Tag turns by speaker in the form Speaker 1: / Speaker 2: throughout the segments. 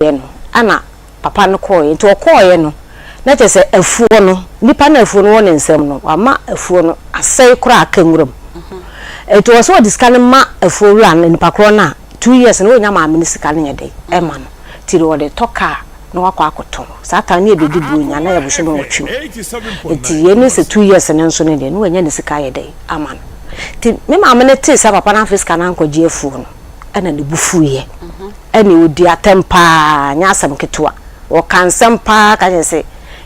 Speaker 1: no ɛna papa no kɔɔeɛ. Nti ɔkɔɔeɛ no, na kyerɛ sɛ afuo no, nipa no afuo no wɔ ne nsam no, wama afuo no asɛe koraa aka nwura mu. Nti wɔ sɛ ɔde sika no ma afuo wura no, nipa korɔ no a, 2 years no wɔnya maame no sika no nyɛ dɛn ɛma no. Nti de wɔde tɔ kaa na wakɔ akɔtɔn. Saa time no yɛbɛdi buronya na yɛ bosome 8 mu. Nti yɛn ne sɛ 2 years no nso no deɛ, na wɔanya ne sika ayɛ dɛn ama no. Nti me maame no tee sɛ papa no amfa sika no ankɔgye afuo no, ɛna ne bu fuiɛ, ɛne ɔdi atɛm paa, nyɛ asɛm ketewa. Wɔka nsɛm paa ka kyerɛ sɛ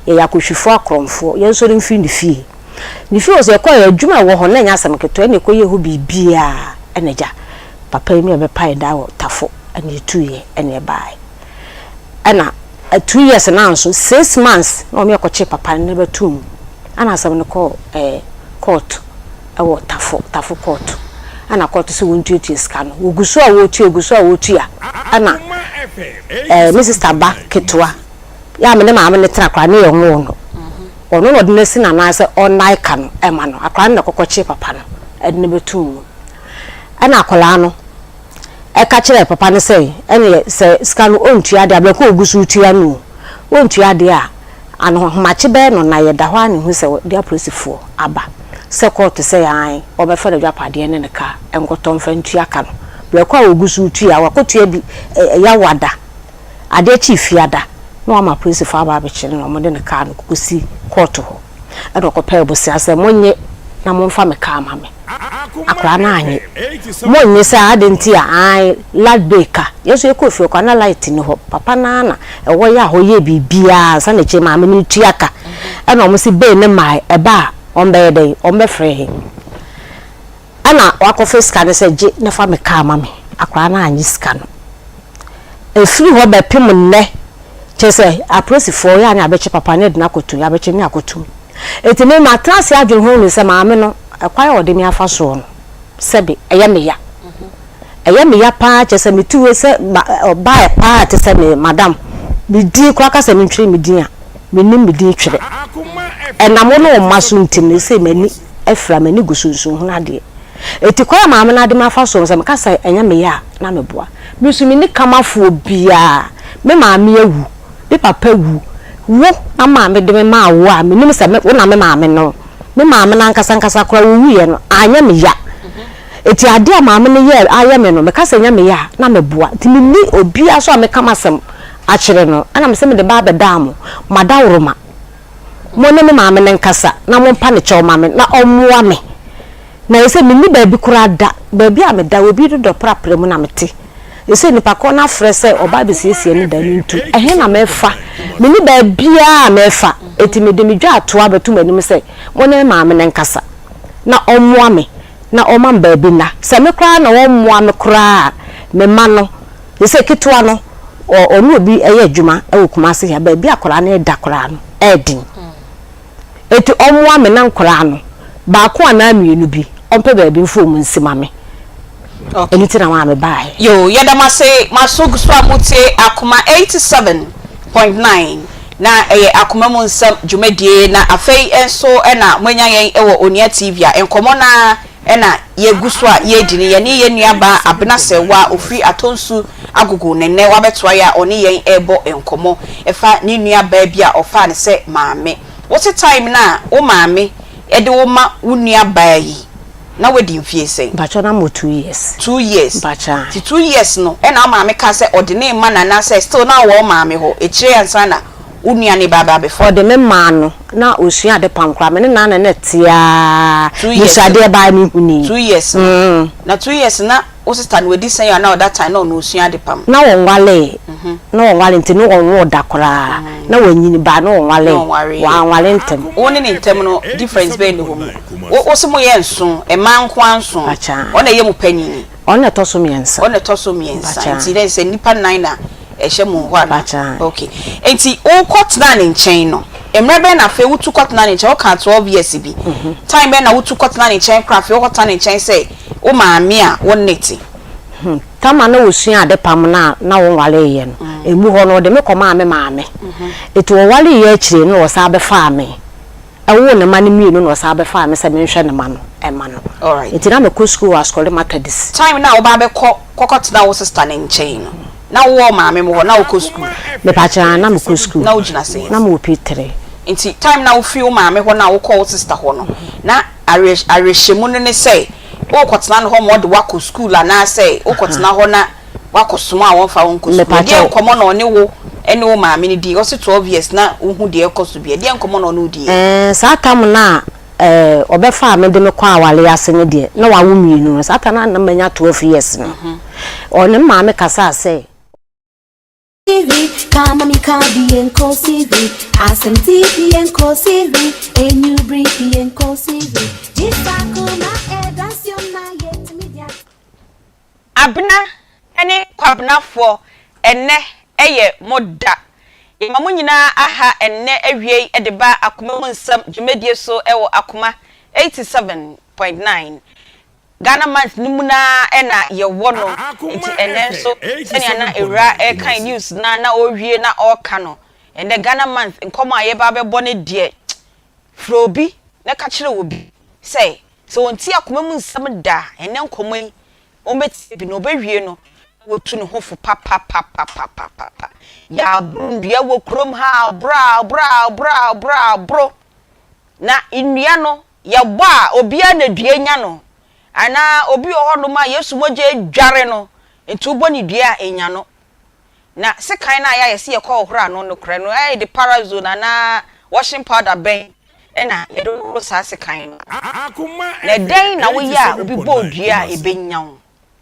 Speaker 1: yɛyɛ akɔhwifoɔ, akorɔmfoɔ, yɛn nso no mfiri ne fie. Ne fie wɔ sɛ yɛkɔ yɛ adwuma a ɛwɔ hɔ na ɛnyɛ asɛm ketewa. Ɛna ɛkɔyɛ hɔ biribiaa, ɛna gya papa yi mi a bɛpae da wɔ Tafo, ɛna ɛtuiɛ, ɛna ɛbaeɛ. Ɛna 2 years na nso 6 months na wɔn yɛkɔkye papa no na bɛtum mu, ɛna asɛm no kɔɔ court ɛwɔ Tafo, Tafo court. Ɛna court sɛ wɔntuatua sika no. Wɔgu so a wɔtua, gu so a wɔtua, ɛna me sister ba ketewa yɛ a me ne maame ne tena koraa ne yɛ nwoo no, ɔno na ɔde no asi n'anan sɛ ɔnnae ka no ɛma no. Akwaraa no na kɔkɔkye papa no ɛde no bɛtum mu. Ɛna akwaraa no ɛka kyerɛ papa no sɛ ɛne sɛ sika no ɔntua adeɛ abɛko ogu so tua no o, ɔntua adeɛ a anohomakye bɛyɛ no. Na yɛda hɔ a, ne hu sɛ wɔde apolisifoɔ aba sɛ kɔɔto sɛ yan wɔbɛfa no adwapadeɛ ne ne kaa nkɔtɔ mfa ntua ka no. Berɛkɔ a ogu so tua, wakɔtua bi ɛyɛ wada adeɛ kyi fiada na wama apolisifoɔ aba abɛkyerɛ no na wɔde ne kaa no kɔsi kɔɔto hɔ. Ɛna ɔkɔpɛ abusua sɛ monnye na momfa me kaa ma me. Akwaraa no anye, monnye sɛ ade nti a ae light bill ka. Yɛn nso yɛkɔɔ fie kɔ na light ni hɔ. Papa naa na ɛwɔ yɛ a hɔ yɛ biribiara ansa na akyire maame no tua ka. Ɛna ɔmo si bill ne maa ɛba a, ɔmo bɛyɛ dɛn? Ɔmo bɛfrɛ yɛn. Ɛna wakɔfa sika no sɛ gye na fa me kaa ma me. Akwaraa no anye sika no. Efiri hɔ bɛpem nnɛ, kyerɛ sɛ apolisifoɔ yɛ a ne abɛkye papa ne de no akɔtum, yɛabɛkye ne akɔtum. Eti me ma tena ase adwene ho ne sɛ maame no, ɛkwan a ɔde me afa soɔ no, sɛbi ɛyɛ me ya, ɛyɛ me ya paa. Kyerɛ sɛ metu wei sɛ ɔbaa paa te sɛ me madam, me din koraa kasa me ntwerɛ me din a menim me din twerɛ. Ɛnam wo ne wo mma so nti no, sɛ m'ani afira, m'ani gu so nso hunu adeɛ. Eti kwan a maame no ade me afa soɔ no, sɛ meka sɛ ɛnyɛ me ya a, na meboa. Me nso menni kamafoɔ biara. Me maame awu, me papa wu, wo na maame de me maa wo a menim sɛ wo na me maame no. Me maame no ankasa ankasa koraa wɔwuiɛ no, anyɛ me ya. Eti adeɛ a maame no yɛ ayɛ me no, meka sɛ ɛnyɛ me ya a, na meboa. Nti menni obiara so a meka m'asɛm akyerɛ no. Ɛna me sɛ mede ba abɛdaa mo madaworoma, mo ne me maame no nkasa na mompa ne kyɛw ma me na ɔmmoa me. Na yɛ sɛ menni baabi koraa da. Baabi a meda, obi dodɔ prapra mu na mete. Ɛsɛ nipa korɔ no afrɛ sɛ ɔba abɛsiesie ne dan no ntu ɛhe na mɛfa? Menni baabiaa a mɛfa. Enti mede me dwa atoa bɛto m'anim sɛ mo ne me maame no nkasa na ɔmmoa me na ɔma me baabi nna. Sɛ me koraa na ɔmmoa me koraa a, me ma no sɛ ketewa no, ɔne obi ɛyɛ adwuma wɔ Kumase ha. Baabi akwaraa no da koraa no ɛɛden. Eti ɔmmoa me na nkoraa no baako anaa mmienu bi, ɔmpɛ baabi mfa ɔmu nsi ma me. Ɛno ti na maa me baeɛ.
Speaker 2: Yo, yɛda mo ase. Maso gu so a motie Akoma 87.9, na ɛyɛ Akoma mu Nsɛm dwumadie. Na afei nso ɛna moanya yɛn wɔ Onua TV a nkɔmmɔ na ɛna yɛgu so a yɛredi no, yɛne yɛn nuabaa Abena Sɛwa ofiri Atonsu Agogo. Ne nnɛ wabɛtoa yɛ a ɔne yɛn ɛrebɔ nkɔmmɔ ɛfa ne nuabaa bi a ɔfaa ne sɛ maame. Wote time no a wo maame ɛde wo ma wo nuabaa yi, na wadi mfie sɛn?
Speaker 1: Mpakyɛ, na mo 2 years.
Speaker 2: 2 years?
Speaker 1: Mpakyɛ.
Speaker 2: Ti 2 years no, ɛna wo maame ka sɛ ɔde ne ma nana sɛ still na wɔ wo maame hɔ ekyire ansa na wo nua ne ba abɛfa?
Speaker 1: Ɔde me maa no na osua ade pam koraa. Me ne nana na teaa.
Speaker 2: 2 years?
Speaker 1: Mesua adeɛ baa me huni.
Speaker 2: 2 years no, na 2 years na wo sister no wadi sɛn a na ɔda time na ɔno osua ade pam?
Speaker 1: Na wɔn wale, na wɔn wale nti ne wɔn wo da koraa na wɔnyini baa na wɔn wale.
Speaker 2: Na wɔn ware.
Speaker 1: Wɔn wale ntɛm.
Speaker 2: Wo ne ne ntɛm no difference bɛn ne wɔ mu? Wo sɛ mo yɛ nson, mmaa nko ara nson?
Speaker 1: Akyɛ.
Speaker 2: Ɔna ɛyɛ mo panyini?
Speaker 1: Ɔno na ɛtɔ so 3.
Speaker 2: Ɔna ɛtɔ so 3.
Speaker 1: Mpakyɛ.
Speaker 2: Nti dɛ sɛ nnipa nnan na ɛhyɛ mo hɔ ana?
Speaker 1: Mpakyɛ.
Speaker 2: Okay, nti wokɔ tena ne nkyɛn no, mmerɛ bɛn na afei wotu kɔ tena ne nkyɛn? Woka 12 years bi. Time bɛn na wotu kɔ tena ne nkyɛn koraa? Afei wokɔ tena ne nkyɛn sɛ wo maame a wo ne te?
Speaker 1: Tama na wɔsua ade pam no a na wɔn wareyɛ no, emu hɔ no ɔde me kɔmaa me maame. Eti wɔwareyɛ akyire no na wɔsan bɛfaa me. Ɛwoo ne ma no mmienu na ɔsan bɛfaa me sɛ menhwɛ ne ma no ɛma no. Nti na mekɔ school wɔ Asokore Methodist.
Speaker 2: Time na woba bɛkɔ kɔkɔ tena wo sister ne nkyɛn no, Na wowɔ maame mo hɔ na wokɔ sukuu?
Speaker 1: Mepakyɛ aa na mekɔ sukuu.
Speaker 2: Na wogyina sɛn?
Speaker 1: Na mewɔ P3.
Speaker 2: Nti time na wofiri wo maame hɔ na wokɔ wo sister hɔ no na awerɛhyɛmu no ne sɛ wokɔtena no hɔ ma ɔde wo akɔ sukuu anaasɛ wokɔtena hɔ na wakɔsoma a wɔmfa wo nkɔ sukuu? Ɛdeɛn nkɔmmɔ na ɔne wo ne wo maame no dii? Ɔse 12 years na wohu deɛ ɛrekɔ so bi, ɛdeɛn nkɔmmɔ na ɔne wo diiɛ?
Speaker 1: Ɛɛ saa tam no a ɛɛ ɔbɛfaa me de me kɔɔ awareɛ ase no deɛ na wawo mmienu no, saa tam no a na manya 12 years no, ɔne me maame kasaa sɛ.
Speaker 2: Abena ne Kwabenafoɔ, ɛnnɛ yɛ mo da. Yɛma mo nyinaa aha ɛnnɛ awiei de ba Akoma mu Nsɛm dwumadie so wɔ Akoma 87.9. Ghana month no mu no ara na yɛwɔ no, nti ɛnnɛ nso sɛnea na Awuraa rekan news no ara na ɔrewie na ɔreka no, ɛnnɛ Ghana month nkɔmmɔ a yɛreba abɛbɔ no deɛ, frɛ obi na ka kyerɛ obi sɛ, sɛ ɔntie akoma mu nsɛm da a, ɛnnɛ nkɔmmɔ yi ɔbɛtie bi na ɔbɛwie no na watu ne ho fo papapapapapapa. Yɛaboro nnua wɔ kurom ha, aboro aboro aboro aboro aboro. Na nnua no, yɛbɔ a, obiara na dua nya no. Anaa obi wɔ hɔnom a Yesu mogya adware no, nti wobɔ ne dua a, ɛnya no. Na sekan no a yɛ a yɛse yɛkɔ hohoro ano no korɛ no, ɛyɛ de parazone anaa washing powder bɛn na yɛde hohoro saa sekan no? Na ɛdɛn na woyɛ a obi bɔ wo dua a ɛbɛnya wo?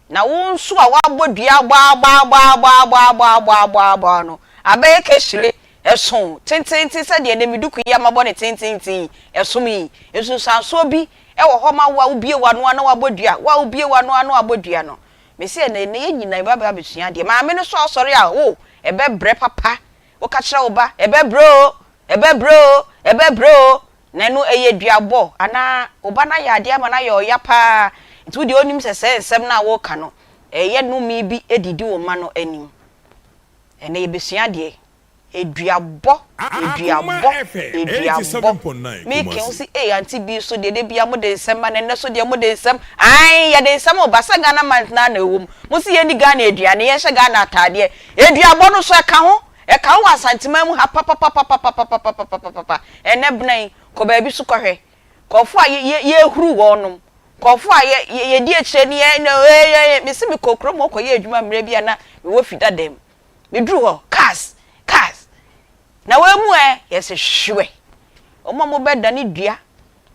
Speaker 2: Na wo nso a woabɔ dua abɔ abɔ abɔ abɔ abɔ abɔ abɔ abɔ abɔ no, abɛyɛ kahyire, ɛso tententen sɛdeɛ ɛnnɛ me duku yi a mabɔ no tententen yi, ɛsom yi. Nsunsuansoɔ bi wɔ hɔ ma wo a wobue w'ano a na woabɔ dua, wo a wobue w'ano a na woabɔ dua no. Mese ɛnnɛ, ɛnnɛ yɛn nyinaa yɛbɛba abɛsua adeɛ. Maame no nso a ɔsɔre a, wo, ɛbɛbrɛ papa. Woka kyerɛ wo ba, ɛbɛbrɛ o, ɛbɛbrɛ o, ɛbɛbrɛ o. Na ɛno ɛyɛ duabɔ anaa wo ba no ayɛ adeɛ ama no ayɛ ɔya paa. Nti wo deɛ wonim sɛ sɛɛ nsɛm no a woreka no, ɛyɛ nnome bi de di wo mma no anim. Ɛnnɛ yɛbɛsua adeɛ. Aduabɔ, aduabɔ, aduabɔ. Me ke wo se ei auntie bi so deɛ da biara mode nsɛm ba na ɛnnɛ so deɛ mode nsɛm ae yɛde nsɛm reba sɛ Ghana month no ara na ɛwɔ mu. Mo se yɛnni Ghana aduane, yɛnhyɛ Ghana ataadeɛ. Aduabɔ no so ɛka ho, ɛka ho wɔ Asanteman mu ha papapapapapapapapapapa. Ɛnnɛ bena yi, kɔ baabi so kɔhwɛ. Nkurɔfoɔ a yɛ yɛ yɛhuru wɔn nom, nkurɔfoɔ a yɛ yɛ yɛdi akyire ne yɛ yɛ yɛ mese mekɔ kurom hɔ kɔyɛ adwuma mmerɛ bi a na mewɔ fi dada mu. Meduru hɔ, cars, cars. Na wei mu ɛ, yɛse hwɛ. Wɔn a wɔbɛdane dua,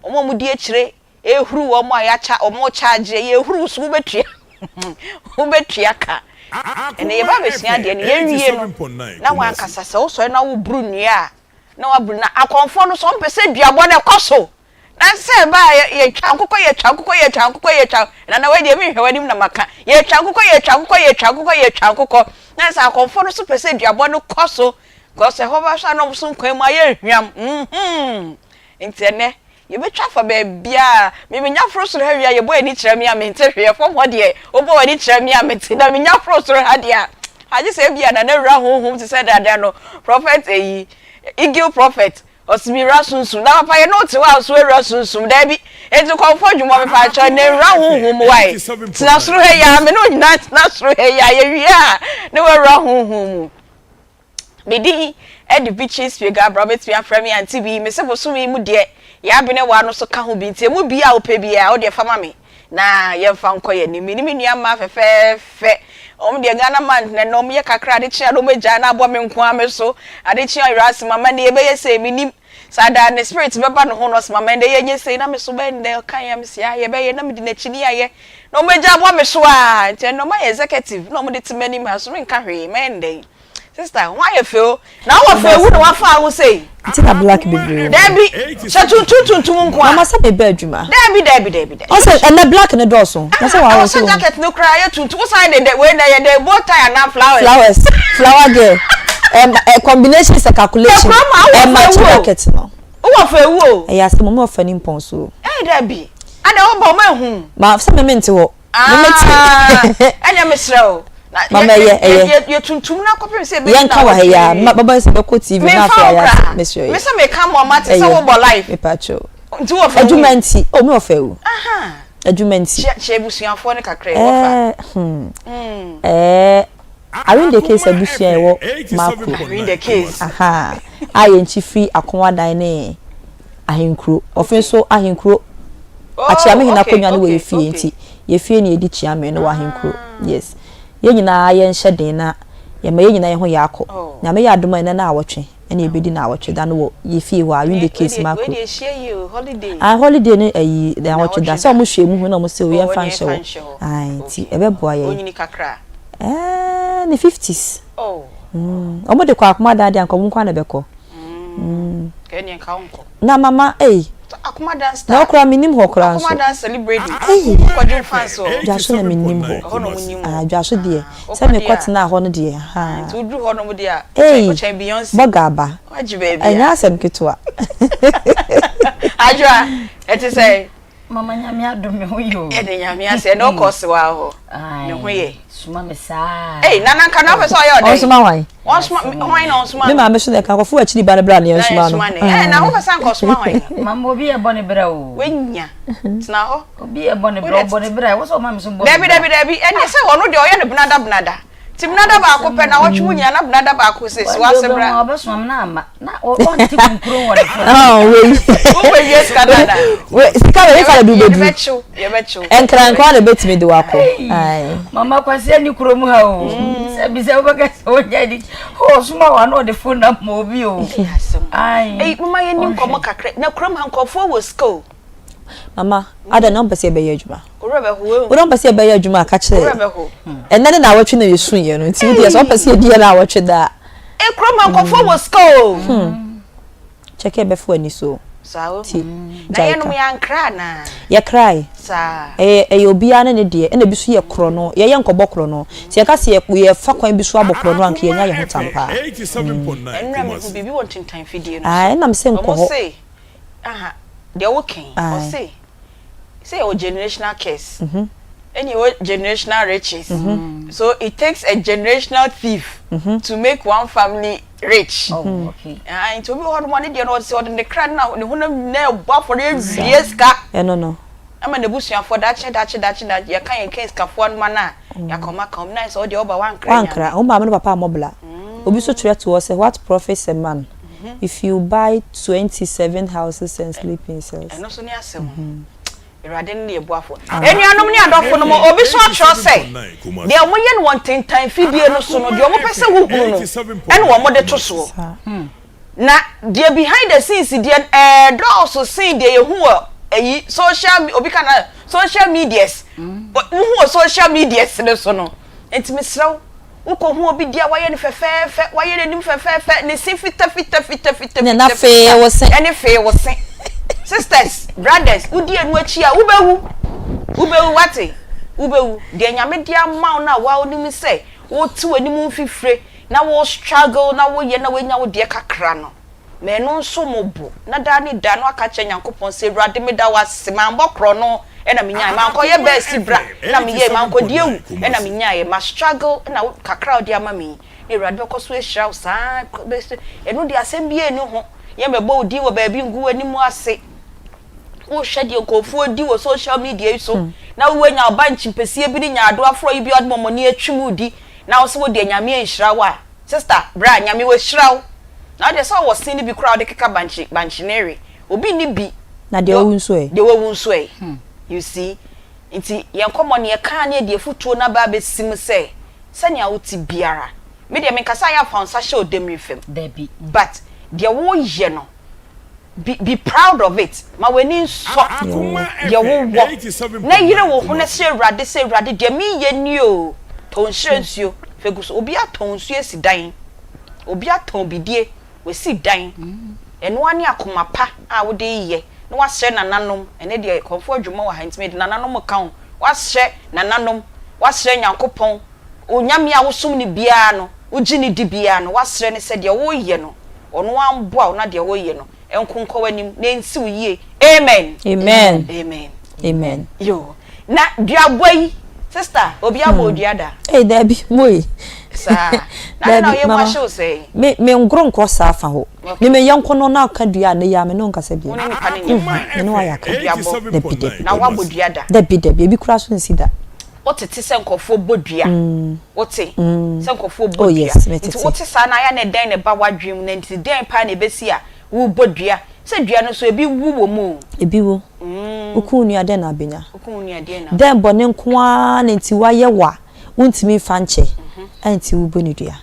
Speaker 2: wɔn a wɔdi akyire rehuru wɔn a yɛakya, wɔn rekyagye, yɛrehuru so wobɛtua, wobɛtua ka. Ɛnna yɛba abɛsua adeɛ no, yɛnwie no, na wankasa sɛ wosɔre na woboro nnua a, na waboro na akɔmfoɔ no so wɔmpɛ sɛ duabɔ no ɛkɔ so. Na sɛ ɛba a, yɛtwa nkokɔ, yɛtwa nkokɔ, yɛtwa nkokɔ, yɛtwa, na na wei deɛ menhwɛ w'anim na maka, yɛtwa nkokɔ, yɛtwa nkokɔ, yɛtwa nkokɔ, yɛtwa nkokɔ. Na sɛ akɔmfoɔ no so pɛ sɛ aduabɔ no kɔ so, because ɛhɔ ba so a na wɔn so nkwan mu ayɛ hwam, mhm. Nti ɛnɛ, yɛbɛtwa afa baabiara. Me menya foro soro ha wie a, yɛbɔ ani kyerɛ me a mente hwee. Fam hɔ deɛ, wobɔ w'ani kyerɛ me a mente. Na menya foro soro ha deɛ a, agye sɛ ebia Nana wura honhom te sɛ dada no, prophet eyi, eagle prophet, Ɔse me wura sunsum na papa yɛ ne wote hɔ a nso wura sunsum daabi enti kɔmfɔ dwuma me pa kyɛw ne nwura honhom mu wae tena soro ha yi a me ne wo nyinaa tena soro ha yi a yɛwie a ne wawura honhom mu me din ɛde Beatrice Pie Gabriel wobɛtumi afrɛ me Auntie Bi mese bosome yi mu deɛ yɛabene wa no so ka ho bi nti emu bi a wopɛ biara wodeɛ fa ma me na yɛmfa nkɔ yɛn anim. Me ne me nua mmaa fɛfɛɛfɛ, wɔn deɛ Ghana man na ɛnɛ wɔyɛ kakra, ade kye a na wɔagyae na abɔ me nko ara me so, ade kye a ɔyera ase mama ɛnɛ yɛbɛyɛ sei, mennim saa da ne spirit bɛba ne ho na ɔse mama ɛnɛ yɛnyɛ sei na me so bɛn dɛ ɔka yɛ me se ah yɛbɛyɛ na medi n'akyi ne yɛayɛ na wɔagya abɔ me so a nti ɛnɛ wɔayɛ executive na wɔde te m'anim ha so menka hwee mɛyɛ no dɛn. Sister, ho ayɛ fɛ o. Na wowɔ fɛ wu na wafa ho sei.
Speaker 3: Nti na black bebree wɔ.
Speaker 2: Dabi, hyɛ tuntum tuntum nko a.
Speaker 3: Mama sɛ meba adwuma.
Speaker 2: Dabi dabi dabi dabi.
Speaker 3: Ɔsɛ ɛnɛ black ne dɔɔso. Na sɛ wɔawɔ
Speaker 2: so. Ɔsɛ jacket no koraa yɛ tuntum. Wosan de dɛ wei na yɛ dɛ bow tie anaa flowers.
Speaker 3: Flowers, flower girl. Um, uh, combination is a calculation.
Speaker 2: Ɛma
Speaker 3: jacket no.
Speaker 2: Wowɔ fɛ wu o.
Speaker 3: Ɛyɛ asɛm ɔmo ɔfɛ ne mpɔn so.
Speaker 2: Ɛyɛ dabi. Ada wɔbɔ ɔmo ehu.
Speaker 3: Ma sɛ mɛmɛ nte hɔ.
Speaker 2: Ah, ɛnna mesrɛ o.
Speaker 3: Mama ɛyɛ ɛyɛ.
Speaker 2: Yɛ tuntum na kɔpem sɛ
Speaker 3: ebɛgyina Yɛnka wɔ ha yi a, bɛbɔ sɛ bɛkɔ TV na afei ayɛ ase. Mesrɛ
Speaker 2: yɛ. Mesɛ meka mo ama te sɛ wobɔ live.
Speaker 3: Mepa kyɛw.
Speaker 2: Nti wɔ fɛ
Speaker 3: Adwuma nti. Oh, me wɔ fɛ o. Adwuma nti.
Speaker 2: Kyia kyia abusuafoɔ no kakra yi wɔfa.
Speaker 3: Ɛɛ hmm. Ɛɛ. Awin the Case abusua a ɛwɔ Makro.
Speaker 2: Awin the Case.
Speaker 3: Aha, a yɛn akyi firi Akowadan ne Ahenkuro. Ɔfe nso Ahenkuro.
Speaker 2: Oh,
Speaker 3: Akyeamehene
Speaker 2: okay,
Speaker 3: akonnwa no wɔ
Speaker 2: okay,
Speaker 3: yɛ fie
Speaker 2: okay.
Speaker 3: nti yɛ fie na yɛdi Kyeame no wɔ Ahenkuro.
Speaker 2: Ah.
Speaker 3: Yes. Yɛn nyinaa yɛnhyɛ den na yɛma yɛn nyinaa yɛn ho yɛ akɔ.
Speaker 2: Oh.
Speaker 3: Nyame yɛ adom a ɛnnɛ naawɔtwe ɛna yɛbɛdi naawɔtwe da no wɔ yɛ fie hɔ a, Awin the Case Makro.
Speaker 2: Wei deɛ ɛhyia yie o, holiday.
Speaker 3: Ah, holiday ne ayi naawɔtwe da.
Speaker 2: Naawɔtwe
Speaker 3: Sɛ
Speaker 2: da.
Speaker 3: wɔn hwɛ mu hu na wɔn sɛ o
Speaker 2: Oh,
Speaker 3: yɛmfa
Speaker 2: ɛneɛ
Speaker 3: nhyɛ
Speaker 2: yɛmfa
Speaker 3: hɔ.
Speaker 2: nhyɛ hɔ.
Speaker 3: Ae, nti
Speaker 2: Okay.
Speaker 3: ɛbɛboa yɛn.
Speaker 2: Onyini kakra?
Speaker 3: Ɛɛ, ne fifties.
Speaker 2: Oh.
Speaker 3: Mm, wɔn de kɔ akoma dan deɛ anka wɔn nko ara na ɛbɛkɔ.
Speaker 2: Mm. Kɛ ɛneɛ nka wonkɔ.
Speaker 3: Na mama ei.
Speaker 2: Akoma dan star.
Speaker 3: Na ɔkora menim hɔ koraa nso.
Speaker 2: Akoma dan celebrity.
Speaker 3: Ei.
Speaker 2: Wokɔdwen fans wɔ.
Speaker 3: Dwaso na menim hɔ.
Speaker 2: Ɛhɔ na wɔn nim
Speaker 3: Ah, dwaso deɛ.
Speaker 2: Ah,
Speaker 3: Sɛ mekɔ tena hɔ no deɛ. Ha.
Speaker 2: Nti woduru hɔ nom deɛ a.
Speaker 3: Ei.
Speaker 2: Wokyɛn Beyonce.
Speaker 3: Bɔga aba.
Speaker 2: Wagye baabi a.
Speaker 3: Ɛnyɛ asɛm ketewa.
Speaker 2: Adwoa, ɛte sɛ.
Speaker 4: Mama nyame adom me ho yɛ o.
Speaker 2: Ɛde nyame ase ɛna ɔkɔ sewa hɔ. Ne ho yɛ.
Speaker 4: Soma me saa.
Speaker 2: Ei nana nka na wopɛ sɛ ɔyɛ ɔdɛn?
Speaker 3: Ɔnsoma hwan?
Speaker 2: Ɔnsoma hwan na ɔnsoma
Speaker 3: Me maame so na ɛka kɔfo akyiri ba no bra na yɛnsoma no.
Speaker 2: Ɛɛ na wopɛ sɛ anka ɔsoma hwan?
Speaker 4: Mama obi yɛ bɔ ne bra o.
Speaker 2: Wenya tena hɔ.
Speaker 4: Obi yɛ bɔ ne bra ɔbɔ ne bra ɛwɔ sɛ ɔma me so bɔ.
Speaker 2: Dabi dabi dabi ɛne sɛ ɔno deɛ ɔyɛ no benada benada. Nti benada baako pɛ na wɔtwe mu nyinaa na benada baako sɛ si w'ase bra.
Speaker 4: Ɔbɛsoma me na ama na ɔnte kunkuro wɔ ne fam.
Speaker 3: Ah, wei.
Speaker 2: Wopɛ wie sika dada.
Speaker 3: Wei sika wei fa na du bɛduru.
Speaker 2: Yɛbɛkyew yɛbɛkyew.
Speaker 3: Nkran nkwa na ebetumi de wakɔ. Ayi.
Speaker 4: Mama kwasi ani kurom ha o. Sɛ bi sɛ wobɛka sɛ wonya di. Ɔsoma wa na ɔde phone na ma obi o.
Speaker 2: Ayi. Eyi mama yɛ ni nkɔmɔ kakra na kurom ha nkɔfoɔ wɔ sika o.
Speaker 3: Mama, adɛn na wompɛ sɛ yɛbɛyɛ adwuma?
Speaker 2: Wo werɛ bɛho o.
Speaker 3: Wo na wompɛ sɛ yɛbɛyɛ adwuma a, ka kyerɛ yɛn. Ɛnnɛ ne naawɔtwe na yɛsuiɛ no, nti wo deɛ sɛ wompɛ sɛ yɛdi yɛn naawɔtwe da a.
Speaker 2: E kurom ha nkurɔfoɔ wɔ sika o.
Speaker 3: Hmm. Kyɛ kɛ ɛbɛfo ani so.
Speaker 2: Saa o.
Speaker 3: Ti,
Speaker 2: Na
Speaker 3: gyae
Speaker 2: yɛnom
Speaker 3: ka.
Speaker 2: yɛankra anaa?
Speaker 3: Yɛkrae.
Speaker 2: Saa.
Speaker 3: Ɛyɛ ɛyɛ obiara ne ne deɛ, ɛna ebi nso yɛ korɔno. Yɛyɛ nkɔbɔ korɔno. Sɛ yɛka sɛ yɛ yɛfa kwan bi so abɔ korɔno a, anka yɛnya yɛn ho tam paa.
Speaker 2: Ɛnnora mehu biribi wɔ ntentan fidie no so.
Speaker 3: Ae, ɛna mese nkɔ
Speaker 2: Wɔn
Speaker 3: hɔ.
Speaker 2: se Aha, deɛ woka yi, ɔse sɛ yɛwɔ generational curse, ɛna yɛwɔ generational riches. So it takes a generational thief to make one family rich.
Speaker 4: Oh, okay.
Speaker 2: Ah, nti obi wɔ hɔ nom a ne deɛ no ɔde sɛ ɔde ne kra ne ne honam nyinaa ɛbɔ afɔre awie sika.
Speaker 3: Ɛno no.
Speaker 2: Ama n'abusuafoɔ daakye daakye daakye daakye yɛka yɛn ka sikafoɔ no ma no a, yɛaka wɔn aka wɔn na ayɛ sɛ ɔdeɛ ɔba wankra nyame.
Speaker 3: Wankra, wo maame ne papa ammɔ bla. Obi nso twerɛ to hɔ sɛ what profits a man if you buy 27 houses and sleep in cells.
Speaker 2: Ɛno nso ne asɛm. Awurade ne yɛ boafoɔ. Anuanom ne adɔfo nom, obi nso atwerɛ sɛ, deɛ wɔyɛ no wɔ ntentan fidie no so no, deɛ wɔpɛ sɛ wohunu no ɛna wɔde to soɔ. Na deɛ behind the scenes deɛ no ɛɛdɔɔso sen deɛ yɛhu wɔ ɛyi social obi ka na social medias wohu wɔ social medias no so no. Nti mesrɛ wo, wokɔhu obi deɛ a wayɛ no fɛfɛɛfɛ, wayɛ n'anim fɛfɛɛfɛ, ne se fitafitafitafita,
Speaker 3: Ne na fee wo se.
Speaker 2: ɛne fee wo se. Sisters, brothers, wodi ɛno akyi a wobɛwu, wobɛwu wate, wobɛwu. Deɛ Nyame de ama wo no a woa wonim sɛ wote w'anim mfifire na wo struggle na woyɛ na woanya wo deɛ kakra no, ma ɛno nso mo bo, na daa ne daa no aka akyerɛ Nyankopɔn sɛ, Awurade meda wo ase, mammɔ korɔno na menyaeɛ, mankɔyɛ bɛɛsi bra na meyɛɛ, mankɔdi awu na menyaeɛ, ma struggle na wo kakra a wode ama me yi, na Awurade bɛkɔ so ahyira wo saa ara bɛsi, ɛno deɛ asɛm biara nni ho, yɛmmɛbɔ wo din wɔ baabi ngu w'anim ase, wohwɛ deɛ nkurɔfoɔ di wɔ social media yi so, na woanya wo bankye mpɛsie bi ne nyaadoa forɔ yi bi a wode mɔmɔne atwi mu redi, Na wo se wo deɛ Nyame anhyira wo a, sister bra Nyame wahyira wo. Na wo deɛ sɛ ɔwɔ se no bi koraa a wode keka bankye bankye no we. Obi nni bi.
Speaker 3: Na deɛ wawu nso ɛ?
Speaker 2: Deɛ wawu nso ɛ? You see? Nti yɛn nkɔmmɔ no yɛkaa ne yɛde afutuo no aba abɛsi mu sɛ, sɛnea wote biara, me deɛ menka sɛ ayɛ a fa wo nsa hyɛ ɔdamiri fam.
Speaker 4: Dabi.
Speaker 2: But deɛ woyɛ no, Be be proud of it, ma w'ani nsɔ deɛ wowɔ, na yere wo ho na srɛ Awurade sɛ, Awurade deɛ mereyɛ nie o, tɔ nhyira nsuo fa gu so. Obi atɔn nsuo asi dan, obi atɔn bidie wasi dan, ɛno ara ne akoma pa a wode reyɛ na woasrɛ nananom, ɛnnɛ deɛ Kɔmfoɔ Adwuma wɔ ha nti mede nananom ka ho, woasrɛ nananom, woasrɛ Nyankopɔn, Onyame a wosom no biara no, wogye no di biara no, woasrɛ no sɛ deɛ woreyɛ no, Ɔno ara mboa wo na deɛ woreyɛ no nko nkɔ w'anim na ɛnsi wo yie. Amen.
Speaker 3: Amen.
Speaker 2: Amen.
Speaker 3: Amen.
Speaker 2: Yo. Na duabɔ yi, sister, obi abɔ hmm. odua da?
Speaker 3: Hey, dabi, moi.
Speaker 2: Saa. Na na ɔyɛ mu ahyew sɛ.
Speaker 3: Me me ngoro nkɔ saa fa hɔ. Me me yɛnko no na aka dua ne ya me no nkasa bi.
Speaker 2: Wo ne nipa ne nyɛ
Speaker 3: Me no ayɛ aka.
Speaker 2: Duabɔ.
Speaker 3: Dabi dabi.
Speaker 2: Na wabɔ dua da.
Speaker 3: Dabi dabi, ebi kura so nsi da.
Speaker 2: Wotete sɛ nkurɔfoɔ bɔ dua. Wote sɛ nkurɔfoɔ bɔ
Speaker 3: Oh
Speaker 2: dua.
Speaker 3: yes,
Speaker 2: Nti
Speaker 3: metete.
Speaker 2: wote saa no ayɛ a na ɛdɛn na ɛba w'adwene mu na nti dɛn paa na ɛbɛsi a worebɔ dua? Sɛ dua no nso ebi wu wɔ mu o.
Speaker 3: Ebi wu. Woku wo nua a dɛn na abɛnya?
Speaker 2: Woku wo nua a deɛn na.
Speaker 3: Dɛn bɔne nko ara na nti wayɛ wo a wontumi mfa nkyɛ a nti wobɔ no dua?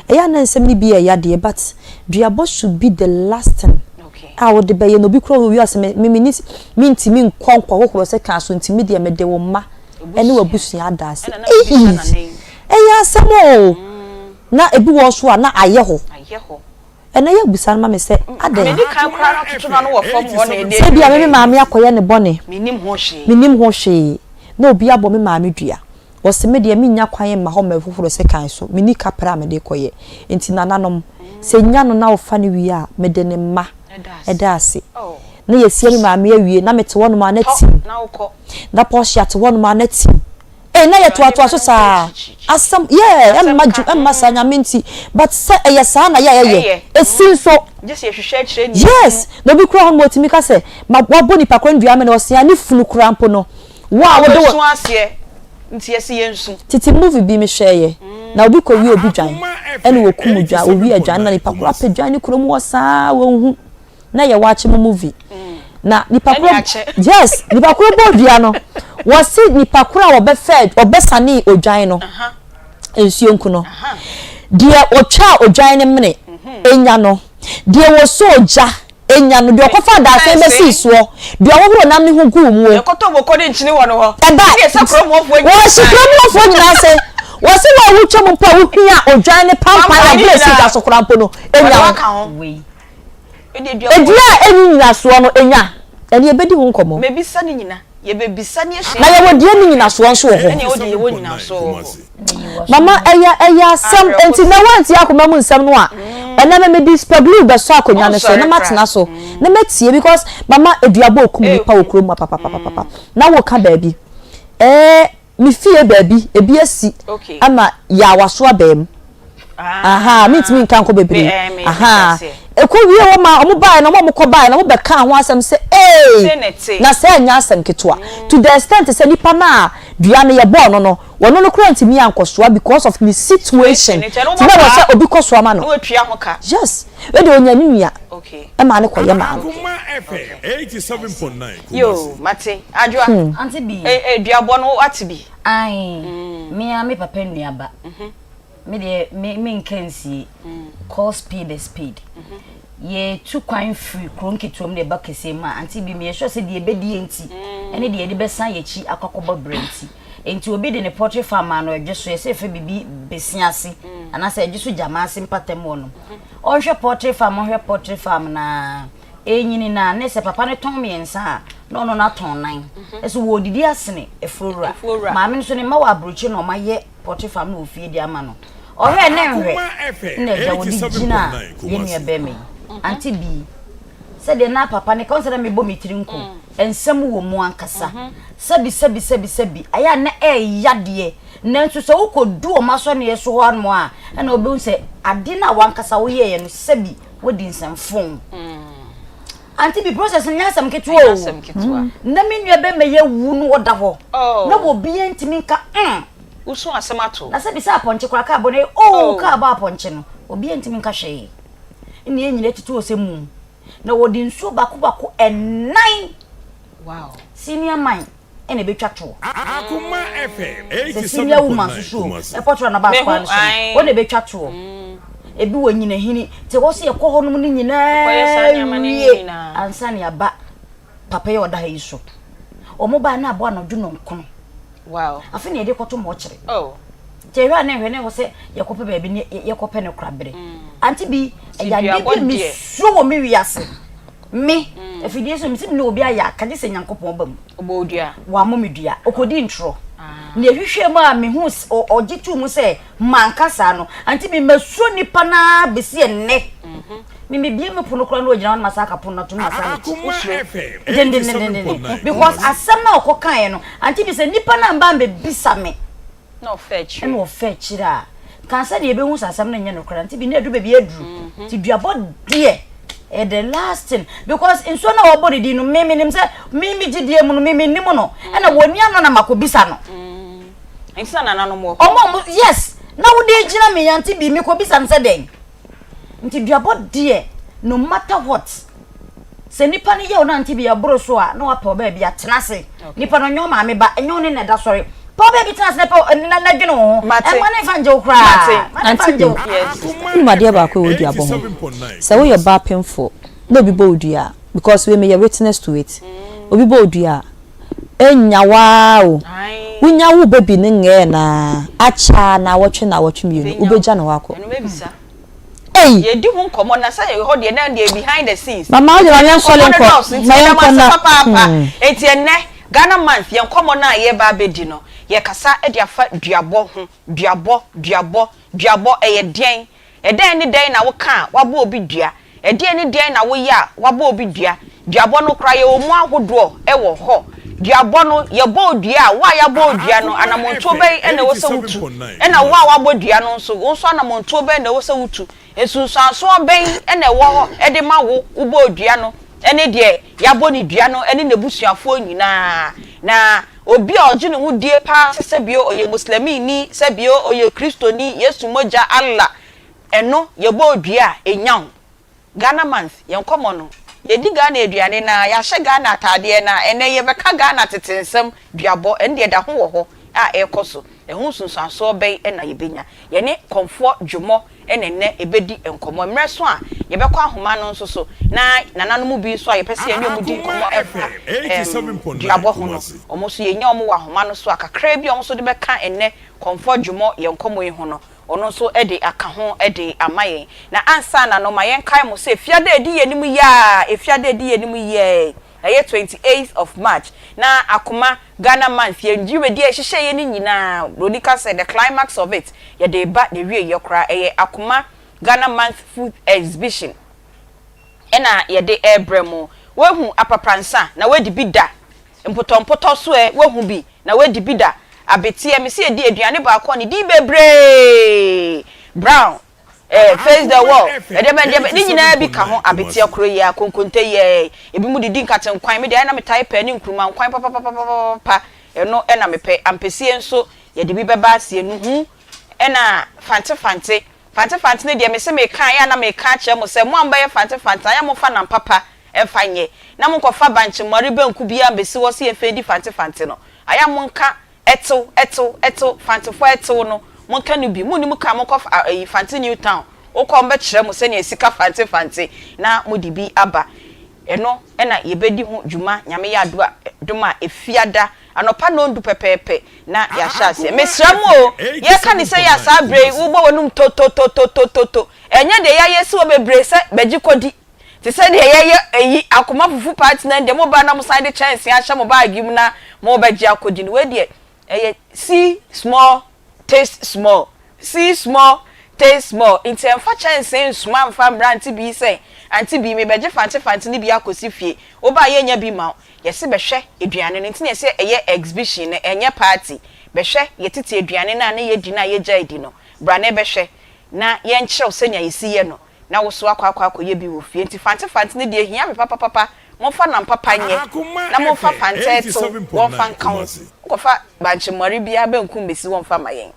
Speaker 3: Ɛyɛ a na nsɛm no bi yɛ ya deɛ but duabɔ should be the last thing a wode bɛyɛ na obi koraa wɔ wiase me me menni mentumi nkɔ nkɔhohoro sekan so nti me deɛ mede wo mma ne w'abusua ada ase. Eii! Ɛyɛ asɛm oo! Na ebi wɔ hɔ nso a na ayɛ hɔ. Ɛnɛ yɛ bisa no ma me sɛ adɛn? Sɛ ebia me me maame akɔyɛ ne bɔne, mennim ho hwee, na obi abɔ me maame dua. Ɔse me deɛ mennya kwan mma hɔ mmɛhohoro sekan so, menni kaprɛ a mede rekɔyɛ. Nti nananom, sɛ nya no na wofa no wie a, mede ne mma da ase. Na yɛasie me maame awie, na mete hɔnom a na tim. Na Portia te hɔnom a na tim. Ei na yɛtoatoa so saa. Asɛm yeah ɛmma dwu ɛmma saa Nyame nti but sɛ ɛyɛ saa na yɛ a yɛyɛ ɛsi nso. Yes na obi koraa hɔ nom ɔtumi ka sɛ ma wabɔ nipa korɔ no dua amene ɔsea ne funu koraa mpo no wo a wode wo. Tete movie bi me hwɛɛyɛ na obi kɔ wie obi dwan ɛna wɔkum dwan owia dwan na nipa korɔ apɛ dwan ne kurom hɔ saa wɔnhu. Na yɛ wakye mo movie na nipa koro yes nipa koro bɔ dua no wɔsi nipa koro a wɔbɛfɛ wɔbɛsane odwan no nsuo nku no deɛ otwa odwan no mene enya no deɛ wɔsɔ ogya enya no deɛ ɔkɔfa adaasɛn bɛsi soɔ deɛ ɔhohoro nam ne ho guu muo
Speaker 2: Yɛkɔtɔ moko ne nkyene wɔ no hɔ.
Speaker 3: Ɛba
Speaker 2: Ɛne ɛsɛ kurom hɔfoɔ nyinaa.
Speaker 3: Wɔsi kurom hɔfoɔ nyinaa sɛ wɔsi wɔn a wotwa mu mpo a wohia odwan ne pampan a bere si gya so koraa mpo no enya
Speaker 2: wo.
Speaker 3: Dua a enni nnyinasoɔ no, nya. Ɛnneɛ yɛbɛdi ho nkɔmmɔ. Na yɛwɔ deɛ ɛnni nnyinasoɔ nso wɔ hɔ. Mama, ɛyɛ, ɛyɛ asɛm. Enti nnɛ woantie akoma mu nsɛm no a, ɛnnɛ me mede super glue bɛsɔ akonnwa no so na matena so na matie because mama aduabɔ rekum nnipa wɔ kurom ha papapapapa. Na woka baabi. Ɛɛ. Me fie baabi, ebi asi ama yaawa so abaa mu. Ahaa, mentumi nka nkɔ bebree. Ahaa, ɛkɔ wie hɔ ma wɔn baeɛ no, wɔn a wɔkɔ baeɛ no, wɔn bɛkaa ho asɛm sɛ, ee, na sɛ ɛnyɛ asɛm ketewa. To the extent sɛ nipa no a dua no yɛbɔɔ no no, wɔno no koraa ntumi ankɔsoa because of ne situation. Nti na ɛwɔ sɛ obi kɔsoa ma no. Yes, wei deɛ ɔnya ne nua ɛmaa no kɔyɛ maa no.
Speaker 2: Yoo, mate. Adwoa,
Speaker 4: Ante bi.
Speaker 2: eh, eh, duabɔ no woate bi?
Speaker 4: Ae, me ara me papa nua ba. Me deɛ, me menka nsie. Call spade a spade. Yɛtu kwan firi kuro nketewa mu de ba kɛseɛ mu a, ante bi, meyɛ sure sɛ deɛ ɛbɛdie nti, ɛne deɛ yɛde bɛsan yɛn akyi akɔ akɔbɔ bra nti. Enti obi de ne poultry farm maa no ɛdwe so, yɛsɛ yɛfrɛ biribi besi ase, anaasɛ ɛdwe so gyama ase mpatam hɔ nom. Ɔnhwɛ poultry farm, ɔnhwɛ poultry farm na Ɛrenyini no a, ne sɛ papa no tɔn mmiɛnsa a, na ɔno no atɔn nan. Ɛso wɔredidi asene afuowura. Maame no nso ne mma wɔ aburokyi na wɔayɛ poultry farm no wɔ fie de ama no. Ɔhwɛ ne nhwɛ na agya wɔde gyina yɛn nua bɛrima yi. Ante bi sɛdeɛ na papa no ka, ɔnsɛ dɛ mebɔ me tiri nko. Nsɛm wɔ mu ankasa. Sɛbi sɛbi sɛbi sɛbi, ayɛ a na ɛɛya deɛ. Nanso sɛ wokɔdu wɔn asɔneɛ so hɔ nom a, ɛna wobɛhu sɛ ade no a w'ankasa woyɛeɛ no sɛbi wodi nsɛmfoo. Auntie bi process no nyɛ asɛm ketewa o. Na me nua bɛma yɛ wu no ɔda hɔ. Oh. Na obi ntumi nka mm.
Speaker 2: Wosu asɛm ato.
Speaker 4: Na sɛ bisa apɔnkye koraa kaa bɔ no oh, oh kaa bɔ apɔnkye no. Obi ntumi nka hwee. Nna yɛn nyinaa tutu ɔsɛ mum. Na wɔde nsuo baako baako ɛnan.
Speaker 2: Wow.
Speaker 4: Senior man. ɛna ɛbɛtwa toɔ. Sɛ senior woman nso so o, ɛkɔ toro anaba kwan no so no, wɔn na ɛbɛtwa toɔ. Ebi wɔ nyinahini, te hɔ sɛ yɛkɔ hɔ nom no nyinaa wie ansa na yɛaba papa yi a ɔda ha yi so. Wɔn baa na abɔ anadwo nɔnkono.
Speaker 2: Wow.
Speaker 4: Afei na yɛde kɔto mɔkyere.
Speaker 2: Oh.
Speaker 4: Nti ɛhwɛ a na ɛhwɛ na ɛwɔ sɛ yɛkɔpɛ baabi ne yɛkɔpɛ no korabere. Ante bi ɛyɛ adeɛ bi a mesuro wɔ me wiase. Me, afidie so, mese me ne obi ayɛ aka gye sɛ Nyankopɔn ba mu.
Speaker 2: Ɔbɔ wo dua?
Speaker 4: Wammɔ me dua. Ɔkɔdii ntorɔ. Na ɛhwehwɛɛ mu a mehu ɔgye too mu sɛ manka saa no. Ante me masuro nipa no ara bɛsi ɛnnɛ. Me mebie me pono koraa na ɔgyina hɔ na masan aka pono no atom na masan mekyi.
Speaker 2: Wosuro?
Speaker 4: Dendendendenden. Because asɛm no a ɔkɔkaeɛ no, ante bi sɛ nipa no amba ambɛbisa me.
Speaker 2: Na ɔfa akyire.
Speaker 4: Ɛna ɔfa akyire a, nka ansa na yɛbɛhu sɛ asɛm no nyɛ nokorɛ no, nti bi na ɛdu baabi aduru. Nti duabɔ deɛ, ɛyɛ the last thing. Because nsuo no a wɔbɔ ne din no, me menim sɛ, me me gyidie mu no, me mennim no. Ɛna wɔnni ano na makɔbisa no.
Speaker 2: Nti na nananom wɔ hɔ.
Speaker 4: Ɔmo a ɔmo yes na wode gyina me ante bi mekɔ bisa no sɛ dɛn nti duabɔ deɛ no matter what sɛ nipa no yɛ wo na ante bi ɛboro so a na wapɛ ɔbaa bi atena ase nipa no nyɛ ɔmaame ba ɛnyɛ wo ne na ɛda sɔre pɛ ɔbaa bi tena ase na pɛ na na dwene wo ho ɛma ne nfa ngye wo koraa ma ne nfa
Speaker 3: ngye
Speaker 4: wo.
Speaker 3: Wonim adeɛ baako a ɛwɔ duabɔ ho sɛ woyɛ ɔbaa pemfoɔ na obi bɔ wo dua a because wei meyɛ witness to it obi bɔ wo dua a Enya wo ara o, wunya wo baby no ngɛɛ no ara, akyɛ ara naawɔtwe naawɔtwe mienu, wobegya no hɔ akɔ. Ei!
Speaker 2: Yɛdi ho nkɔmmɔ na sɛ ɛhɔ deɛ na deɛ behind the scenes.
Speaker 3: Mama wo deɛ ma yɛnsɔre
Speaker 2: Nkɔmmɔ no
Speaker 3: nkɔ,
Speaker 2: dɔɔso nti
Speaker 3: ma
Speaker 2: meda mo
Speaker 3: yɛnkɔ
Speaker 2: ase
Speaker 3: na
Speaker 2: papaapa.
Speaker 3: hmm.
Speaker 2: Enti ɛnnɛ Ghana month yɛn nkɔmmɔ no a yɛreba abɛdi no, yɛrekasa de afa duabɔ ho, duabɔ, duabɔ, duabɔ ɛyɛ deɛn? Ɛdɛn ne dɛn na woka a woabɔ obi dua? Ɛdeɛn ne deɛn na woyɛ a woabɔ obi dua? Duabɔ no koraa yɛwɔ mu ahodoɔ wɔ hɔ. Duabɔ no, yɛbɔ wo dua a, wo a yɛabɔ wo dua no, anammɔntuo bɛn na ɛwɔ sɛ wotu? Ɛna wo a woabɔ dua no nso, wo nso anammɔntuo bɛn na ɛwɔ sɛ wotu? Nsunsuansoɔ bɛn na ɛwɔ hɔ de ma wo, wobɔɔ dua no ne deɛ yɛabɔ no dua no ne n'abusuafoɔ nyinaa? Na obi a ɔgye ne ho die paa sɛ sɛbio ɔyɛ Muslimini, sɛbio ɔyɛ Kristoni, Yesu mogya, Allah, ɛno yɛbɔ dua a, ɛnya wo. Ghana month, yɛn nkɔmmɔ no, yɛdi Ghana aduane no ara, yɛahyɛ Ghana ataadeɛ no ara, ɛnnɛ yɛbɛka Ghana tete nsɛm, duabɔ, ɛno deɛ ɛda ho wɔ hɔ a ɛrekɔ so. Ɛho nsunsuansoɔ bɛn na yɛbɛnya? Yɛne Kɔmfoɔ Dwommɔ na ɛnnɛ yɛbɛdi nkɔmmɔ. Mmerɛ so a yɛbɛkɔ ahoma no nso so, na nananom bi nso a yɛpɛ sɛ yɛne wɔn di nkɔmmɔ ɛfa ɛɛm duabɔ ho no, wɔn nso yɛnya wɔn wɔ ahoma no so a, kakra bi a wɔn nso de bɛka ɛnnɛ Kɔmfoɔ Dwommɔ yɛn nkɔmmɔ yi ho no, ɔno nso de aka ho de ama yɛn. Na ansa na no, ma yɛnkae mo sɛ Fiada a ɛdi yɛn anim yi ara, Efiada a ɛdi yɛn anim yi ara yi, Ɛyɛ 28th of March na Akoma Ghana Month yɛn dwumadi a yɛhyehyɛeɛ no nyinaa, Buroni ka sɛ the climax of it, yɛde reba n'awieeɛ koraa. Ɛyɛ Akoma Ghana Month Food Exhibition ɛna yɛde rebrɛ mo. Woahu aprapransa na woadi bi da? Mpotɔmpotɔ so ɛ, woahu bi na woadi bi da? Abeteɛ, mese yɛdi aduane baako a ne din bebree, brown, Eh, face the wall, ɛdeɛ bɛn deɛ bɛn, ne nyinaa bi ka ho, abeteɛ koro yi ara, konkonte yi ara, ebinom didi nkate nkwan, me deɛ ayɛ na metae pɛ ne nkruma nkwan papapapapapa, ɛno na mepɛ, ampesie nso yɛde bi bɛba aseɛ, nuhu ɛna fante fante, fante fante no deɛ mese meka a, ɛyɛ a na meka akyerɛ mo sɛ mo a mobɛyɛ fante fante no, ayɛ a momfa nam papa mfa nyɛ, na monkɔfa bankye mmɔre banku biara mbɛsi hɔ sɛ yɛmfa ndi fante fante no, ayɛ a monka Ɛtew, ɛtew, ɛtew, Fantefoɔ ɛtew no, monka no bi. Monni mu ka, monkɔ fa, ayi, Fante New Town. Wokɔ a, wɔbɛkyerɛ mo sɛnea yɛsi ka Fante Fante, na mode bi aba. Ɛno na yɛbɛdi ho dwuma, Nyame yɛ ado a, dom a, Efiada, anɔpa nnɔndu pɛpɛɛpɛ na yɛahyɛ aseɛ. Mesrɛ mo o, yɛreka no sei a, saa berɛ yi, wobɔ w'anum to-to-to-to-to-to. Ɛnyɛ deɛ yɛayɛ asi hɔ bebree sɛ bɛgye kɔdi. Te sɛ deɛ yɛyɛ eyi, akoma fufu party no deɛ moba na mosan de kyɛnsee ahyɛ mo baage mu na morebɛgye akɔdi no, wei deɛ ɛyɛ see small taste small, see small taste small, nti ɛmfa kyɛnsee nsoma mfa mmrɛ Auntie Bii sɛ, Auntie Bii mebɛgye fante fante no bi akɔsi fie, woba a yɛnnya bi mma wo, yɛse bɛhwɛ aduane no, nti na yɛse ɛyɛ exhibition no, ɛnyɛ party, bɛhwɛ yɛtete aduane no a na yɛdi no a yɛgyae di no, bra na bɛhwɛ na yɛnkyerɛ wo sɛnea yɛsi yɛ no. na wo so akɔ akɔ akɔyɛ bi wɔ fie nti fante fante no deɛ ɛhia me papapapa momfa nam papa nyɛ na momfa fante ɛtew wɔmfa nka ho wokɔfa bankye mmɔre biara bɛnku mmɛsi hɔ mfa ma yɛn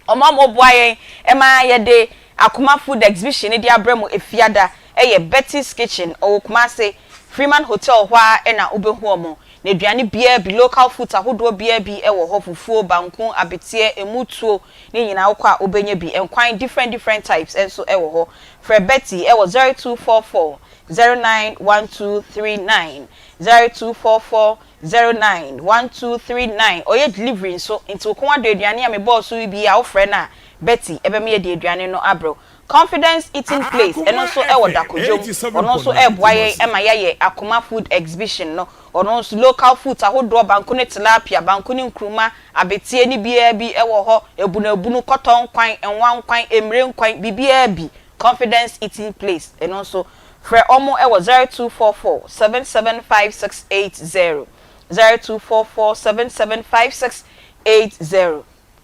Speaker 2: wɔn a wɔboa yɛn ɛma yɛde Akoma Food Exhibition no de abrɛ mo Efiada ɛyɛ Betty's Kitchen ɔwɔ Kumase Freeman Hotel hɔ ara ɛna wobɛhu wɔn na aduane biara bi local foods ahodoɔ biara bi ɛwɔ hɔ fufuo banku abeteɛ emu tuo Ne nyinaa wokɔ a wobɛnya bi. Nkwan different different types nso wɔ hɔ. Frɛ Betty wɔ 0244 09 1239, 0244 09 1239. Ɔyɛ delivery nso, nti wo kɔn adɔ aduane a mebɔɔ so yi bi a wofrɛ no a, Betty bɛma yɛde aduane no abrɛ wo. Confidence Eating Place, ɛno nso wɔ Dakodwom. Ɔno nso reboa yɛn ma yɛayɛ Akoma Food Exhibition no. Ɔno nso local foods ahodoɔ, banku ne tilapia, banku ne nkruma, abeteɛ ne biara bi wɔ hɔ, abunabunu, kɔtɔ nkwan, nwa nkwan, mmire nkwan, biribiara bi. Confidence Eating Place, ɛno nso frɛ wɔn wɔ 0244 775680, 0244 775680.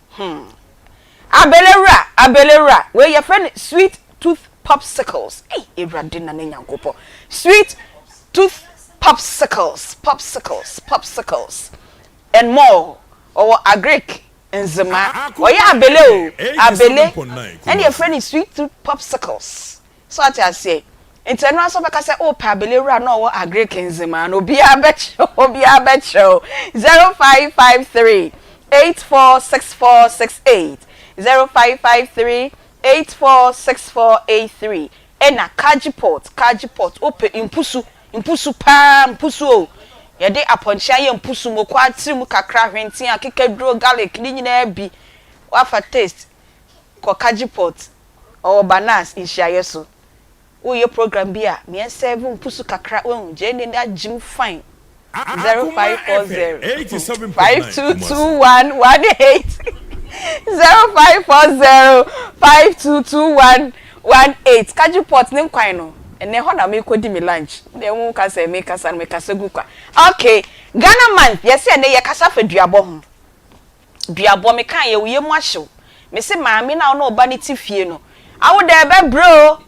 Speaker 2: Hmm. Abelewura, abelewura, wei yɛfrɛ no sweet tooth popsicles. Ei, Awurade na ne Nyankopɔn. Sweet tooth popsicles, popsicles, popsicles and more. Ɔwɔ agric. Nzema. Ɔyɛ abele o, abele ɛna yɛfrɛ no sweet tooth popsicles. So ate aseɛ? Nti ɛno ara nso wobɛka sɛ wopɛ abele wura na ɔwɔ agric Nzema no, obiara bɛkyerɛ wo, obiara bɛkyerɛ wo. 0553 846468, 0553 846483 ɛna Kajipot, Kajipot, wopɛ mpusu, Mpusu paa, mpusu o. Yɛde apɔnkye ayɛ mpusu, moko atiri mu kakra, hwentea, akekaduro, garlic, ne nyinaa bi. Woafa taste, kɔ Kadji Pot, ɔwɔ Banas nhyiaeɛ so. Woreyɛ program bi a, ma yɛnsɛɛve mpusu kakra, woahu, gyeene no agye mu fine. 0540 522118 0540 5221 18 Kadji Pot ne nkwan no. Ɛnɛ ɛhɔ na merekɔdi me lunch. Deɛ mo ka sɛ mekasa no mekasa gu kwa. Okay, Ghana month yɛse ɛnɛ yɛkasa fa duabɔ ho. Duabɔ mekaeɛ wo yam ahyew. Mese maame no a wo ne wo ba no te fie no, awo dɛ ɛbɛbrɛ o.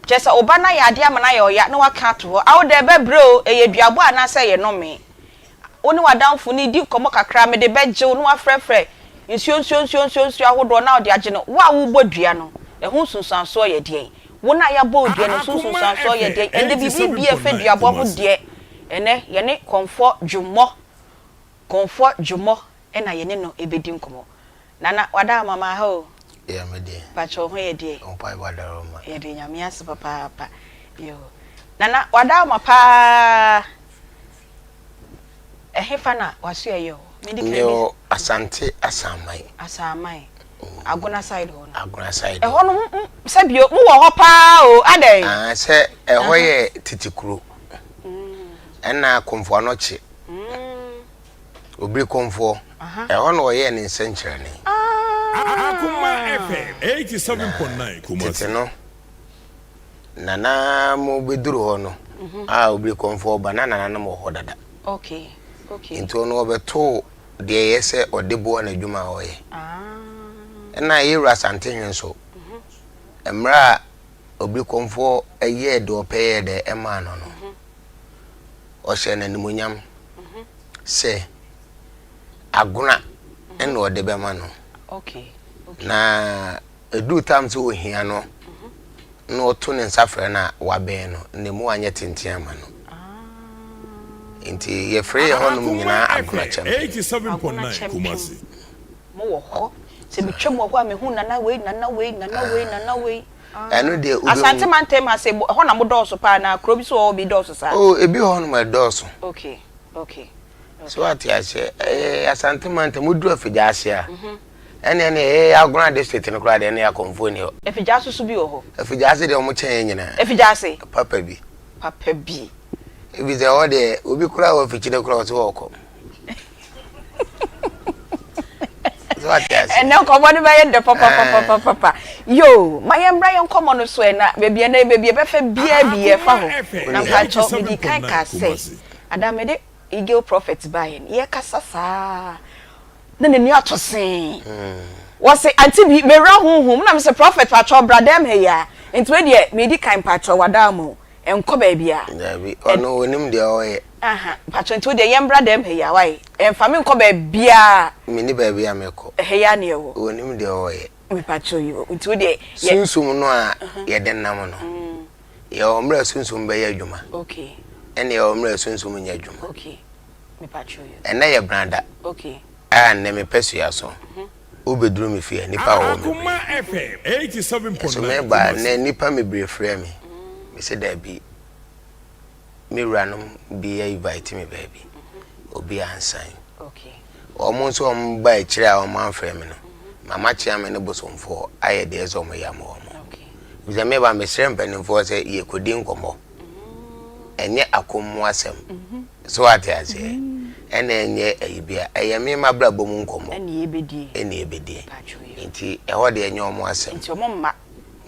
Speaker 2: Kyerɛ sɛ wo ba no ayɛ adeɛ ama no ayɛ ɔya na waka ato hɔ. Awo dɛ ɛbɛbrɛ o, ɛyɛ duabɔ anaasɛ ɛyɛ nnome. Wo ne w'adamfo no redi nkɔmmɔ kakra, mede bɛgye wo, na woafrɛfrɛ nsuo nsuo nsuo nsuo nsuo ahodoɔ na wode agye no. Wo a worebɔ dua no, ɛho nsunsuansoɔ yɛ deɛn? Wo no a yɛabɔ wo dua no, ɛso nsunsuansoɔ yɛ deɛn? Ɛnnɛ biribi biara a ɛfa duabɔ ho deɛ, ɛnnɛ yɛne Kɔmfoɔ Dwommɔ, Kɔmfoɔ Dwommɔ na yɛne no rebɛdi nkɔmmɔ. Nana, wada ama ma ha o.
Speaker 5: Yeah, me deɛ.
Speaker 2: Pakyɛ wo ho yɛ deɛ?
Speaker 5: Wo mpaebɔ adaworoma.
Speaker 2: Yɛde Nyame ase papaapa. Yoo. Nana, wada ama paa. Ɛhefa na w'asoɛeɛ wɔ?
Speaker 5: Medi kan bi. Mewɔ Asante Asaman.
Speaker 2: Asaman. Agona side hɔ no.
Speaker 5: Agona side hɔ.
Speaker 2: Ɛhɔ no sɛ bio mo wɔ hɔ paa o adɛn?
Speaker 5: Ah sɛ ɛhɔ yɛ tete kuro. Ɛna Komfo Anokye. Obiri Komfoɔ. Ɛhɔ na ɔyɛɛ ne nsɛnkyerɛnne.
Speaker 6: Akoma FM 87.9 Kumasi.
Speaker 5: Tete no. Nana mo bɛduru hɔ no a obiri kɔmfoɔ ba na nananom wɔ hɔ dada.
Speaker 2: Okay, okay.
Speaker 5: Nti ɔno ɔbɛtoo deɛ ɛyɛ sɛ ɔde boa n'adwuma a ɔyɛ.
Speaker 2: Ah.
Speaker 5: Ɛna Yɛwura Asantehene nso, mmerɛ a obiri kɔmfoɔ yɛɛ deɛ ɔpɛ yɛɛ dɛ ɛmaa no no, ɔhyɛɛ no animuonyam sɛ agona ɛna ɔde bɛma no.
Speaker 2: Okay, okay.
Speaker 5: Na Ɛduru tam sɛ ɔhia no na ɔto ne nsa frɛ no a, wabɛn no, na emu anyɛ tenten ama no. Nti yɛfrɛ yɛ hɔnom nyinaa
Speaker 6: Akoma
Speaker 5: Agona
Speaker 6: FM
Speaker 5: Kyɛmpem.
Speaker 2: Agona
Speaker 6: 87.9
Speaker 2: Kyɛmpem.
Speaker 6: Kumasi.
Speaker 2: Mo wɔ hɔ. Sɛ metwam wɔ hɔ a mehu Nana wei, Nana wei, Nana wei, Nana wei.
Speaker 5: Ɛno deɛ wobɛhu.
Speaker 2: Asante mantam ha sei, ɛhɔ na modɔɔso paa anaa kuro bi so wɔ hɔ bi dɔɔso saa?
Speaker 5: Oh, ebi wɔ hɔnom a ɛdɔɔso.
Speaker 2: Okay, okay, okay.
Speaker 5: So wate aseɛ? Ɛyɛ Asante mantam, woduru Afigya-Ase a, Ɛne ɛne ɛyɛ Agona district no koraa deɛ ɛne akɔmfoɔ ni hɔ.
Speaker 2: Afigyaase so bi wɔ hɔ.
Speaker 5: Afigyaase deɛ wɔn kyɛn yɛn nyinaa.
Speaker 2: Afigyaase.
Speaker 5: Papa bi.
Speaker 2: Papa bi.
Speaker 5: Ebi sɛ hɔ deɛ obi koraa wɔ afikyire koraa ɔsɛ ɔkɔ. So ate ase.
Speaker 2: Ɛnɛ nkɔmɔ no bɛyɛ dɛ papapapapapa. Yoo, ma yɛn mbra yɛn nkɔmɔ no so ɛna baabi ɛnɛ baabi ɛbɛfɛ biara bi yɛfa hɔ. Na mpakyɛw medi kan kaa sɛ ada mede Eagle Prophet baeɛ no yɛkasa saa. Na n'ani atɔ see. Wɔse auntie bi mewura honhom na mese prophet pakyɛw bra dɛm ha yi a nti wei deɛ medi kan pakyɛw wada ama o ɛnkɔ baabi a.
Speaker 5: Dabi ɔno onim deɛ ɔyɛ.
Speaker 2: Aha pakyɛw nti wo deɛ yɛn bra dɛm ha yi a wai ɛnfa me nkɔ baabi a.
Speaker 5: Menni baabi a mekɔ.
Speaker 2: Ɛha yi a na yɛwɔ.
Speaker 5: Onim deɛ ɔyɛ.
Speaker 2: Mepakyɛw yi o nti wo deɛ yɛ.
Speaker 5: Sunsum no a yɛde nam no yɛwɔ mmerɛ a sunsum bɛyɛ adwuma
Speaker 2: Okay.
Speaker 5: ɛna yɛwɔ mmerɛ a sunsum nyɛ adwuma.
Speaker 2: Okay.
Speaker 5: Ɛnnɛ yɛ brada a nnɛ me pɛsua so wobɛduru me fie a nnipa wɔ hɔ bebree. Nso meba a nnɛ nnipa bebree frɛ me. Mese daabi me wuranom bi invite me baabi obi ansan. Wɔn nso wɔn ba akyire a wɔn amfrɛ me no mama kyea me ne bosomfoɔ ayɛ deɛ ɛsɛ wɔn yɛ ama wɔn. Efisɛ meba mesrɛ mpanimfoɔ sɛ yɛkɔdi nkɔmmɔ. Ɛnyɛ akɔm mu asɛm. So wate aseɛ? Ɛna ɛnyɛ ayi bia. Ɛyɛ me m'abrabɔ mu nkɔmmɔ.
Speaker 2: Ɛna yɛbɛdie.
Speaker 5: Ɛna yɛbɛdie. Nti ɛhɔ deɛ ɛnyɛ wɔn asɛm.
Speaker 2: Nti wɔn mma.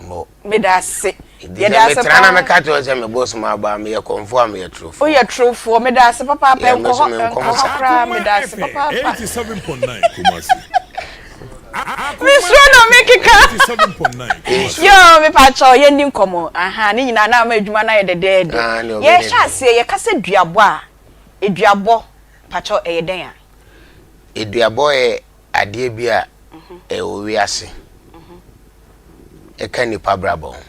Speaker 5: Mo.
Speaker 2: Meda ase.
Speaker 5: Nti sɛ metra na meka kyerɛ sɛ me bosom aba a, meyɛ kɔmfoɔ a meyɛ torofoɔ.
Speaker 2: Woyɛ torofoɔ. Meda ase papaapa.
Speaker 5: Yɛ me
Speaker 2: Ɛnkɔ
Speaker 5: so
Speaker 2: hɔ,
Speaker 5: menkɔm
Speaker 2: ɛnkɔ hɔ
Speaker 5: saa.
Speaker 2: koraa.
Speaker 6: Akoma
Speaker 2: Meda ase
Speaker 6: FM
Speaker 2: papaapa.
Speaker 6: 87.9 Kumasi.
Speaker 2: Mesuro na mekeka.
Speaker 5: Nsu.
Speaker 2: Yoo, mepakyɛw, yɛnni nkɔmmɔ. Aha, ne nyinaa na ama adwuma no ayɛ dɛdɛɛdɛ.
Speaker 5: Ah, nea ɔbɛyɛ
Speaker 2: Yɛhyɛ
Speaker 5: deɛ.
Speaker 2: aseɛ, yɛka sɛ duabɔ a, eduabɔ, pakyɛw, ɛyɛ dɛn a?
Speaker 5: Eduabɔ yɛ. adeɛ bi a ɛwɔ wiase ɛka nnipa abrabɔ ho.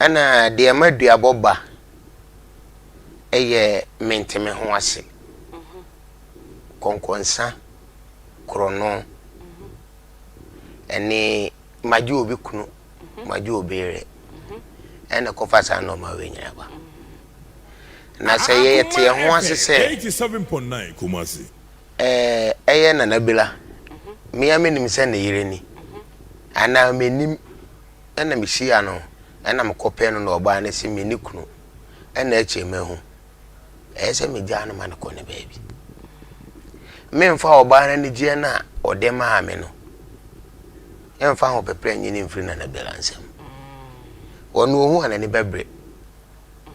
Speaker 5: Ɛna deɛ ɛma duabɔ ba ɛyɛ mente me ho ase, kɔnkɔnsa, korɔno, ɛne magye obi kunu, magye obi yere, ɛna ɛkɔfa saa nnoɔma wei nyinaa ba. Na sɛ yɛte yɛn ho ase sɛ ɛyɛ Nana Bela, me ara menim sɛ ne yere ni, anaa mennim, ɛna mehyia no, ɛna mekɔpɛ no na ɔbaa no se menni kunu, ɛna akyire mahu. Ɛyɛ sɛ megyaa no ma no kɔ ne baabi. Memfa ɔbaa no anigyeɛ no a ɔde maa me no, ɛmfa ho pɛprɛ nye no mfiri Nana Bela nsam. Ɔno ohu a n'ani bɛbere.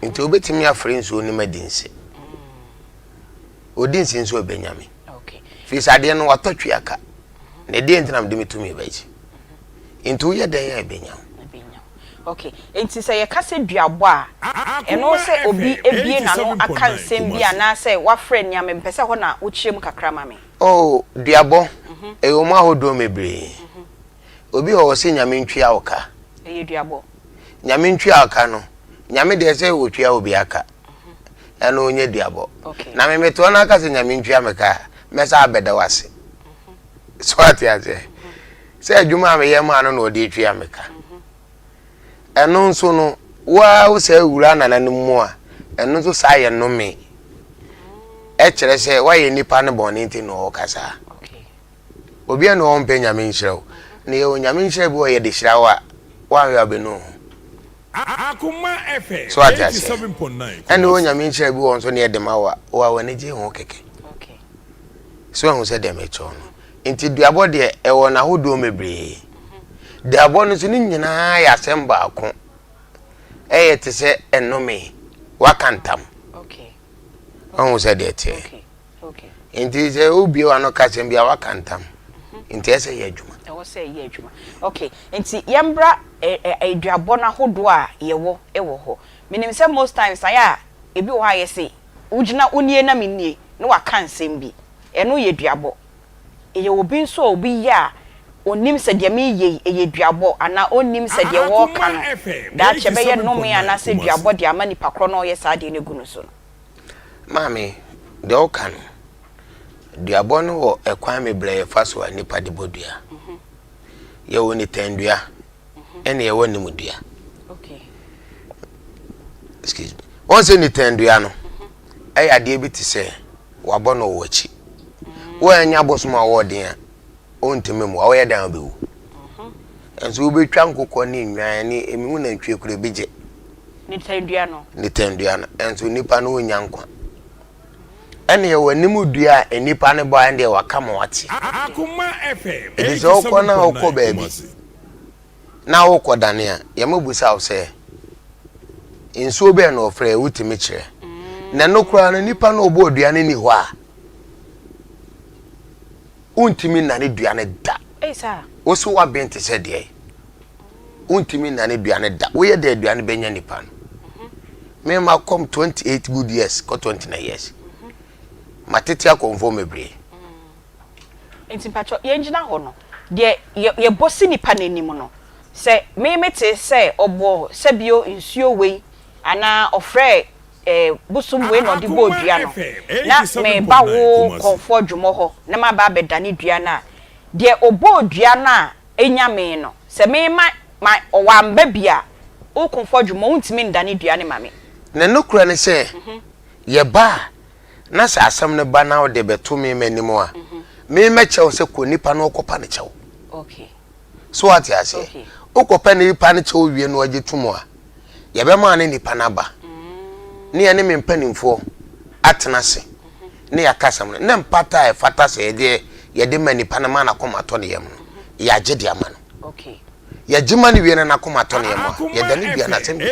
Speaker 5: Nti obetumi afrɛ nsuo no ma di nse. Odi nse nso ɛbɛnya me. Firi sɛ adeɛ no watɔ twi aka. Na ɛdeɛ nti na mede me tumi bɛgye. Nti woyɛ dɛn a ɛbɛnya wo.
Speaker 2: Okay, nti sɛ yɛka sɛ duabɔ a, ɛno sɛ obi abue n'ano aka nsɛm bi anaasɛ wafrɛ nea mepɛ sɛ hɔ na wokyerɛ mu kakra ma me.
Speaker 5: Oh, duabɔ, ɛwɔ mu ahodoɔ bebree. Obi wɔ hɔ ɔse Nyame ntua wo ka.
Speaker 2: Ɛyɛ duabɔ.
Speaker 5: Nyame ntua wo ka no, Nyame deɛ sɛ ɔtua obi aka. Ɛno ɔnyɛ duabɔ. Na me mete hɔ na aka sɛ Nyame ntua me ka a, mɛsa abɛda wo ase. So ate aseɛ? Sɛ adwuma a meyɛ maa no na ɔde atua me ka. Ɛno nso no, wo ara wo saa wura nananom mu a, ɛno nso saa yɛ nnome. Ɛkyerɛ sɛ woayɛ nipa no bɔne nti na ɔka saa. Obiara nni hɔ a ɔmpɛ Nyame nhyira o. Na yɛwɔ Nyame nhyira bi wɔ hɔ yɛde hyira wo a, woanhwɛ a wobɛnu wo ho. So wate aseɛ? Ɛna ɛwɔ Nyame nhyira bi wɔ hɔ nso na yɛde ma wo a, wo a w'ani gye ho kɛkɛ. So wahu sɛ deɛ mekyerɛ wo no? Nti duabɔ deɛ ɛwɔ n'ahodoɔ bebree. Duabɔ no nso ne nyinaa yɛ asɛm baako. Ɛyɛ te sɛ ɛnome, waka ntam. Wahu sɛ deɛ ɛteɛ? Nti sɛ wobue w'ano ka asɛm bi a waka ntam. Nti ɛsɛ yɛ adwuma.
Speaker 2: Ɛwɔ sɛ ɛyɛ adwuma. Okay, nti yɛmbra aduabɔ no ahodoɔ a yɛwɔ wɔ hɔ. Menim sɛ most times ayɛ a ebi wɔ hɔ a yɛse wogyina wo nie na me nie na waka nsɛm bi. Ɛno yɛ duabɔ. Ɛyɛ obi nso a obi yɛ a ɔnnim sɛ deɛ mereyɛ yi ɛyɛ duabɔ anaa ɔnnim sɛ deɛ wɔreka no daakye ɛbɛyɛ nnome anaasɛ duabɔ de ama nipa korɔ no a ɔyɛ saa adeɛ no agu no so no.
Speaker 5: Maame, deɛ woka no, duabɔ no wɔ ɛkwan bebree a yɛfa so a nnipa de bɔ dua. Yɛwɔ nitandua ɛna yɛwɔ nimdua. Excuse me. Wɔn sɛ nitandua no ɛyɛ adeɛ bi te sɛ wabɔ no wɔ w'akyi. Woannya abosom a ɔwɔ den a, ɔntumi mmoa woyɛ dan wobɛwu. Nso wobɛtwa nkokɔ ne nnwan ne emu nantwie kura bi gye.
Speaker 2: Ne tɛndua no.
Speaker 5: Ne tɛndua no. Nso nipa no ɔnya nkwa. Ɛne ɛwɔ anim dua a nipa no bɔ a ɛndeɛ waka ma wate. Ɛdi sɛ wokɔ na wokɔ baabi na wokɔ dane a, yɛma busa wo sɛ nsuo bɛn na ɔfrɛ wotumi kyerɛ. Na ɛno koraa no nipa no ɔbɔ dua no ni hɔ a wontumi nnane dua no da. Wo so woaben te sɛ deɛ wontumi nnane dua no da. Woyɛ dɛ dua no bɛnya nipa no. Me ma kɔm 28 good years kɔ 29 years. Matete akɔmfoɔ bebree.
Speaker 2: Nti mpakyɛ yɛngyina hɔ no deɛ yɛbɔ si nipa no anim no sɛ me mete sɛ ɔbɔ sɛbio nsuo wei anaa ɔfrɛ eh, bosom wei na ɔde bɔɔ dua no, na mereba wo kɔmfoɔ dwomɔ hɔ na maba abɛdane dua no a, deɛ ɔbɔɔ dua no a ɛnya me no, sɛ mema ma wamba bi a, wo kɔmfoɔ dwomɔ, wontumi ndane dua no ma me.
Speaker 5: Ne nokorɛ ne sɛ, yɛba a, na sɛ asɛm no ba na wode bɛto me m'anim a, me mɛkyɛ wo sɛ kɔ nipa no kɔpa no kyɛw. So wate aseɛ? Wokɔpɛ nipa no kyɛw wie na ɔgye tom a, yɛbɛma ne nipa no aba ne yɛne me mpanimfoɔ atena ase ne yɛaka asɛm no ne mpata a ɛfata sɛ yɛde yɛde ma nipa no ma n'akoma atɔ ne yam no yɛagye de ama no yɛgye ma no wie na n'akoma atɔ ne yam a yɛda ne dua no asɛm
Speaker 2: bi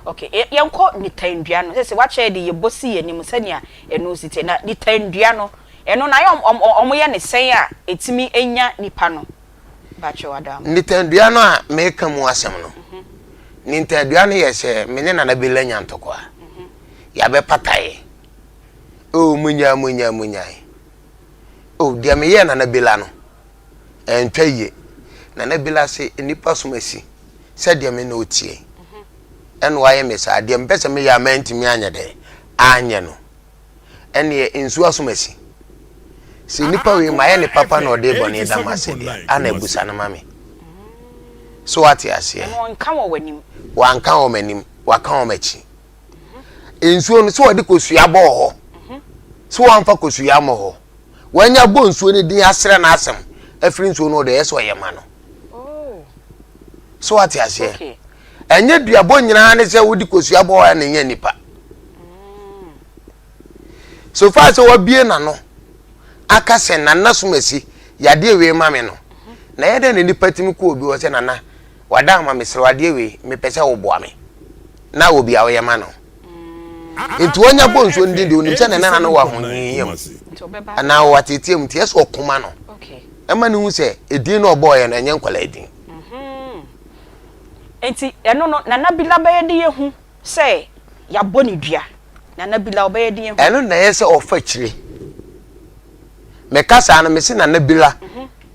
Speaker 2: Okay, yɛnkɔ nitandua no sɛ sɛ wakyerɛ de yɛbɔ si yɛn anim sɛnea ɛno si te na nitandua no ɛno na ayɛ ɔmo yɛ ne sɛn a ɛtumi nya nipa no.
Speaker 5: Nitadua no a mereka mu asɛm no, nitadua no yɛ sɛ me ne Nana Bella nya ntɔkwa a, yɛabɛpataeɛ. Oh, munnyae, munnyae, munnyae. Oh, deɛ meyɛɛ Nana Bela no, ɛntwa yie. Nana Bela se nnipa som asi sɛ deɛ me na ɔtie. Ɛna wayɛ me saa. Deɛ mepɛ sɛ meyɛ a mantumi anyɛ dɛn? Anyɛ no. Ɛneɛ nsuo asom asi. Sɛ nnipa wei mayɛ ne papa na ɔde bɔne da m'ase deɛ, ana abusa no ma me. So wate aseɛ?
Speaker 2: Ɛno ɔnka wɔ w'anim.
Speaker 5: Wanka wɔ m'anim, waka wɔ m'akyi. Nsuo no, sɛ wɔde kosua bɔɔ hɔ, sɛ wɔamfa kosua ammɔ hɔ, wanya bɔ nsuo no din asrɛ n'asɛm afiri nsuo no ɔdɔ ɛyɛ sɛ ɔyɛ ma no. So wate aseɛ? Ɛnyɛ duabɔ nyinaa ne sɛ wode kosua bɔ hɔ a na ɛnyɛ nipa. So far sɛ wabie n'ano aka sɛ nana somasi yadeɛ wei ma me no, na ɛyɛ dɛn na nipa tumi kɔ obi hɔ sɛ nana Wada ama me serɛ wo adeɛ wei mepɛ sɛ woboa me na wɔ bia woyɛ ma no nti wɔnya bɔ nsuo no din deɛ onim sɛ ne nana no wɔ ahohiahia mu anaa wɔ ateeteɛ mu nti ɛsɛ ɔkoma no ɛma no hu sɛ edin no ɔbɔɔyɛ no ɛnyɛ nkwadaa din.
Speaker 2: Nti ɛno no Nana Bila bɛyɛ de yɛhu sɛ yɛabɔ ne dua Nana Bila ɔbɛyɛ de yɛhu.
Speaker 5: Ɛno na ɛyɛ sɛ ɔfa akyire. Meka saa no mese Nana Bila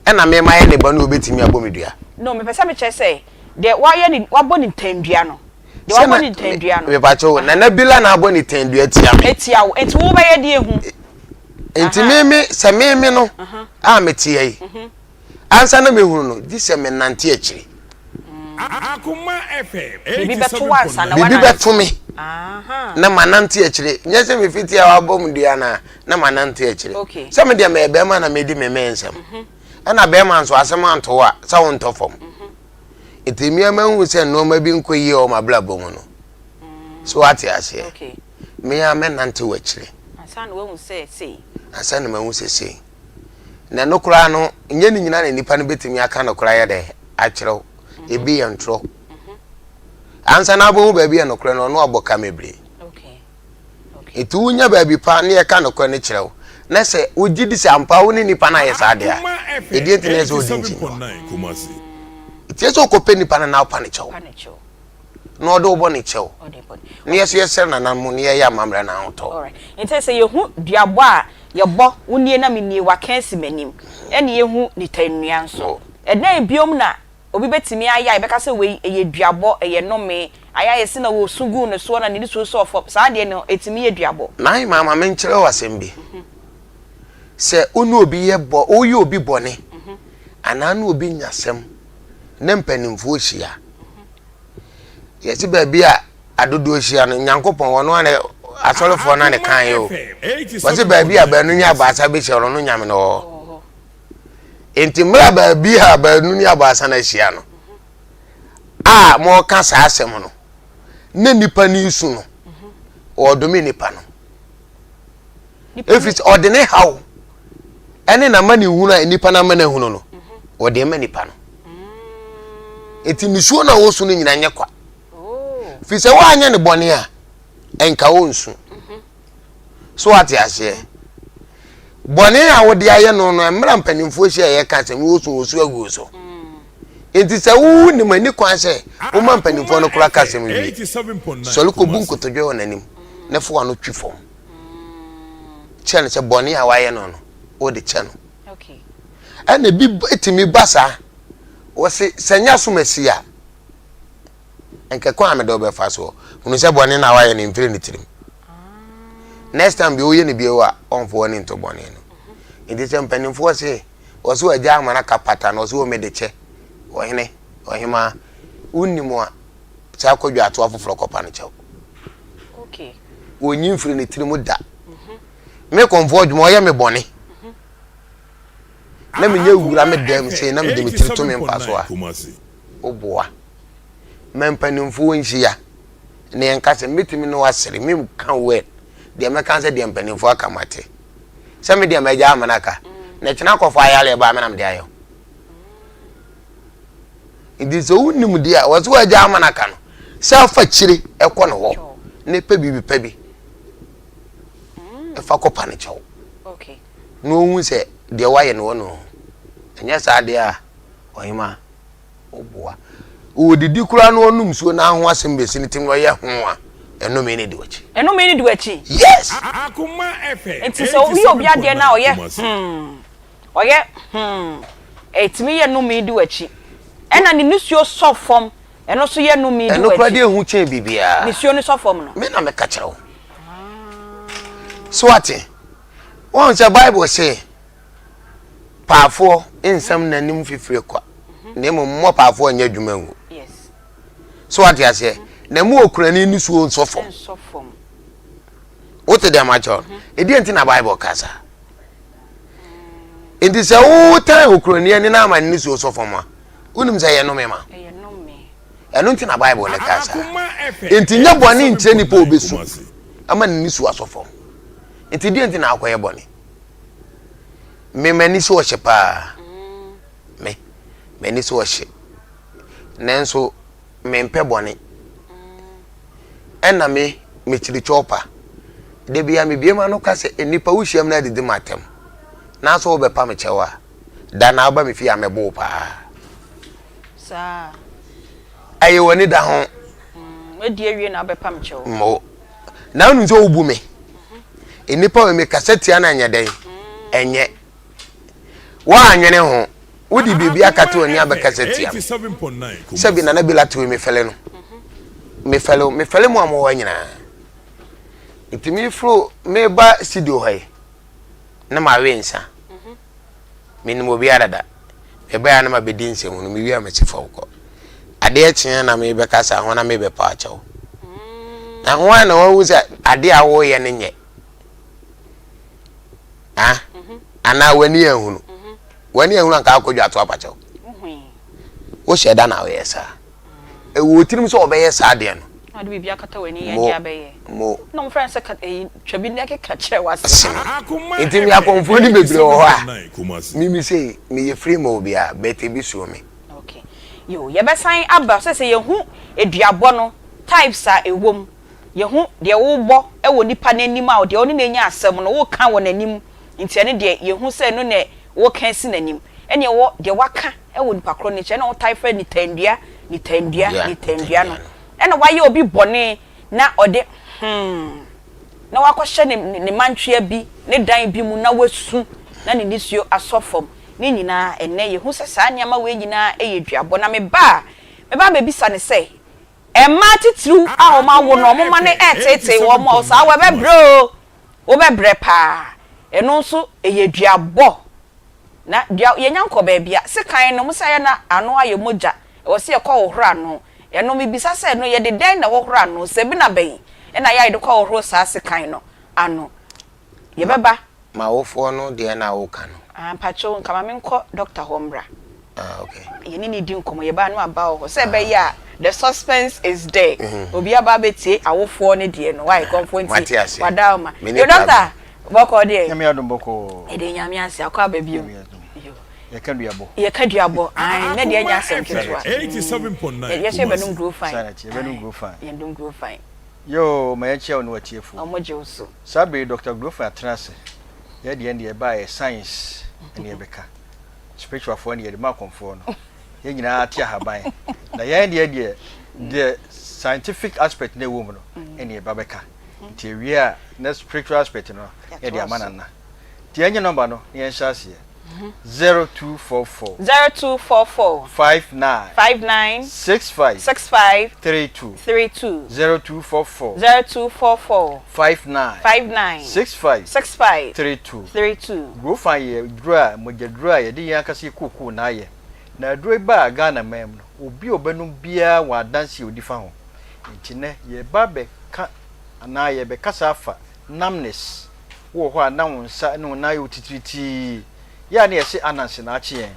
Speaker 5: ɛna me mayɛ ne ba no obetumi abɔ me dua.
Speaker 2: No mepɛ sɛ mekyerɛ sɛ deɛ wayɛ ne wabɔ ne tɛndua no deɛ wabɔ ne tɛndua no.
Speaker 5: Mepakyɛw Nana Bila na abɔ ne tɛndua tia me.
Speaker 2: Etia wo nti wo bɛyɛ deɛ hu.
Speaker 5: Nti me me sɛ me me no a meteɛ yi Ansa na mehunu no, gye sɛ menante akyiri.
Speaker 2: Biribi bɛto wo ansa na
Speaker 5: Biribi
Speaker 2: woanante.
Speaker 5: bɛto me na manante akyire. Nyɛ sɛ mefiti a wabɔ me dua no a na manante akyire.
Speaker 2: Okay.
Speaker 5: Sɛ me deɛ meyɛ bɛrima na medi me mmɛn nsɛm. Ɛna bɛrima nso asɛm anto wo a sɛ wontɔ fam. Nti mmea mahu sɛ nneɛma bi nkɔ yie wɔ m'abrabɔ mu no. So wate aseɛ?
Speaker 2: Okay.
Speaker 5: Me ara mɛnante w'akyire.
Speaker 2: Ansa na woahu sɛ sei.
Speaker 5: Ansa na mahu sɛ sei. Na ɛno koraa no, nyɛ ne nyinaa na nipa no bɛtumi aka nokorɛ ayɛ dɛn akyerɛ wo. Ebi yɛ ntorɔ. Ansa na abɛhu baabi yɛ nokorɛ no, ɔno abɔ ka bebree. Nti wonya baabi pa ne yɛka nokorɛ no kyerɛ wo, na sɛ wogye di sɛ ampa wo ne nipa no ayɛ saa deɛ a, ɛdeɛ nti na ɛsɛ sɛ wodi nkyinyewa? Nti ɛsɛ sɛ wokɔpɛ nipa no na wopa no kyɛw. na ɔde wo bɔne kyɛ wo, na yɛ nso yɛsrɛ nananom na yɛyɛ amammerɛ na ahotɔ.
Speaker 2: Alright. Nti sɛ yɛhu duabɔ a yɛbɔ, wo nie na me nie, waka asi m'anim, ɛne yɛhu nitannua nso. Ɛdɛn biom na obi bɛtumi ayɛ a yɛbɛka sɛ wei ɛyɛ duabɔ, ɛyɛ nnome, ayɛ a yɛse na wɔsu guu ne soɔ na ne nisuo sɔɔ fam, saa adeɛ no ɛtumi yɛ duabɔ?
Speaker 5: Naima, ma menkyerɛ wo asɛm bi. Sɛ wo ne obi yɛ bɔ, woyɛ obi bɔne anaa ne obi nya asɛm na mpanimfoɔ hyia, Yɛte baabi a adodoɔ hyia no, Nyankopɔn, ɔno ara na asɔrefoɔ no na kan yɛ o. Wɔse baabi a baanu ne abaasa bɛhyia no, ɔno Nyame no wɔ hɔ. Enti mmerɛ a baabi a baanu ne abaasa no ahyia no, a wɔreka saa asɛm no, na nipa no resu no, wɔredome nipa no. Ɛfiri sɛ ɔde ne haw ɛne n'amanehunu a nipa no ama no ahunu no, ɔde ma nipa no. Enti nisuo no a wɔsu no nyina nyɛ kwa. Firi sɛ woanyɛ ne bɔne a, ɛnka ɔnsu. So wate aseɛ? Bɔne a wode ayɛ no no, mmerɛ mpanimfoɔ hyia yɛ ka sɛ wɔsu wɔsu aguo so. Enti sɛ wo nim ani kwan sɛ woma mpanimfoɔ no koraa ka asɛm wie, sɔre kɔbu nkotodwe wɔ n'anim na fa w'ano twi fam. Kyerɛ no sɛ bɔne a wayɛ no no, wode kyɛ no. Ɛna ebi tumi ba saa, wɔse sɛ nyɛ asomasi a, nka kwan a mede wobɛfa soɔ. Hunu sɛ bɔne no a wayɛ no mfiri ne tirim. Next time bi woyɛ no bio a, ɔmfa w'ani nto bɔne no. Nti sɛ mpanimfoɔ se, wɔse wɔagya ama no aka pata no, wɔse wɔ mede kyɛ ɔhene, ɔhemaa, wonnim a, saa kɔ dwaatoa foforɔ kɔpa no kyɛw. Wɔnyi mfiri ne tirim da. Me kɔmfoɔ adwuma ɔyɛ me bɔne. Na menyɛ wura me dɛm sei na mede me tiri to me mpa so a, woboa. Ma mpanimfoɔ nhyia na yɛnka sɛ mɛtumi ne wasere menka word deɛ mɛka sɛ deɛ mpanimfoɔ aka mate. Sɛ me deɛ magya amena ka na kyena kɔfɔ ayale ɛbaa me na mede ayɛ wo. Nti sɛ wonim deɛ a wɔsɛ wɔagya amena ka no sɛ afa kyire ɛkɔ ne hɔ na ɛpɛ biribi pa bi ɛfa kɔpa no kyɛw na ɔhu sɛ deɛ woayɛ no wɔ no ho. Ɛnyɛ saa deɛ a ɔhema woboa. Ɔdidi koraa na ɔnom nsuo na ho asɛm bɛsi ne tirim na ɔyɛ ho a. Ɛnome no di w'akyi.
Speaker 2: Ɛnome no di w'akyi.
Speaker 5: Yes.
Speaker 2: Nti sɛ woyɛ obi adeɛ na ɔyɛ hmm, ɔyɛ hmm, ɛtumi yɛ nome di w'akyi. Ɛna ne nisuo sɔ fam, ɛno nso yɛ nome di w'akyi.
Speaker 5: Ɛno kora deɛ ehu kyɛn biribiara.
Speaker 2: Nisuo no sɔ fam no.
Speaker 5: Me na meka kyerɛ wo. So ate? Wɔn sɛ Bible se paafoɔ nsɛm n'anim fifire kwa, na mmom mmɔ paafoɔ nyɛ adwuma ngu. So wate aseɛ? Na mu okurani nisuo nsɔ fam. Wote deɛ makyerɛ no? Ɛdeɛ nti na Bible ka saa? Nti sɛ wotan okurani ani na ama ne nisuo sɔ fam a, wonim sɛ ɛyɛ nnome ma? Ɛno nti na Bible no ka saa. Nti nyɛ bɔne nkyerɛ nipa a ɔbɛsu ama ne nisuo asɔ fam. Nti deɛ nti na akɔyɛ bɔne? Me m'ani so ɔhye paa. Me m'ani so ɔhye. Nanso mempɛ bɔne. Ɛna me mekyiri kyɔɔpa. Da biara mebue m'ano ka sɛ nnipa wohyiam na adidi m'atɛm. Nanso wobɛpa me kyɛw a, da na woba me fie a mɛbo wo paa.
Speaker 2: Saa.
Speaker 5: Ɛyɛ w'ani da ho.
Speaker 2: Madi awie na wobɛpa me kyɛw.
Speaker 5: Mo. Na wonim sɛ wobu me. Nnipa wɔ mekasa tia no ɛnyɛ dɛn? Ɛnyɛ. Woannwene ho. Wode biribi akata w'ani abɛkasa tia me. Sɛbi Nana Bila tewe mefɛle no. Mefɛle wo. Mefɛle mo a mowɔ hɔ nyinaa. Nti meforo meba studio hɔ yi na mawe nsa. Menim obiara dada. Mebaeɛ a na mabɛdi nsɛmhunu. Mewie a masi fam kɔ. Adeɛ kyeeɛ na mebɛkasa ho na mebɛpa akyɛw. Na ho a na wahu sɛ adeɛ a woyɛ no nyɛ. Ah? Anaa w'ani ahunu. W'ani ahunu anka akɔ dwa to apakyɛw. Wohyɛ da na woyɛ saa. Ɛwɔ wo tirim sɛ wɔbɛyɛ saa adeɛ no.
Speaker 2: Na ɔde biribi akata w'ani yɛ de abɛyɛ.
Speaker 5: Mo.
Speaker 2: Na wɔfrɛ no sɛ eyi twa bi na ɛkeka kyerɛ w'ase.
Speaker 5: Nti me akɔmfoɔ no bebree wɔ hɔ a, mimi sei meyɛ free ma obiara but ebi suro me.
Speaker 2: Okay. Yo, yɛbɛsan aba sɛ sɛ yɛhu aduabɔ no types a ɛwɔ mu, yɛhu deɛ wobɔ wɔ nipa no anim a deɛ ɔne no anya asɛm no woka wɔ n'anim nti ɛno deɛ yɛhu sɛ ɛno na woka asi n'anim, ɛne ɛwɔ deɛ waka wɔ nipa korɔ no akyi, ɛna wotae frɛ nitandua, nitandua, nitandua no, ɛna wayɛ obi bɔne na ɔde hmm, na wakɔhyɛ ne ne mantwea bi, ne dan bi mu na wasu na ne nisuo asɔ fam, ne nyinaa ɛnnɛ yɛhu sɛ saa nneɛma wei nyinaa yɛ duabɔ, na me ba a, mɛba abɛbisa no sɛ, mmaa titiriw a wɔawo no, wɔn mma no reteetee wɔn a, saa wɔbɛbrɛ oo, Wobɛbrɛ paa. Ɛno nso ɛyɛ duabɔ. Na dua, yɛnya nkɔ baabi a, sekan no, wɔsɛ ayɛ na ano ayɛ mogya. Ɛwɔ sɛ yɛkɔ hohoro ano. Ɛno mebisa sɛ, ɛno yɛde dɛn na ɛhohoro ano? Sabina bɛn na ɛyɛ a yɛde kɔ hohoro saa sekan no ano? Yɛbɛba.
Speaker 5: M'awofoɔ no deɛ na woka no.
Speaker 2: Ah, mpakyɛw, nka ma menkɔ dɔkta hɔ mmra.
Speaker 5: Ah, okay.
Speaker 2: Yɛne no di nkɔmmɔ, yɛbaa no aba wɔ hɔ. Sɛ ɛbɛyɛ a, the suspense is there. Mm-hmm. Obi aba abɛtie awofoɔ no deɛ no, why kɔmfoɔ nti, wada ɔma. Yo, dɔkta, bɔkɔɔ deɛ.
Speaker 7: Nyame adom bɔkɔɔ.
Speaker 2: Yɛde Nyame ase, akɔ aba bio.
Speaker 7: Yɛka duabɔ.
Speaker 2: Yɛka duabɔ, ae, nɛ deɛ ɛnyɛ asɛm ketewa. Yɛsɛ yɛbɛnom grow fine.
Speaker 7: Yɛbɛnom grow fine.
Speaker 2: Yɛnom grow fine.
Speaker 7: Yoo, ma yɛnkyia wo ne w'atiefoɔ.
Speaker 2: Ɔmo gye wo so.
Speaker 7: Saa bere yi Dɔkta Grofin atena ase. Yɛn deɛ ɛndeɛ ɛbaa yɛ science ɛne yɛbɛka. Spiritual foɔ ɛne yɛde ma akɔmfoɔ no. Yɛn nyinaa te ahaban. Na yɛn deɛ deɛ deɛ scientific aspect na ɛwɔ mu no ɛne yɛba bɛka. Nti ɛwie a na spiritual aspect no yɛde ama nana. Nti yɛnyɛ number no na yɛnhyɛ aseɛ. 0244.
Speaker 2: 0244.
Speaker 7: 59.
Speaker 2: 59.
Speaker 7: 65.
Speaker 2: 65.
Speaker 7: 32.
Speaker 2: 32.
Speaker 7: 0244.
Speaker 2: 0244.
Speaker 7: 59.
Speaker 2: 59.
Speaker 7: 65.
Speaker 2: 65.
Speaker 7: 32.
Speaker 2: 32.
Speaker 7: Grofan yɛ aduro a mogyaduro a yɛde yɛn ankasa yɛ kookoo na ayɛ. Na aduro yi baa Ghana man mu no, obi a ɔbɛnom biara wɔ adanseɛ a ɔdi fa ho. Nti nnɛ yɛreba abɛka anaa yɛrebɛkasa afa numbness Wowɔ hɔ a na wo nsa ne wo nan ayɛ wo titiritii, yɛ a na yɛse ananse na akye yɛn.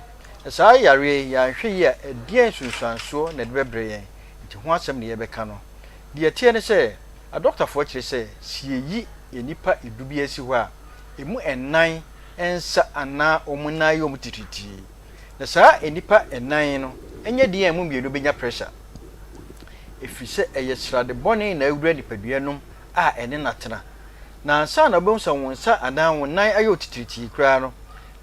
Speaker 7: Na saa yareɛ yi, yɛanhwɛ yie a, ɛdeɛn nsunsuansoɔ na ɛde bɛbrɛ yɛn? Nti ho asɛm na yɛrebɛka no. Deɛ ɛteɛ ne sɛ, adɔkotafoɔ kyerɛ sɛ, sɛ yɛyi nnipa du biara si hɔ a, ɛmu nnan nsa anaa wɔn nan ayɛ wɔn titiritii. Na saa nnipa nnan no, ɛnyɛ den a ɛmu mmienu bɛnya pressure. Ɛfiri sɛ ɛyɛ srade bɔne na awura nipadua no mu a ɛne no atena. Na ansa na wobɛhu sɛ wo nsa anaa wo nan ayɛ wo titiritii koraa no,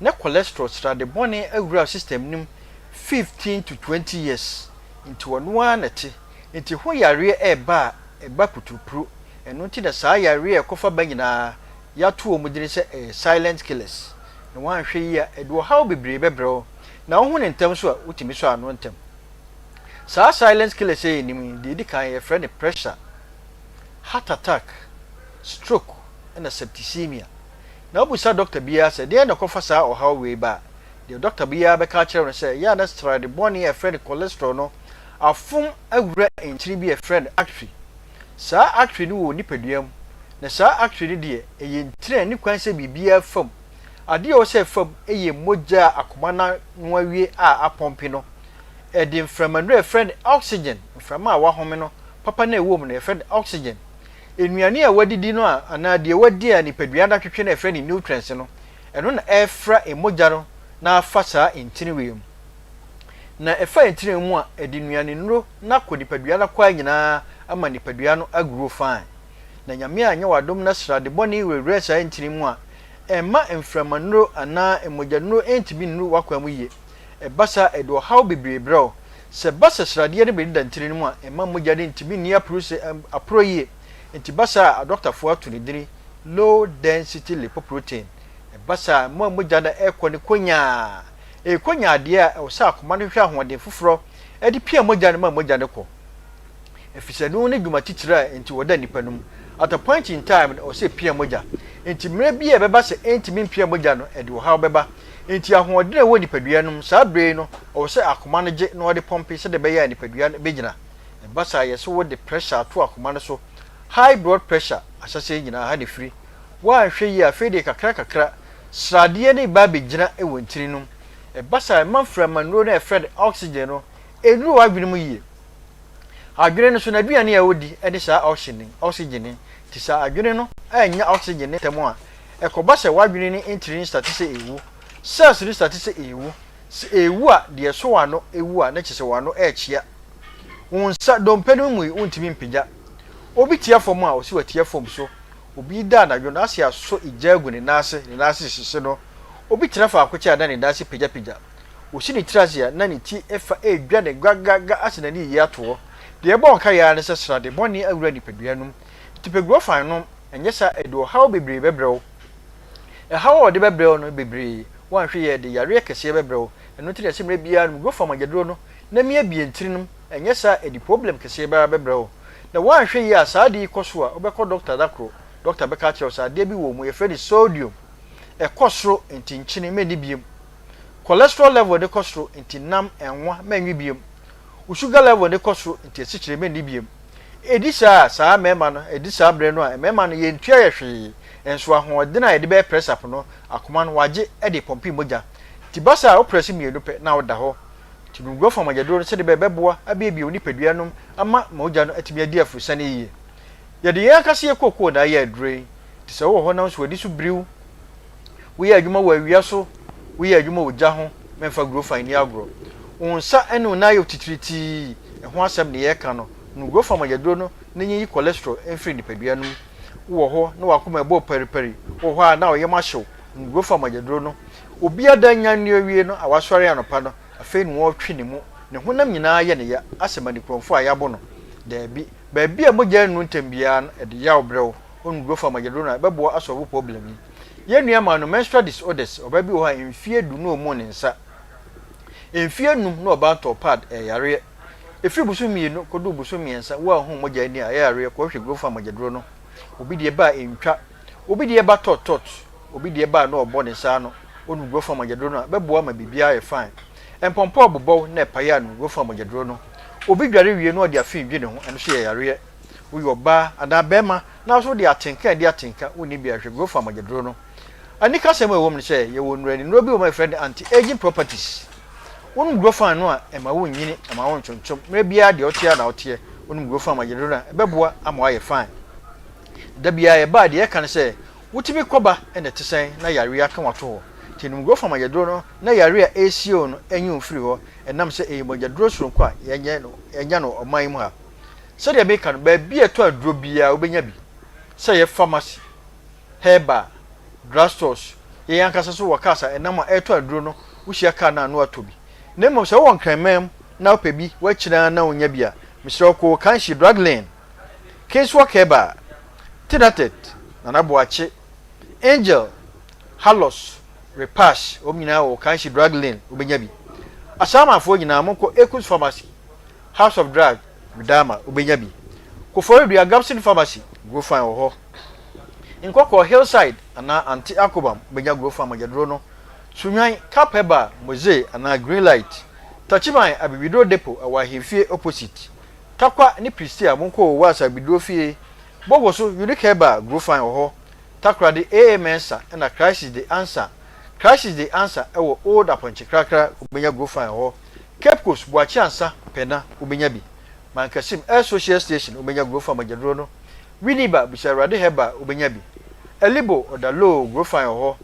Speaker 7: na cholesterol, srade bɔne, awura wo system no mu 15 to 20 years. Nti ɔno ara na ɛte. Nti ho yareɛ reba a, ɛba kuturupru. Ɛno nti na saa yareɛ a ɛkɔfa ba nyinaa, yɛato wɔn dini sɛ ɛyɛ silent killers. Na woanhwɛ yie a, ɛde ɔhaw bebree bɛbrɛ wo. Na wohu no ntɛm nso a, wotumi sɔ ano ntɛm. Saa silent killers yi a yɛnim yi, deɛ ɛdi kan yɛfrɛ no pressure, heart attack, stroke ɛna septicemia. Na wobisa dɔkta biara sɛ deɛn na ɛkɔfa saa ɔhaw wei ba a, deɛ dɔkta biara bɛka akyerɛ wo ne sɛ ɛyɛ a na srade bɔne a yɛfrɛ no cholesterol no afom awura ntini bi a yɛfrɛ no artery. Saa artery no wɔ wo nipadua mu, na saa artery no deɛ ɛyɛ ntini a ɛnni kwan sɛ biribiara fa mu. Adeɛ a ɛwɔ sɛ ɛfa mu yɛ mogya a akoma no ano awie a apɔmpe no. Ɛde mframanuro a yɛfrɛ no oxygen, mframa a wahome no papa no a ɛwɔ mu no yɛfrɛ no oxygen. Nnuane a wadidi no a anaa deɛ wadi a nipadua no atwetwe no a yɛfrɛ no nutrients no, ɛno na ɛrefra mogya no na afa saa ntini wei mu. Na ɛfa ntini mu a, ɛde nnuanennuro no akɔ nipadua no akwaa nyinaa ama nipadua no agrow fine. Na Nyame anyɛ w'adom na srade bɔne wurawura saa ntini mu a, ɛmma mframannuro anaa mogyanuro ntumi nnuru w'akwan mu yie. Ɛba saa a, ɛde ɔhaw bebree brɛ wo. Sɛ ɛba sɛ sradeɛ no bɛdeda ntini no mu a, ɛmma mogya no ntumi nni aporɔ yie. Enti ba saa a, adɔktafoɔ ato ne dini low density lipoprotein. Ɛba saa a, ɛma mogya no kɔ no konyaa. Ɛyɛ konyaa adeɛ a, ɛwɔ sɛ akoma no hwehwɛ ahoɔden foforɔ de pia mogya no ma mogya no kɔ. Efisɛ ɛno ne dwuma titire a enti wɔda nnipa no mu. At a point in time no, ɛwɔ sɛ epia mogya. Enti mmerɛ bi a ɛbɛba sɛ ɛntumi mpia mogya no, ɛde ɔhaw bɛba. Enti ahoɔden a ɛwɔ nipadua no mu saa berɛ yi no, ɛwɔ sɛ akoma no gye na ɔde pɔmpe sɛdeɛ ɛbɛyɛ a nipadua no bɛgyina. Ɛba saa a, yɛse wode pressure ato akoma no so. High blood pressure, ahyɛaseɛ nyinaa ha na ɛfiri. Woanhwɛ yie a, afei deɛ kakra kakra, sradeɛ no reba abɛgyina wɔ ntini no mu. Ɛba saa a, ɛma mframannuro no a yɛfrɛ no oxygen no, ɛnnuru w'adwene mu yie. Adwene no so n'aduane a odi ne saa oxygen oxygen yi. Nti sɛ adwene no annya oxygen no ntɛm a, ɛkɔba sɛ w'adwene no ntini no starte sɛ ɛrewu. Cells no starte sɛ ɛrewu. Sɛ ɛrewu a, deɛ ɛso w'ano wu a, na kyerɛ sɛ w'ano rekyea. Wo nsa dompe no mu yi, wontumi mpagya. Obi tia fam a, ɔse watia fam so. Obi da anadwo no, ase asɔ egya agu ne nan ase, ne nan ase hyehye no. Obi tena faako kyɛ a, na ne nan ase pagyapagya. Osi ne tiri ase a, na ne ti fa redwa ne gagaga ase n'ani reyi ato hɔ. Deɛ ɛbɔ nkaeɛ ara ne sɛ srade bɔne awura nipadua no mu. Nti pɛ gurɔfan nom, ɛnyɛ saa a ɛde ɔhaw bebree bɛbrɛ wo. Ɛhaw a ɔde bɛbrɛ wo no bebree, woanhwɛ yie a ɛde yareɛ kɛseɛ bɛbrɛ wo. Ɛno nti na ɛsɛ mmerɛ biara nom gurɔfan mogyaduro no na miabie ntini nom, ɛnyɛ saa a ɛde problem kɛseɛ biara bɛbrɛ wo. Na woanhwɛ yie a saa adeɛ yi kɔ so a, wobɛkɔ dɔkta da koro, dɔkta bɛka akyerɛ wo sɛ adeɛ bi wɔ wo mu, yɛfrɛ no sodium, ɛkɔ soro nti nkyene mɛnni biom. Cholesterol level no kɔ soro nti nam nwa mɛnwe biom. Wo sugar level no kɔ soro nti asikyire mɛnni biom. Ɛdi saa a, saa mmarima no, ɛdi saa berɛ no a, mmarima no yɛntua yɛ hwee, nso ahoɔden a yɛde bɛyɛ press up no, akoma no wagye de repɔmpe mogya. Nti ba saa a, wo press mmienu pɛ na woda hɔ. Nti nom Guafo mogyaduro no sɛdeɛ ɛbɛyɛ ɛbɛboa abuebue wo nipadua nom ama mogya no atumi adi aforosiane yie. Yɛde yɛn ankasa yɛ kookoo na ayɛ aduro yi. Nti sɛ wowɔ hɔ na wo nso w'ani so biriw, Woyɛ adwuma wɔ awia so, woyɛ adwuma wɔ gya ho, mɛmfa gurofan nni agorɔ. Wo nsa ne wo nan ayɛ wo titiritii, ɛho asɛm na yɛreka no. Nom gurofan mogyaduro no na nyiyi cholesterol mfiri nipadua no mu. Wowɔ hɔ na w'akoma rebɔ paripari, wowɔ hɔ a na wo yam ahye wo, nom gurofan mogyaduro no. Obi ada nyan no awie no a wasɔre anɔpa no, afei na ɔretwe ne mu, ne honam nyinaa yɛ no ya asɛ manikorɔmfoɔ a yɛabo no. Daabi, baabi a mogya nnuru ntɛm biara no, ɛde yaw brɛ wo. Wonuduro fa mogyaduro no a ɛbɛboa asɔlvo problem yi. Yɛn nua maa no menstrual disorders, ɔbaa bi wɔ hɔ a mfie du na ɔmmu ne nsa. Mfie num na ɔbaa ntɔɔ pad, ɛyɛ yareɛ. Ɛfiri bosom mmienu kɔduru bosom mmiɛnsa woanhu mogya ani a, ɛyɛ yareɛ, kɔhwɛ duro fa mogyaduro no. Obi deɛ ba a ɛntwa, obi deɛ ba tɔt tɔt, obi deɛ ba a na ɔbɔ ne nsa ano. Wonum duro fa mogyaduro no a, ɛbɛboa ma biribiara ayɛ fine. Mpɔmpɔ bobɔw na ɛpae a nom duro fa mogyaduro no. Obi dware wie na ɔde afe dwi ne ho, ɛno nso yɛ yareɛ. Woyɛ ɔbaa anaa barima na wo nso wode atenka adi atenka, wonni bi a, hwɛ Growth Farm mogyaduro no. Anikasɛm a ɛwɔ mu ne sɛ, yɛwɔ nnurannuro bi wɔ mu a yɛfrɛ no anti-aging properties. Wonom Growth Farm no a, ɛmma wonnyini, ɛmma wonkyonkyom. Mmerɛ biara deɛ woteɛ ara na woteɛ. Wonom Growth Farm mogyaduro no a, ɛbɛboa ama woayɛ fine. Da biara yɛba a, deɛ yɛka ne sɛ, wotumi kɔba na ɛte sɛn na yareɛ aka wo ato hɔ. Nti nom Growth Farm mogyaduro no na yareɛ a ɛresie wo no nyi wo mfiri hɔ, ɛnam sɛ ɛyɛ mogyaduro soronko a yɛnyɛ no, yɛnya no ɔman yi mu ha. Sɛdeɛ meka no, baabi a ɛtɔ aduro biara wobɛnya bi, sɛ ɛyɛ pharmacy, herbal, drug stores, yɛn ankasa nso wɔ cars a ɛnam a ɛretɔ aduro no, wohyia car no a na woatɔ bi. Na mmom sɛ wowɔ Nkranman mu na wopɛ bi, woakyini ara na wonnya bi a, mesrɛ wo kɔ Kanshi Drug Lane, Kingswalk Herbal, Tinatet, Nana Boakye, Angel, Halos, Repash, wɔn nyinaa wɔ Kanshi Drug Lane, wobɛnya bi. Asamafoɔ nyinaa monkɔ Ekus Pharmacy, House of Drug, Widama, wobɛnya bi. Koforidua Gabson Pharmacy, Grofan wɔ hɔ. Nkɔkɔɔ Hillside anaa Ante Akobam, wobɛnya Grofan mogyaduro no. Sunyani, Cap Herbal, Mose anaa Green Light. Takyiman Abibiduro Depot ɛwɔ Ahemfie opposite. Tarkwa ne Prestea monkɔ Owuas Abibiduro fie. Bogoso Unique Herbal, Grofan wɔ hɔ. Takoradi AA Mensah ɛna Crisis de Answer Crisis de Answer ɛwɔ Old Apɔnkye Krakra wobɛnya Grofan wɔ hɔ. Cape Coast Boakye Ansa Pɛna wobɛnya bi. Mankasim Air Social Station wobɛnya Grofan mogyaduro no. Winneba Bisa Awurade Herbal wobɛnya bi. Elibo Ɔdaloo Grofan wɔ hɔ.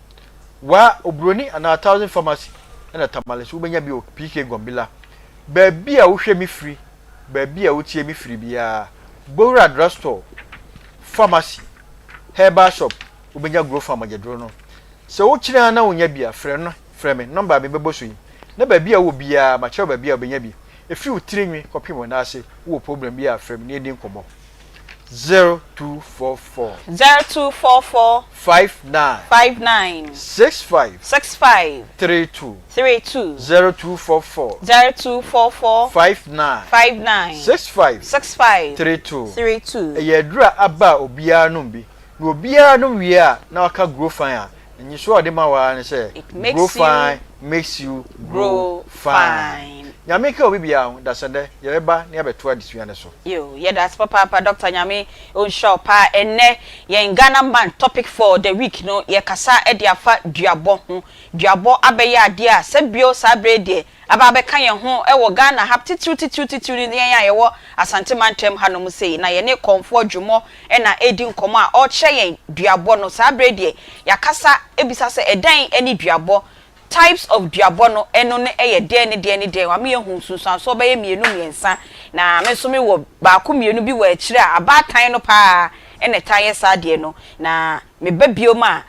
Speaker 7: Waa Oburoni anaa Thousand Pharmacy ɛna Tamale nso wobɛnya bi wɔ PK Gombila. Baabi a wohwɛ me firi, baabi a wotie me firi biara, Bowura Drugstore, Pharmacy, Herbal Shop, wobɛnya Grofan mogyaduro no. Sɛ wokyini ara na wonnya bi a, frɛ no, frɛ me, nɔmba a mebɛbɔ so yi, na baabi a wowɔ biara, makyerɛ wo baabi a wobɛnya bi. Ɛfiri wo tiri nwi kɔpem wo nan ase, wowɔ problem bi a, frɛ me na yɛndi nkɔmmɔ. 0244.
Speaker 2: 0244.
Speaker 7: 59.
Speaker 2: 59.
Speaker 7: 65.
Speaker 2: 65.
Speaker 7: 32.
Speaker 2: 32.
Speaker 7: 0244.
Speaker 2: 0244.
Speaker 7: 59.
Speaker 2: 59.
Speaker 7: 65.
Speaker 2: 65.
Speaker 7: 32.
Speaker 2: 32.
Speaker 7: Ɛyɛ aduru a aba a obiara nom bi. Na obiara nom wie a na waka grow fine a, nyisoɔ a ɔde ma wo ara ne sɛ
Speaker 2: It makes
Speaker 7: grow
Speaker 2: you
Speaker 7: fine makes you grow
Speaker 2: grow
Speaker 7: fine.
Speaker 2: fine.
Speaker 7: Nyame nka obi biara ho, dasɛndɛ yɛbɛba na yɛabɛtoa adesua no so.
Speaker 2: Yoo yɛdase papaapa Doctor Nyame onhyira wo paa ɛnnɛ yɛn Ghana man topic for the week no yɛkasa de afa duabɔ ho duabɔ abɛyɛ adeɛ a sɛ bio saa berɛ yi deɛ aba abɛka yɛn ho wɔ Ghana ha titiriw titiriw titiriw ne yɛn a yɛwɔ Asante mantam hanom sei na yɛne Kɔmfoɔ Dwomɔ na ɛredi nkɔmmɔ a ɔrekyerɛ yɛn duabɔ no saa berɛ yi deɛ yɛakasa bisa sɛ ɛdɛn ne duabɔ Types of duabɔ no ɛno no yɛ deɛn ne deɛn ne deɛn wama yɛahu nsunsuansoɔ bɛyɛ mmienu mmiɛnsa na me nso me wɔ baako mmienu bi wɔ akyire a abaatan no paa na ɛtaa yɛ saa adeɛ no na me ba biom a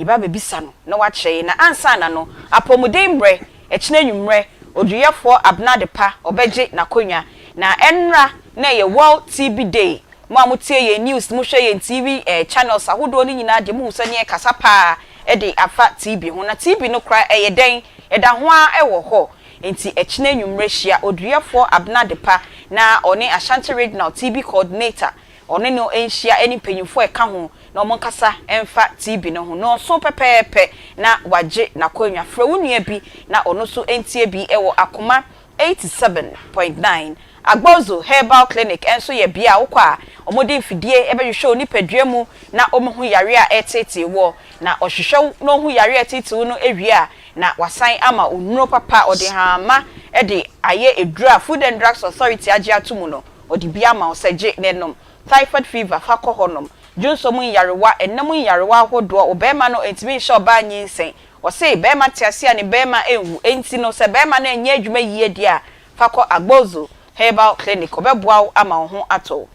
Speaker 2: yɛba abɛbisa no na wakyerɛ yɛn na ansa na no apɔmuden mmerɛ ɛkyena anwummerɛ oduyɛfoɔ Abena Adepa ɔbɛgye n'akonnwa na ɛnra na ɛyɛ World TB Day Mo a motie yɛn news, mohwɛ yɛn TV eh, channels ahodoɔ no nyinaa deɛ mohu sɛ ne yɛkasa paa de afa TB ho. Na TB no koraa ɛyɛ dɛn? Ɛda ho ara wɔ hɔ. Enti ɛkyena anwummerɛ hyia Oduyɛfoɔ Abena Adepa na ɔne Ashanti Regional TB Coordinator, ɔne no nhyia ne mpanyinfoɔ a ɛka ho na wɔn nkasa mfa TB no ho. Nnɔnson pɛpɛɛpɛ na wagye n'akonnwa. Frɛ wo nua bi na ɔno nso ntie bi wɔ Akoma 87.9 Agbozo Herbal Clinic nso yɛ bea a wokɔ a wɔde mfidie bɛhwehwɛ wo nipadua mu na wɔahu yareɛ a ɛreteetee woɔ. Na wɔhwehwɛ wo na wɔhu yareɛ a ɛreteetee wo no wie a, na wɔasan ama wo nnuro papa. Wɔde nhamma de ayɛ aduro a Food and Drugs Authority agye ato mu no, wɔde bi ama wo sɛ gye na nom. Typhoid fever, fa kɔ hɔ nom. Dwonsɔ mu nyarewa, ɛnna mu nyarewa ahodoɔ, wo barima no ntumi nhyɛ ɔbaa nyinsɛn. Wɔse barima te ase a ne barima nwu, enti no sɛ barima no anyɛ adwuma yie deɛ a, fa kɔ Agbozo Herbal Clinic, wɔbɛboa wo ama wo ho atɔ wo.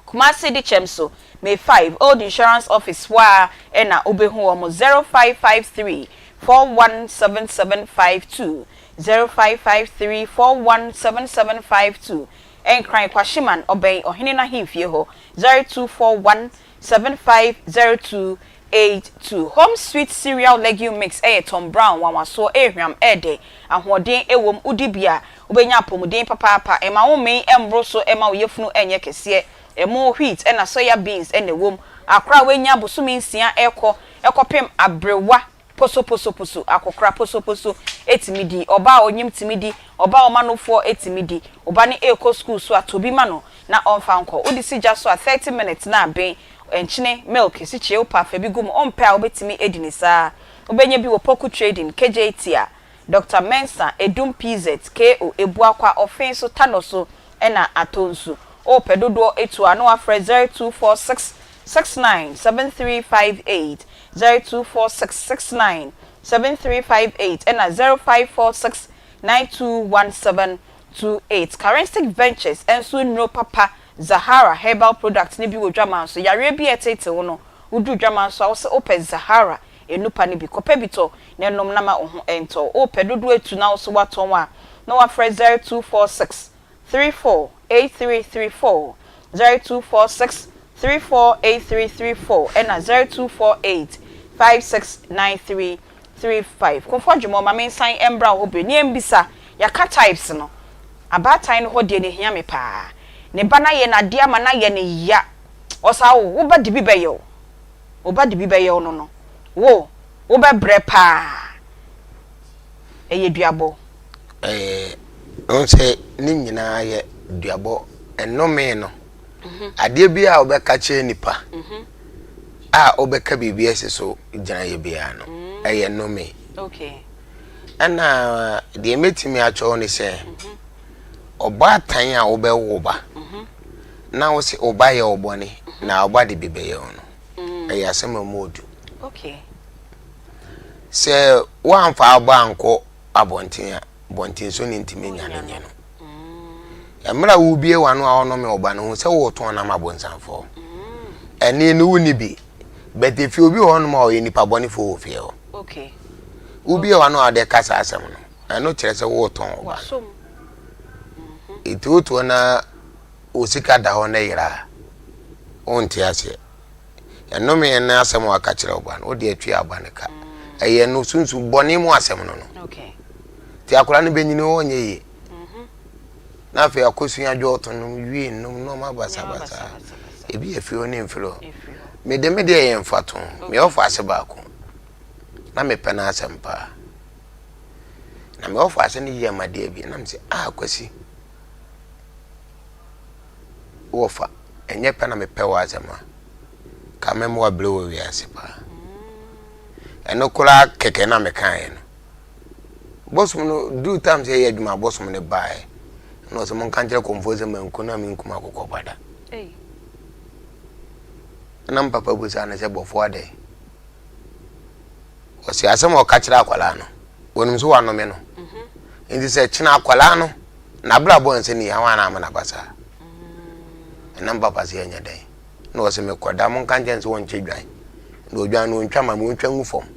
Speaker 2: Kumasi Dikyɛm so, May 5, Old Insurance Office hɔ ara na wobɛhu wɔn, 0553 417752, 0553 417752, Nkran Kwashiman, ɔbɛn Ɔhene no ahemfie hɔ, 0241 7502 82. Home Sweet Cereal Legume Mix yɛ Tom Brown nwanwasoɔ, ɛyɛ hwam, ɛyɛ dɛ, ahoɔden wɔ mu, wodi bi a, wobɛnya apɔmuden papaapa, ɛmma wo mmee mmoro so, ɛmma wo yafunu nyɛ kɛseɛ. Ɛmo, wheat ɛna soya beans na ɛwɔ mu. Akora a wanya bosome nsia rekɔ kɔpem aberewa posoposoposo, akɔkora posoposo tumi di, ɔbaa a ɔnyem tumi di, ɔbaa a ɔma nofoɔ tumi di. Wo ba no rekɔ sukuu so a, tɔ bi ma no na ɔmfa nkɔ. Wode si gya so a, 30 minutes na aben. Nkyene, milk, esikyire, wopɛ a fa bi gu mu, wompɛ a wobɛtumi adi no saa. Wobɛnya bi wɔ Poku Trading, Kejetia, Doctor Mensah, Edum PZ, KO, Ebuakwa, Ɔfee so, Tano so, ɛna Atonsu. Wopɛ dodoɔ etu a na wafrɛ 0246 69 7358, 0246 69 7358 ɛna 0546 921728. Karensic Ventures nso nnuro papa Zahara herbal product no bi wɔ dwaman so. Yareɛ bi a ɛteetee wo no, woduru dwaman so a, wose wopɛ Zahara nnupa no bi. Kɔpɛ bi tɔ na nom na ma wo ho ntɔ wo. Wopɛ dodoɔ atu na wo nso woatɔn a, na woafrɛ 0246 34 8334, 0246 348334 ɛna 0248 569335. Komfo Adwuma ma mensan mbra wo hɔ bio na yɛmbisa, yɛaka types no, abaatan no hɔ deɛ na ɛhia me paa. Ne ba no ayɛ no adeɛ ama no ayɛ no ya. Ɔsaa wo, wo ba de bi bɛyɛ wo. Wo ba de bi bɛyɛ wo no no, wo, wobɛbrɛ paa. Ɛyɛ duabɔ.
Speaker 5: Ɛɛ, wohu sɛ ne nyinaa yɛ duabɔ. Nnome no, adeɛ biara a wobɛka kyerɛ nipa a wobɛka biribi asi so gyinaeɛ biara no, ɛyɛ nnome. Ɛna deɛ mɛtumi akyerɛ wo ne sɛ, ɔbaatan a wobɛwo wo ba na wo se wo ba yɛ wo bɔne na wo ba de bi bɛyɛ wo no, ɛyɛ asɛm a mu ɔdu. Sɛ woamfa wo ba ankɔ abɔnten a, bɔnten so ne ntumi nya no nyɛ no. Mmerɛ a wobie w'ano a ɔnome wo ba no, hu sɛ woretɔn no ama abonsamfoɔ. Ɛne no wonni bi. But efie obi wɔ hɔnom a ɔyɛ nipa bɔnefoɔ wɔ fie hɔ. Wobie w'ano a wode ka saa asɛm no, ɛno kyerɛ sɛ woretɔn wo ba no. Nti wotoɔ na wo sika da hɔ na yera a, wonte aseɛ. Ɛnome ne asɛm a waka kyerɛ wo ba no, wode atua aba no ka. Ɛyɛ no sunsum bɔne mu asɛm no no. Nti akwadaa no bɛnyini ɔnyɛ yie. Na afei akɔsua dwɔɔto nom, wie nom, nneɛma basabasa. Ebi yɛ firi hɔ ne mfiri hɔ. Mede me deɛ yɛ mfatoho. Me ɔfa ase baako. Na mepɛ no asɛm paa. Na me ɔfa ase no yɛ amadeɛ bi. Na mesɛ, ah Kwasi, wɔfa, ɛnyɛ pɛ na mepɛ w'asɛm a, ka mɛma wabrɛ wɔ wiase paa. Ɛno koraa kɛkɛ na mekaeɛ no. Bosom no duru time sɛ yɛyɛ adwuma bosom no baeɛ na ɔsɛ monka nkyerɛ kɔmfoɔ sɛ manku no a menkum akokɔ ba da. Ɛna me papa busaa no sɛ bɔfoɔ adɛn? Ɔsɛ asɛm a ɔka kyerɛ akwadaa no wɔnim sɛ wanome no. Mhm. Nti sɛ kyena akwadaa no n'abrabɔ nsɛ ni awa na ama n'aba saa. Mm. Ɛna me papa sɛ ɛnyɛ dɛn? Na ɔsɛ mekɔda monka nkyɛn sɛ wɔnkyɛ dwan. Na odwan no ɔntwa ma me ɔntwa ngu fam.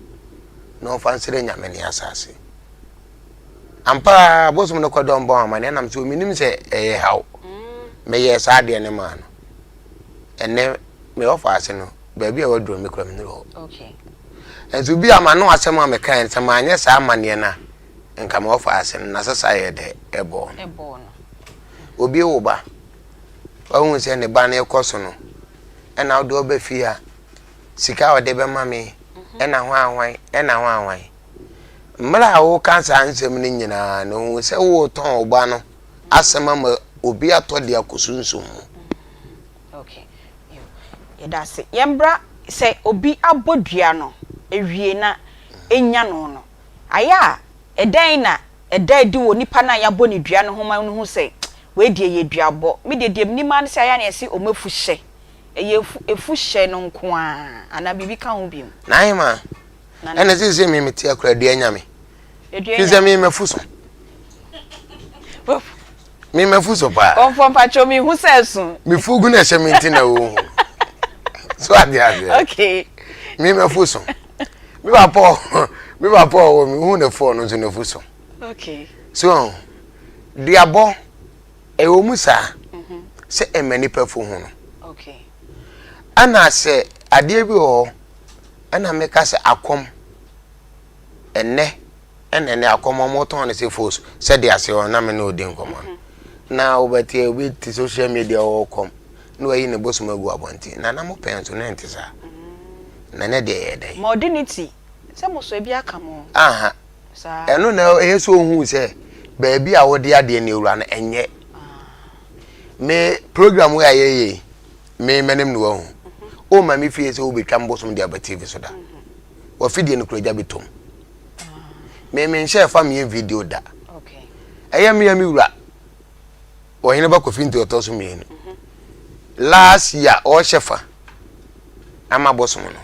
Speaker 5: na ɔmfa nsrɛ Nyame ne asase. Ampa ara bosom no kɔdɔ mbɔ amanneɛ nam so menim sɛ ɛyɛ haw. Meyɛɛ saa adeɛ no maa no. Ɛnɛ me ɔfa ase no baabi a waduro me kura menuru hɔ. Nso bi a m'ano asɛm a mekae sɛ manyɛ saa amanneɛ no a nka me ɔfa ase no n'asesa yɛ dɛ ɛbɔɔ no. Obi wo ba wahu sɛ ne ba no rekɔ so no ɛna wode ɔba fie a sika a ɔde bɛma me ɛna hwanhwan ɛna hwanhwan. Mmerɛ a woka saa nsɛm no nyinaa no hu sɛ woretɔn wo ba no asɛm ama obi atɔ de akɔ sunsum mu.
Speaker 2: Okay. Yɛda ase. Yɛmbra sɛ obi abɔ dua no awie na enya no no, ayɛ a ɛdɛn na ɛda adi wɔ nipa no a yɛabɔ no dua no ho ma no hu sɛ wei deɛ yɛ duabɔ? Me deɛ deɛ menim ara ne sɛ ayɛ a na yɛse wɔn afu hyɛ. Ɛyɛ efu efu hyɛ no nko ara anaa biribi ka ho bio?
Speaker 5: N'ahema, ɛna seesei me mete akora dua nya me. Fi sɛ me mafu so. Me mafu so paa.
Speaker 2: Kɔnfɔ mpatsɔ mi hu sɛ ɛso.
Speaker 5: Me fugu na ɛhyɛ me nti na wo hu. So ade aseɛ.
Speaker 2: Okay.
Speaker 5: Me mafu so. Me papa me papa ɔwɔ me hu ne fɔɔ no nso na fu so.
Speaker 2: Okay.
Speaker 5: So duabɔ. Ɛwɔ mu saa sɛ ɛma nnipa fu ho no. Ɛna sɛ adeɛ bi wɔ hɔ ɛna meka sɛ akɔm ɛnɛ ɛna ɛnɛ akɔm wɔn tɔn no sɛ fos sɛde ase hɔ na me ne odi nkɔmɔ no na wobɛte obi te social media wɔ kɔm na wayi ne bosom agu abɔnten na na mo pɛn nso na ɛnte saa na ne deɛ yɛ dɛn.
Speaker 2: Ma ɔde ne ti sɛ mo so ebi aka mo.
Speaker 5: Aha Ɛno na ɛyɛ sɛ ohuu sɛ baabi a wode adeɛ no awura no ɛnyɛ. Me program wei a yɛyɛ yi, me m'anim na wahu. Woma me fie sɛ wobɛtwa me bosom de aba TV so da. Wafidie no kura gya bɛtɔm. Me menhyɛ fa meyɛ video da. Ɛyɛ me a me wura. Ɔhene ba Kofi nti ɔtɔ so mmienu. Last year ɔrehyɛ fa ama bosom no.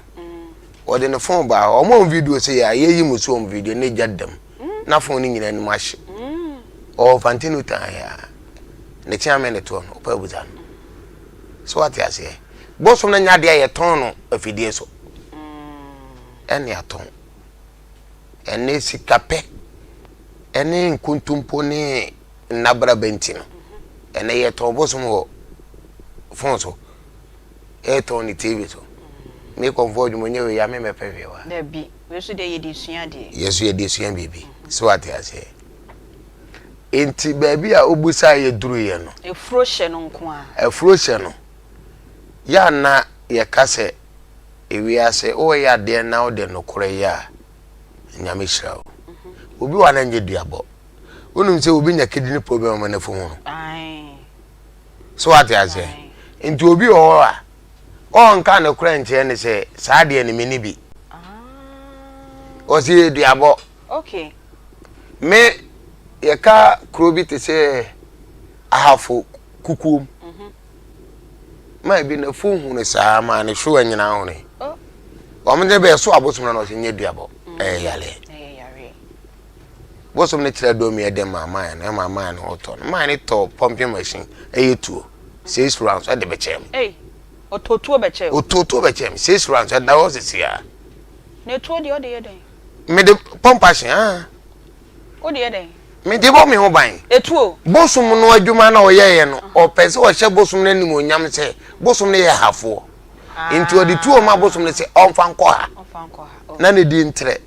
Speaker 5: Ɔde ne phone baa hɔ. Ɔmo video sɛ yɛ a yɛyi mu so ɔmo video ne gya dam. Na phone no nyinaa anim ahye. Ɔwɔ fantino tan yɛ a. Ne kyɛn amɛ ne toɔ no ɔpɛ abusa no. So wate aseɛ. Bosom no nyɛ adeɛ a yɛtɔn no afidie so. Ɛne atɔn. Ɛne sikapɛ ɛne nkontompo ne nnabraba nti no, ɛnɛ yɛtɔn bosom wɔ. phone so ɛtɔn ne TV so. Me kɔnfɔ adwuma nyɛ wei a me mɛpɛ hwee wa.
Speaker 2: Dabi, wei so deɛ yɛde sua adeɛ.
Speaker 5: Yɛ so yɛde sua biribi. So wate aseɛ. Nti baabi a wobusa yɛ duru yɛ no.
Speaker 2: Afuro hyɛ no nko a.
Speaker 5: Afuro hyɛ no. Yɛ a na yɛka sɛ ewiase woyɛ adeɛ na wode nokorɛ yɛ a Nyame hyira wo. Obi wɔ ha na nyɛ duabɔ. Wonim sɛ obi nya kidney problem ama n'afu ho no. So wate aseɛ? Nti obi wɔ hɔ a ɔnka nokorɛ nkyerɛ ne sɛ saa deɛ no menni bi. Ɔsi yɛ duabɔ.
Speaker 2: Okay.
Speaker 5: Me yɛka kuro bi te sɛ Ahafo kukuom. Mhm. Maa bi n'afu hunu saa maa ne hwewa nyinaa hune. Oh. Wɔn de bɛyɛ so abosom na ɔsi nyɛ duabɔ. Mm. Ɛyɛ yareɛ.
Speaker 2: Ɛyɛ yareɛ.
Speaker 5: Bosom no kyerɛ dɔm yɛ dɛ maa maa no ɛma maa no ɔtɔ no. Maa no tɔ pumping machine ɛyɛ tuo. Six rounds ɛde bɛkyɛ me.
Speaker 2: Ei, ɔtɔ tuo bɛkyɛ
Speaker 5: o. Ɔtɔ tuo bɛkyɛ me. Six rounds ɛda hɔ sisi a.
Speaker 2: Na etuo deɛ ɔde yɛ dɛn?
Speaker 5: Mede pump action ah.
Speaker 2: Wode yɛ dɛn?
Speaker 5: Mede bɔ me ho ban.
Speaker 2: Etuo.
Speaker 5: Bosom no adwuma na ɔyɛeɛ no, ɔpɛ sɛ ɔhyɛ bosom no animuonyam sɛ bosom no yɛ hafoɔ. Nti ɔde tuo ma bosom no sɛ ɔmfa nkɔ ha na ne di ntrɛ.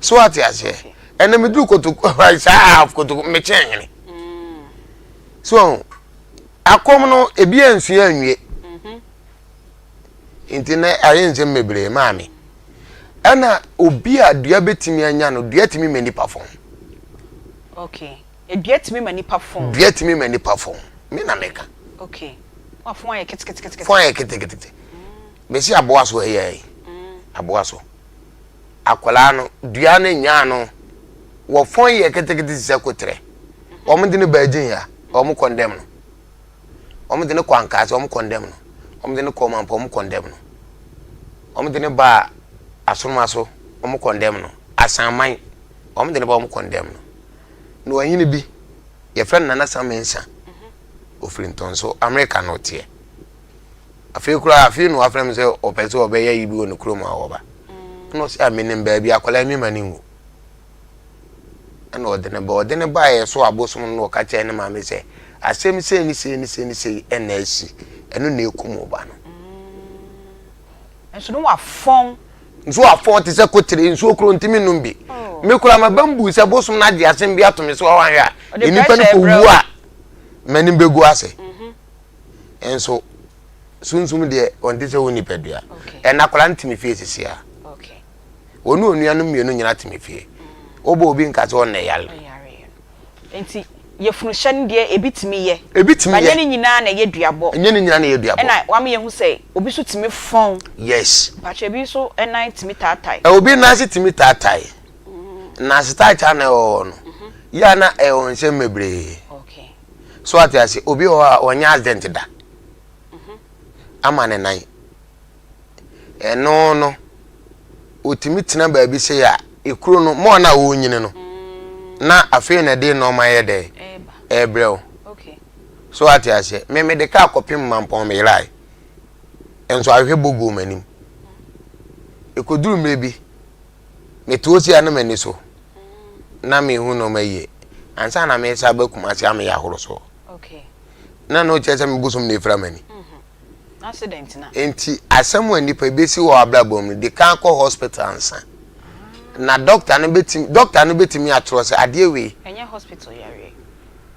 Speaker 5: So ate aseɛ? Ɛnna meduru kotoku saa half kotoku mekyɛn hene. So akɔm no ebi ansua anwie. Nti na ayɛ nsɛm bebree maa me. Ɛna obi a dua bɛtumi anya no, dua tumi ma nipa fɔn.
Speaker 2: Okay. Dua tumi ma nipa fɔn.
Speaker 5: Dua tumi ma nipa fɔn. Me na meka.
Speaker 2: Okay. Wa fɔn ayɛ keteketekete.
Speaker 5: Fɔn ayɛ ketekete. Mesi aboa so ɛyɛ yi. Aboa so. Akwadaa no, dua no nyaa no. Wɔ fɔn yɛ ketekete sɛ kotrɛ. Wɔn de no baa gyin ya. Wɔn kɔndɛm no. Wɔn de no kɔ Ankaase, wɔn kɔndɛm no. Wɔn de no kɔ Ɔmampɔ, wɔn kɔndɛm no. Wɔn de no baa Asoroma so, wɔn kɔndɛm no. Asanman, wɔn de no ba wɔn kɔndɛm no. Na ɔhene bi, yɛfrɛ no Nana Sam Mensah, ofiri Ntɔnso, Amerika na ɔteɛ. Afei koraa, afei na wafrɛ me sɛ ɔpɛ sɛ ɔbɛyɛ yi bi wɔ ne kurom a ɔba. Ɛna ɔsɛ a menim baabi akwadaa mi ma ne nwu. Ɛna ɔde no ba ɔde no baeɛ so abosom no na ɔka kyerɛ ne maame sɛ asɛm sei ne sei ne sei ne sei ɛna asi ɛno na ɛkum wo ba no.
Speaker 2: Nso no wafɔn.
Speaker 5: Nso wafɔn te sɛ kotere nsuo koro ntumi nnom bi. Oh. Me kura ma bambu sɛ bosom no agye asɛm bi ato me so a wanhwɛ a nnipa no kɔ wu a m'anim bɛgu ase. Mhm. Nso sunsum deɛ ɔnte sɛ wo nipadua. Ɛna akwadaa no te me fie sisi a. Wɔne onuanom mmienu nyina te me fie. Wobɔ obi nka sɛ ɔnnɛ yare.
Speaker 2: Nti yafunuhyɛ no deɛ ebi tumi yɛ.
Speaker 5: Ebi tumi yɛ.
Speaker 2: But nyɛ ne nyinaa na ɛyɛ duabɔ.
Speaker 5: Nyɛ ne nyinaa na ɛyɛ duabɔ.
Speaker 2: Ɛna wama yɛhu sɛ obi nso tumi fɔn.
Speaker 5: Yes.
Speaker 2: Mpakyɛ ebi nso nan tumi taatae.
Speaker 5: Obi nan ase tumi taatae. Nase taatae na ɛwɔ hɔ no, yɛ a na ɛwɔ nsɛm bebree.
Speaker 2: Okay.
Speaker 5: So ate ase, obi wɔ hɔ a ɔnyɛ accident da. Ama ne nan. Ɛno no, ɔtumi tena baabi sei a, ekuro no, mɔɔ no a ɔrenyini no, na afei na ɛde nneɛma yɛ dɛ, ɛrebrɛ wo. So ate aseɛ, me mede kaa kɔpem Mampɔn meyerae, nso ahwehwɛ bɔ guu m'anim. Ɛkɔduru mmerɛ bi, mete hɔ sei a na m'ani so, na mehu nneɛma yie. Ansa na mesa aba Kumasi a meyɛ ahoro soɔ. Na na ɔkyerɛ sɛ me bosom na ɛfira m'ani.
Speaker 2: Accident na.
Speaker 5: Nti asɛm a nipa ebesi wɔ abrabɔ mu no, di kan kɔ hospital ansa. Na doctor no betumi doctor no betumi atwerɛ sɛ adeɛ wei.
Speaker 2: Ɛnyɛ hospital yareɛ.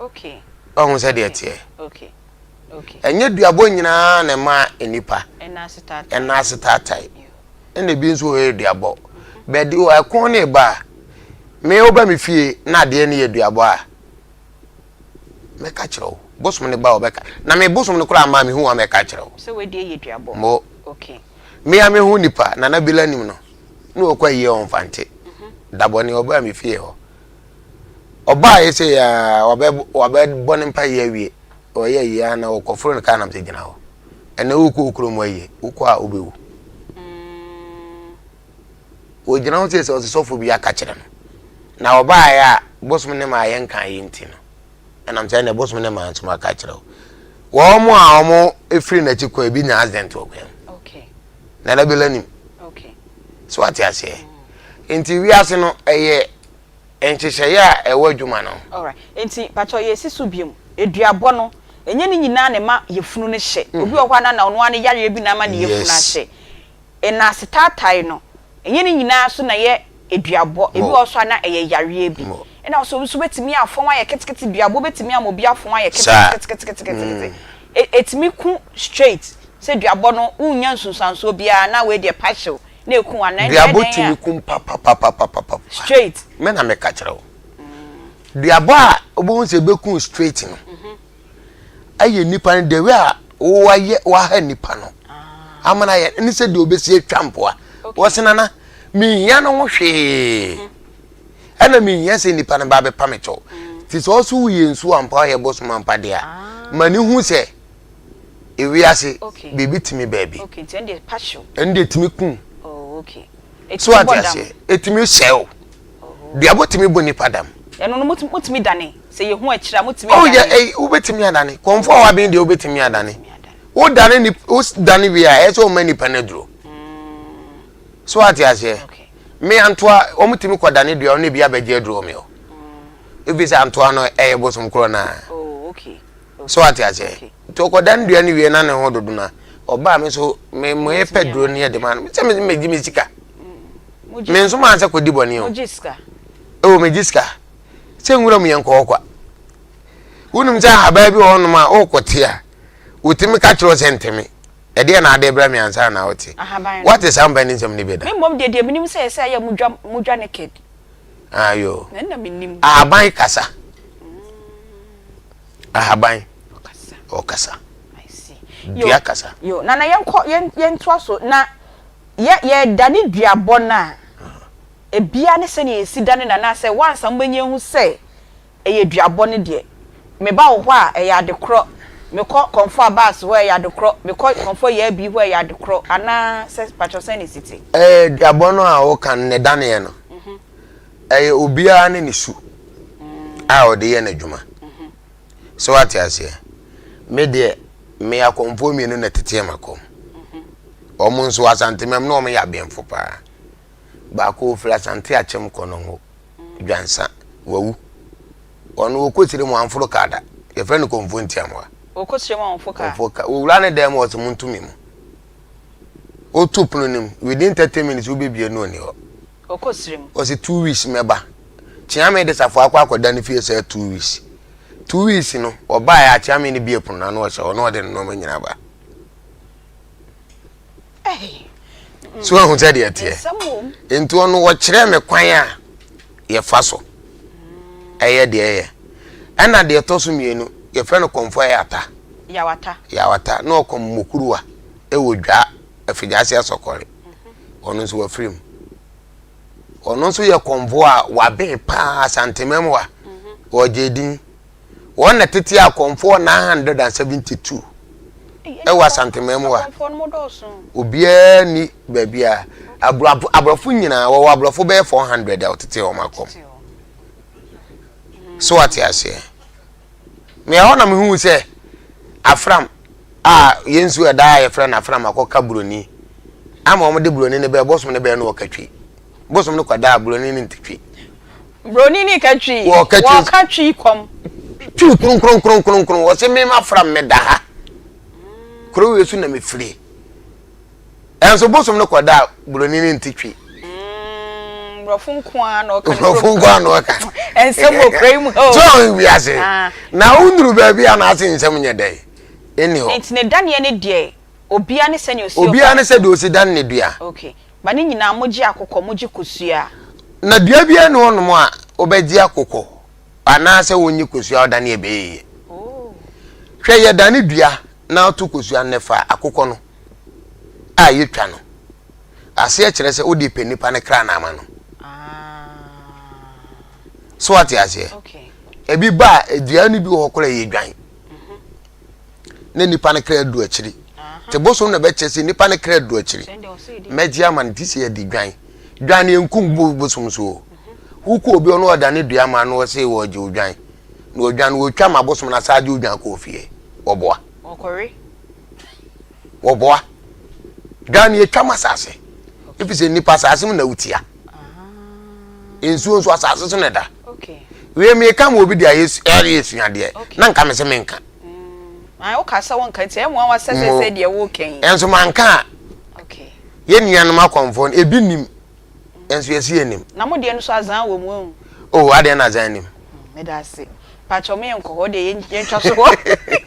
Speaker 2: Okay.
Speaker 5: Ɔho sɛ deɛ teɛ.
Speaker 2: Okay. Okay.
Speaker 5: Ɛnyɛ duabɔ nyinaa na ɛma nipa.
Speaker 2: Ɛna ase taatae.
Speaker 5: Ɛna ase taatae. Ɛna ebi nso wɔ yɛ duabɔ. Bɛde ɛko ne ba a, me woba me fie na adeɛ no yɛ duabɔ a. Mɛka kyerɛ wo. Bosom no ba a ɔbɛka. Na me bosom no koraa maa mehu a mɛka kyerɛ wo.
Speaker 2: Sɛ wei deɛ yɛ duabɔ.
Speaker 5: Mo.
Speaker 2: Okay.
Speaker 5: Me a mehu nipa, Nana Bila nim no. Na ɔkɔ ayie ɔmfa nte. Mhm. Dabɔne ɔbaa me fie hɔ. Ɔbaa yɛ sɛ yaa wabɛ wabɛbɔ ne mpa yɛ awie. Ɔyɛ ayie a na ɔkɔforo ne kaa nam sɛ gyina hɔ. Ɛnɛ wokɔ wo kurom ayie, wokɔ a wobɛwu.
Speaker 2: Mm.
Speaker 5: Ɔgyina hɔ sɛ sɛ ɔsɛ sɔfo bi aka kyerɛ no. Na ɔbaeɛ a bosom ne maa yɛnka yi nti no, ɛnam sɛ ɛnna bosom ne maa nso maka kyerɛ wo. Wɔn a wɔn firi n'akyi kɔ ebi nya accident wɔ kwan mu. Na ɛna bɛla nim. So ate aseɛ. Nti wiase no ɛyɛ nhyehyɛeɛ a ɛwɔ adwuma no.
Speaker 2: Alright. Nti patɔ yɛsi so biom. Eduabɔ no. Ɛnyɛ ne nyinaa na ɛma yafunu no hyɛ. Obi wɔ hɔ a na na ɔno ara ne yareɛ bi na ama ne yafunu ahyɛ. Nnaase taatae no, ɛnyɛ ne nyinaa nso na ɛyɛ aduabɔ. Ebi wɔ hɔ nso a na ɛyɛ yareɛ bi. Ɛna nso obi nso bɛtumi afɔn ayɛ ketekete, duabɔ bɛtumi ama obi afɔn ayɛ keteketeketekete. Ɛtumi ku straight sɛ duabɔ no wonnya nsunsuansoɔ biara na wei deɛ partial na ɛku wo anaa ɛnde ɛyɛ
Speaker 5: Duabɔ
Speaker 2: dɛn
Speaker 5: tumi
Speaker 2: a
Speaker 5: kum papapapapapa.
Speaker 2: straight.
Speaker 5: Me na meka kyerɛ wo. Duabɔ a wobɛhu sɛ ɛbɛku wo straight no, ɛyɛ nipa no the way a wayɛ waha nipa no ama no ayɛ ne sɛ deɛ obɛsi atwa mpoa. Wɔse nana menhia no ho hwee ɛna menhia sɛ nipa no ba bɛpa me kyɛw. Nti sɛ ɔso woyɛ nsuo ampa ɔyɛ bosom ampa deɛ a ma ne hu sɛ ewiase biribi tumi baabi. Ɛno deɛ tumi kum. So ate aseɛ ɛtumi sɛe o. Duabɔ tumi bɔ nipa dam.
Speaker 2: Ɛno no motumi dane sɛ yɛhu akyire a motumi
Speaker 5: oh, dane. Oh, wobɛtumi adane. Kɔmfo a waben deɛ wobɛtumi adane. Wodane nip wodane wie a ɛyɛ sɛ ɔma nipa no aduro. So ate aseɛ. Me antoa wɔn tumi kɔ dane dua ɔno ebi abɛgye aduro mi hɔ. Ebi sɛ antoa no ɛyɛ bosom korɔ naa.
Speaker 2: Oh,
Speaker 5: So ate aseɛ. Nti ɔkɔ dane dua no wie na ne ho dodo na ɔbaa me so me mo pɛ duro no yɛ de ma no. Sɛ me megye me sika. Me nso maa sɛ kɔdi bɔne o. Ɛwɔ megye sika. Sɛ nwura mu yɛn kɔɔ kwa. Wonim sɛ ahabaa bi wɔ hɔnom a wokɔte a wotumi ka kyerɛ sɛ nteme. Ɛdeɛ na ade brɛ me ansa na wote. Woate saa mpa ne nsɛm no bi da?
Speaker 2: Me mmom deɛ deɛ menim sɛ ɛsɛ ayɛ modwa modwa naked.
Speaker 5: Ayo.
Speaker 2: Na nna menim.
Speaker 5: Ahaban kasa. Ahaban. Ɔkasa. Dua kasa.
Speaker 2: Yo, nana yɛnkɔ yɛn yɛntoa so na Yɛ yɛredane duabɔ no a, ebia ne sɛnea yɛsi dane no anaasɛ woansa mobɛnya ahu sɛ ɛyɛ duabɔ no deɛ, meba wo hɔ a, ɛyɛ adekorɔ, mekɔ Kɔmfo Abass hɔ a, ɛyɛ adekorɔ, mekɔ Kɔmfo Yaabi hɔ a, ɛyɛ adekorɔ, anaa sɛ, pakyɛw sɛn na ɛsi te?
Speaker 5: Ɛɛ, duabɔ no a woka no, ne daneɛ no, ɛyɛ obiara ne ne su a ɔde yɛ n'adwuma. So wate aseɛ? Me deɛ, me akɔmfoɔ mmienu na ɛteteɛ m'akɔm. Wɔn nso Asantemam na wɔn yɛ abenfo paa. Baako ofiri Asante Akyem Kɔnɔngo, Dwansa, wawu. Ɔno ɔkɔ sire mu amforo kaa da. Yɛfrɛ no Kɔmfoɔ Ntiamoa.
Speaker 2: Ɔkɔ sire mu amforo kaa?
Speaker 5: Ɔmforo kaa. Owura ne dan mu ɔsɛ monto me mu. Woto pono no mu, within 30 minutes wobɛbie no ɔni hɔ.
Speaker 2: Ɔkɔ sire mu.
Speaker 5: Ɔsɛ 2 weeks mɛba. Kyeame de safoa akɔ akɔda ne fie sɛ 2 weeks. 2 weeks no, ɔbaeɛ a Kyeame no bie pono no ano ɔhyɛ hɔ na ɔde ne nneɛma nyinaa ba. So ahu sɛ deɛ teɛ. Nti ɔno wɔkyerɛ me kwan a yɛfa so ɛyɛ deɛ ɛyɛ. Ɛna deɛ ɛtɔ so mmienu yɛfrɛ no kɔmfɔ ɛyɛ ata.
Speaker 2: Yawata.
Speaker 5: Yawata na ɔkɔm mokuruwa ɛwɔ dwa afigyaase asɔkɔre. Ɔno nso wafiri mu. Ɔno nso yɛ kɔmfo a waben paa Asantemam wa. Ɔgye din. Wɔn na tete akɔmfoɔ 972 ɛwɔ Asanteman mu ha. Obiara ni baabi a aborɔfo nyinaa wɔwɔ aborɔfo bɛyɛ 400 a wɔtete wɔn akɔm. So wate aseɛ? Mea hɔ na mehu sɛ afram a yɛn nsuo ɛda a yɛfrɛ no afram akɔka buroni ama wɔn de buroni no bɛɛ bosom no bɛɛ no wɔka twi. Bosom no kɔda a buroni no nte twi.
Speaker 2: Broni ni ka twi. Wɔka twi. Wɔka twi kɔm.
Speaker 5: Twi kronkronkronkronkron. Wɔse me mafra meda ha. Kuro wei so na mefiri. Ɛnso bosom no kɔda a buroni no nte twi.
Speaker 2: Mm, Borɔfo nko ara na ɔka.
Speaker 5: Borɔfo nko ara na ɔka.
Speaker 2: Nsɛm wɔ kura yi mu hɔ.
Speaker 5: So ɔn wiase. Ah. Na wonuru baabi a na ase nsɛm nyɛ dɛ. Ɛnni hɔ.
Speaker 2: Nti ne daneɛ ne deɛ obia ne sɛnea osi.
Speaker 5: Obia ne sɛdeɛ osi dan ne dua.
Speaker 2: Okay. Ba ne nyinaa mogye akokɔ, mogye kosua.
Speaker 5: Na dua biara nni hɔnom a wobɛgye akokɔ anaasɛ wonnye kosua a ɔdane ɛbɛyɛ yie. Hwɛ, yɛdane dua na woto kosua nnɛ fa akokɔ no a yɛtwa no. Aseɛ kyerɛ sɛ wode pɛ nipa no kra no ama no. So wate aseɛ? Ebi ba a, dua no bi wɔ hɔ koraa yɛ dwan. na nipa no kra du akyiri te bosom na bɛkyɛ sɛ nipa no kra du akyiri mɛgye ama no te sɛ yɛde dwan dwan no yɛnkum bosom so o wokɔ obi ɔno ɔda ne dua ma no ɔse wɔgye odwan na odwan no wɔtwa ma bosom no asa agye odwan kɔ ofie wɔboa wɔboa dwan no yɛtwa ma asase ɛfiri sɛ nipa asase mu na wotia nsuo nso asase so na ɛda wei meka ma obi de ayɛ suadeɛ na nka me sɛ menka mm.
Speaker 2: Ae, woka sɛ wonka nti ɛyɛ nwanwa sɛ seesei deɛ woreka yi.
Speaker 5: Nso manka a, yɛn nuanom akɔmfoɔ no, ebi nim, nso yɛsi yɛnim.
Speaker 2: Na mo deɛ no so azan wɔ mu ehu.
Speaker 5: Oh, adeɛ na azan nim.
Speaker 2: Meda ase. Pakyɛ mo yɛnkɔ hɔ deɛ yɛntwa so hɔ.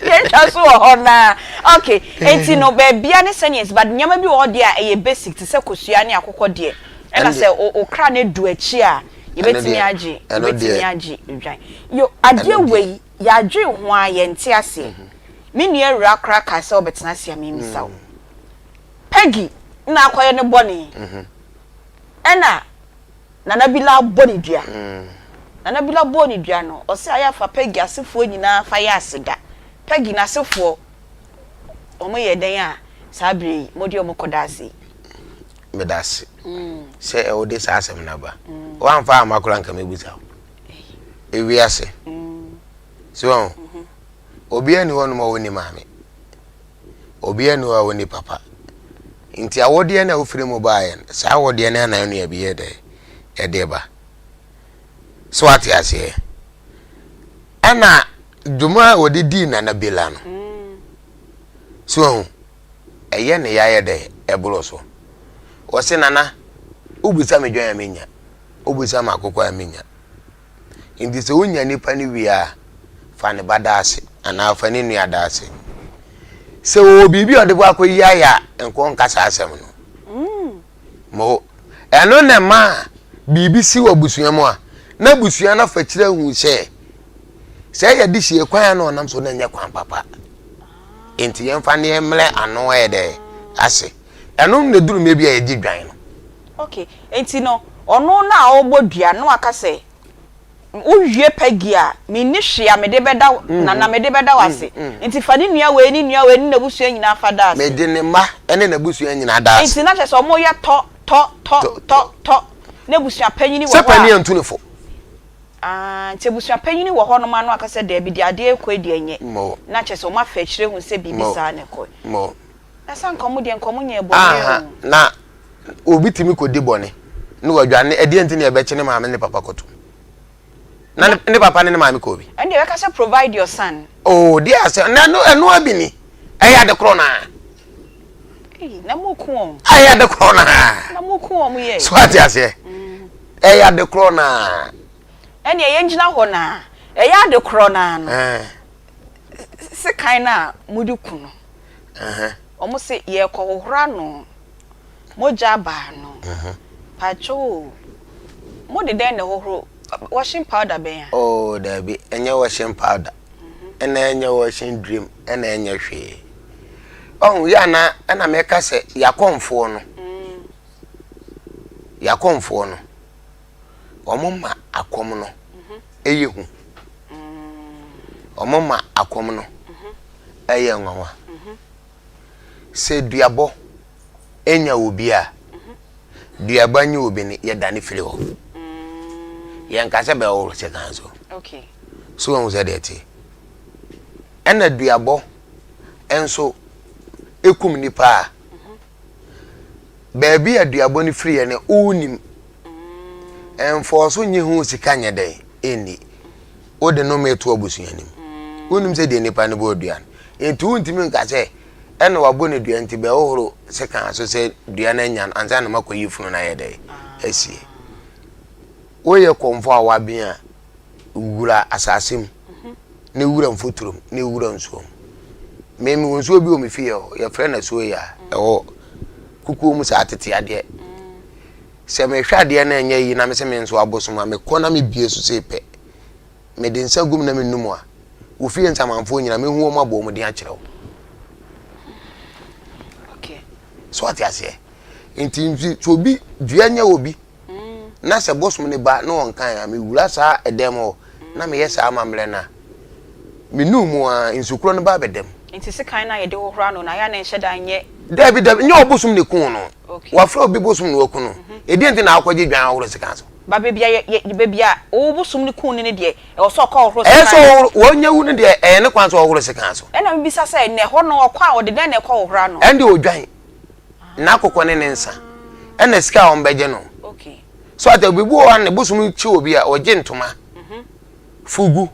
Speaker 2: Yɛntwa so wɔ hɔ naa. Okay, enti no baabia ne sɛnea esi but nneɛma bi wɔ hɔ deɛ a ɛyɛ basic te sɛ kosua ne akokɔ deɛ. Ɛna sɛ okra no du akyi a yɛbɛtumi agye yɛbɛtumi agye odwan. Yo, adeɛ wei Yɛadwen ho ara yɛnte aseɛ. Me nua awuraa koraa kaa sɛ wobɛtena ase a memmisa wo. Peggy na akɔyɛ ne bɔne ɛna Nana Bila abɔ ne dua. Nana Bila bɔɔ ne dua no, ɔse ayɛ afa Peggy asefoɔ nyinaa fa yɛ aseda. Peggy n'asefoɔ wɔn yɛ dɛn a saa berɛ yi mode wɔn kɔda ase yi?
Speaker 5: Meda ase sɛ wode saa asɛm no aba. Woamfa amma koraa anka mɛbisa wo. ewiase. So wɔn obiara ni hɔnom a ɔnni maame, obiara ni hɔ a ɔnni papa. Nti awodeɛ no a wofiri mu baeɛ no, saa awodeɛ no na nua bi yɛ dɛ ɛde ba. So ate aseɛ? Ɛna dwuma a wɔde dii Nana Bila no, so wɔn ɛyɛ ne yayɛ dɛ ɛboro so. Wɔse Nana, wobisa me dwan a menya. Wobisa me akokɔ a menya. Nti sɛ wonya nipa no wie a, fa ne ba da ase anaa fa ne nua da ase. Sɛ wɔwɔ biribi a ɔde bɔ akɔyi ayɛ a, nkɔ nka saa asɛm no. Mo, ɛno na ɛma biribi si wɔ abusua mu a, na abusua no afa kyerɛ hu sɛ, sɛ ɛyɛ de hyie kwan a na ɔnam so na ɛnyɛ kwan papa. Nti yɛmfa ne yɛmmerɛ ano ɛyɛ dɛ ase. Ɛno na ɛduru mmerɛ bi a yɛgye dwan no.
Speaker 2: Ok, enti no ɔno no a ɔrebɔ dua no aka sɛ wowie Peggy a menni hwee a mede bɛda wo nana mede bɛda wo ase nti fa ne nua wei ne nua wei ne n'abusua nyinaa fa da ase.
Speaker 5: Mede ne mma ne n'abusua nyinaa da ase.
Speaker 2: Nti na kyerɛ sɛ wɔyɛ tɔ tɔ tɔ tɔ tɔ na abusua panyini wɔ
Speaker 5: Sɛ
Speaker 2: hɔ
Speaker 5: panin
Speaker 2: a.
Speaker 5: antu ne fo.
Speaker 2: Ah, nti abusua panyini wɔ hɔnom a na waka sɛ daabi deɛ adeɛ rekɔ yi deɛ nyɛ na kyerɛ sɛ wɔafa akyire ahu sɛ biribi saa na ɛkɔ. Na sɛ anka wɔn deɛ nka wɔn nyɛɛ bɔne
Speaker 5: Aha,
Speaker 2: o.
Speaker 5: na obi tumi kɔdi bɔne na wadwane, ɛdeɛ nti na yɛbɛkye ne maame ne papa kɔtom? Na ne, ne papa ne ne maame kɔɔ bi.
Speaker 2: Ɛnde yɛbɛka sɛ provide your son.
Speaker 5: Oh, deɛ asɛ, na ɛno, ɛno abi ni. Ɛyɛ ade korɔ naa.
Speaker 2: Ei, na mo ku wɔn.
Speaker 5: Ɛyɛ ade korɔ naa.
Speaker 2: Na mo ku wɔn yɛ.
Speaker 5: So ate aseɛ? Ɛyɛ ade korɔ naa.
Speaker 2: Ɛnneɛ yɛngyina hɔ naa. Ɛyɛ ade korɔ naa no. Sekan no a mode ku no. Wɔn se yɛrekɔhohoro ano, mogya aba ano. Pakyɛw o, mode dɛn na ɛhohoro, washing powder bɛn a?
Speaker 5: Oh daabi, ɛnyɛ washing powder, ɛna ɛnyɛ washing dream, ɛna ɛnyɛ hwee. Ɔho yɛ ana ɛna mɛka sɛ yakɔmfoɔ no, yakɔmfoɔ no, wɔn ma akɔm no ɛyɛ hu. Wɔn ma akɔm no ɛyɛ nwanwa. Sɛ duabɔ nya obi a, duaba nye obi no, yɛdane firi hɔ. Yɛnka sɛ bɛhohoro sekan so. So wahu sɛ deɛ ɛte? Ɛna duabɔ nso ɛkum nipa a, baabi a duabɔ no firiɛ no, wonim. Ɛmfɔɔ so nye ho sika nyɛ dɛn ɛnni. Wode nnome to abusua no mu. Wonim sɛ deɛ nipa no bɔɔ dua no. Nti wontumi nka sɛ ɛna wabɔ no dua nti bɛhohoro sekan so sɛ dua no anya no ansa na makɔyi funu no ayɛ dɛn asie. Woyɛ kɔmfo a waben a, wura asase mu na wura mfuturo mu na wura nsuo mu. Me mewɔ nsuo bi wɔ me fie hɔ, yɛfrɛ no asuo yɛ a ɛwɔ kukuo mu saa tete adeɛ. Sɛ mehwɛ adeɛ na ɛnyɛ yie na mesɛ me nso abosom a, mekɔ na mebie so sei pɛ. Mede nsa gum na menum a, wo fie nsamanfoɔ nyinaa mehu wɔn abɔ wɔn din akyerɛ wo. So ate aseɛ? Nti nti sɛ obi dua nyɛ obi na sɛ bosom ne ba na ɔnkan a mewura saa ɛdan mu hɔ na meyɛ saa amammerɛ no a menum mu a nsukorɔ no ba abɛda mu.
Speaker 2: Nti sekan no a yɛde hohoro ano no ayɛ a na ɛnhyɛ da nyɛ.
Speaker 5: Dabi dabi nyɛ ɔbosom na eku no. Wafrɛ obi bosom na waku no. Ɛdeɛn nti na akɔgye dwan ahoro sekan so?
Speaker 2: Ba baabi a yɛ yɛ baabi a wo bosom no kuu no no deɛ ɛwɔ sɛ ɔkɔ hohoro
Speaker 5: Ɛyɛ
Speaker 2: sekan
Speaker 5: sɛ
Speaker 2: so.
Speaker 5: ɔhoro wɔnya wu no deɛ ɛyɛ ne kwan sɛ ɔhoro sekan so.
Speaker 2: Ɛna mebisa sɛ na ɛhɔ no ɔkɔ a ɔde dɛn na ɛkɔ hohoro ano?
Speaker 5: Ɛnde odwan, n'akokɔ ne ne nsa ɛna sika a wɔbɛgye no.
Speaker 2: Okay.
Speaker 5: So ate obi wɔ hɔ a ne bosom kye obi a ɔgye ntoma, fugu,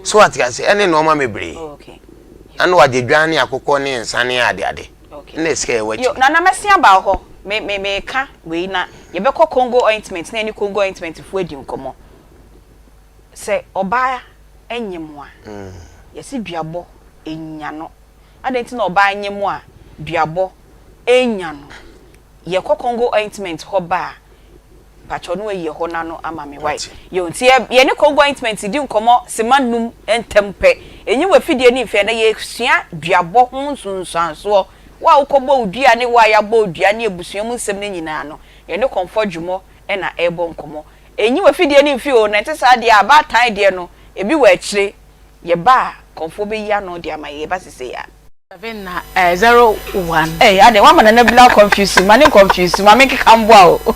Speaker 5: so ate ase ɛne nneɛma bebree.
Speaker 2: Okay.
Speaker 5: Na na wagye dwan ne akokɔ ne nsa ne adeade. Nna sika yɛ w'akyi.
Speaker 2: Yo, Nana mɛsen aba wo hɔ. Me, me, meka wei na yɛbɛkɔ Congo ointment na yɛne Congo ointment foɔ adi nkɔmmɔ. Sɛ ɔbaa nyem a, yɛse duabɔ nnya no. Adɛn nti na ɔbaa nyem a duabɔ nnya no? Yɛkɔ Congo ointment hɔ ba a, Pakyɛw na wayi ɛhɔ no ano ama me wai. Yoo nti yɛ yɛne Congo ointment di nkɔmɔ sema num ntɛm pɛ. Enyi wɔ afidie ne mfeɛ na yɛsua duabɔ ho nsunsuansoɔ. Wo a wokɔ bɔ wo dua ne wo a yɛabɔ wo dua ne abusua mu nsɛm no nyinaa no yɛne Kɔmfɔ Dwumɔ na ɛrebɔ nkɔmɔ. Enyi wɔ afidie ne mfeɛ oo na ɛnte saa deɛ a abaatan deɛ no ebi wɔ akyire. Yɛba a Kɔmfoɔ bɛyi ano de ama yɛn yɛba sesei a.
Speaker 8: 7 na eh, 01.
Speaker 2: Ei adɛn woama Nana Bila confuse ma ne nconfuse ma menkeka mboa o.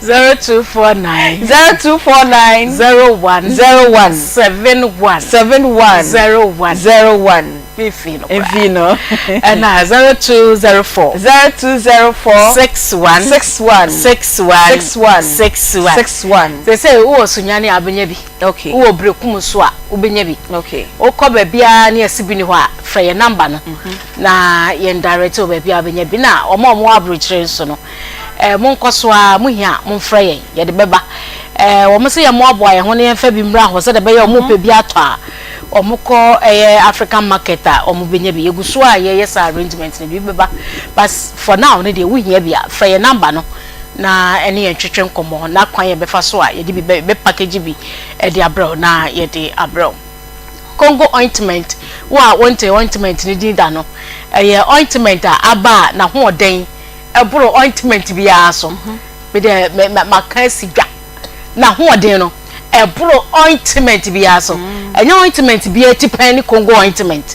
Speaker 8: 0249.
Speaker 2: 0249.
Speaker 8: 01.
Speaker 2: 01.
Speaker 8: 71.
Speaker 2: 71.
Speaker 8: 01.
Speaker 2: 01.
Speaker 8: Mfii no koraa.
Speaker 2: Mfii no.
Speaker 8: Ɛna 0204.
Speaker 2: 0204.
Speaker 8: 61.
Speaker 2: 61.
Speaker 8: 61.
Speaker 2: 61.
Speaker 8: 61.
Speaker 2: 61.
Speaker 8: Sɛsɛ wowɔ Sunyani a wobɛnya bi.
Speaker 2: Okay.
Speaker 8: Wowɔ Berekum nso a, wobɛnya bi.
Speaker 2: Okay.
Speaker 8: Wokɔ baabiara ne yɛse bi ni hɔ a, frɛ yɛn number no na yɛn direct wo baabi a wobɛnya bi. Na wɔn a wɔwɔ aburokyire nso no, eh, monkɔ so ara, mohia a, momfrɛ yɛn, yɛde bɛba. Eh, wɔn se yɛmmoaboa yɛn ho na yɛmfa bi mmra hɔ sɛdeɛ ɛbɛyɛ a wɔpɛ bi atɔ a, wɔkɔ ɛyɛ African market a, wɔbɛnya bi. Yɛgu so a yɛyɛ saa arrangement no, bi bɛba. But for now no deɛ, wohia bi a, frɛ yɛn number no. na ɛne yɛn twetwe nkɔmmɔ na kwan yɛbɛfa so a yɛde bi bɛ bɛ package bi de abrɛ wo na yɛde abrɛ wo. Congo ointment wo a wonte ointment no din da no ɛyɛ ointment a aba a n'ahoɔden ɛboro ointment biara so. Me deɛ me ma maka asi dwa n'ahoɔden no ɛboro ointment biara so. Ɛnyɛ ointment biara ti pɛn ne Congo ointment.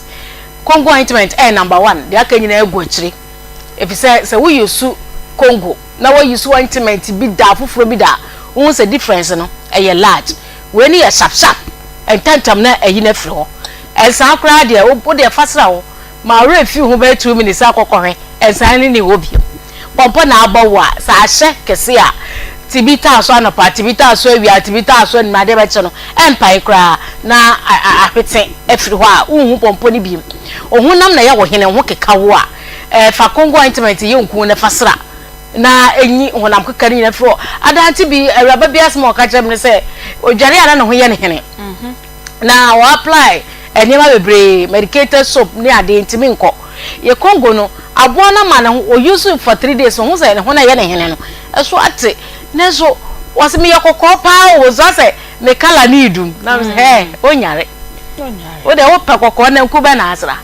Speaker 8: Congo ointment ɛyɛ number one deɛ aka nyinaa gu akyire. Efisɛ sɛ wo use Congo na wa use ointment bi da foforɔ bi da a, wohu sɛ difference no ɛyɛ large. Wei no yɛ sharp sharp, ntɛntɛm na ayi no afiri hɔ. Ɛnsaa koraa deɛ, wo deɛ fa sra hɔ ma wo werɛ fi wo ho bɛyɛ 2 minutes akɔ kɔhwɛ, ɛnsaa no nni hɔ bio. Pɔmpɔ na abɔ wo a, sɛ ahyɛ kɛse a, tibi taa so anɔpa, tibi taa so awia, tibi taa so anwummerɛ, adeɛ bɛkye no, ɛmpae koraa na ahwete afiri hɔ a, wonhu pɔmpɔ no bio. Wo honam na ɛyɛ wo hene, wo ho keka wo a, eh, fa Congo ointment yɛ nku na fa sra na enyi honam keka no nyinaa firi hɔ. Adante bi, awuraba bi asɛm a ɔka kyerɛ me ne sɛ, odware a na ne ho yɛ no hene. Na wɔ apply nneɛma bebree, medicated soap ne adeɛ ntumi nkɔ. Yɛ Congo no, aboa no ama ne ho, o use for 3 days, ohun sɛ ne ho na ɛyɛ ne hene no, ɛso ate. Nanso, wɔse meyɛ kɔkɔɔ paa o, so asɛ me colour ne edum. Na me sɛ, hɛ, onyare. Wo deɛ wopɛ kɔkɔɔ na nku bɛ na asra.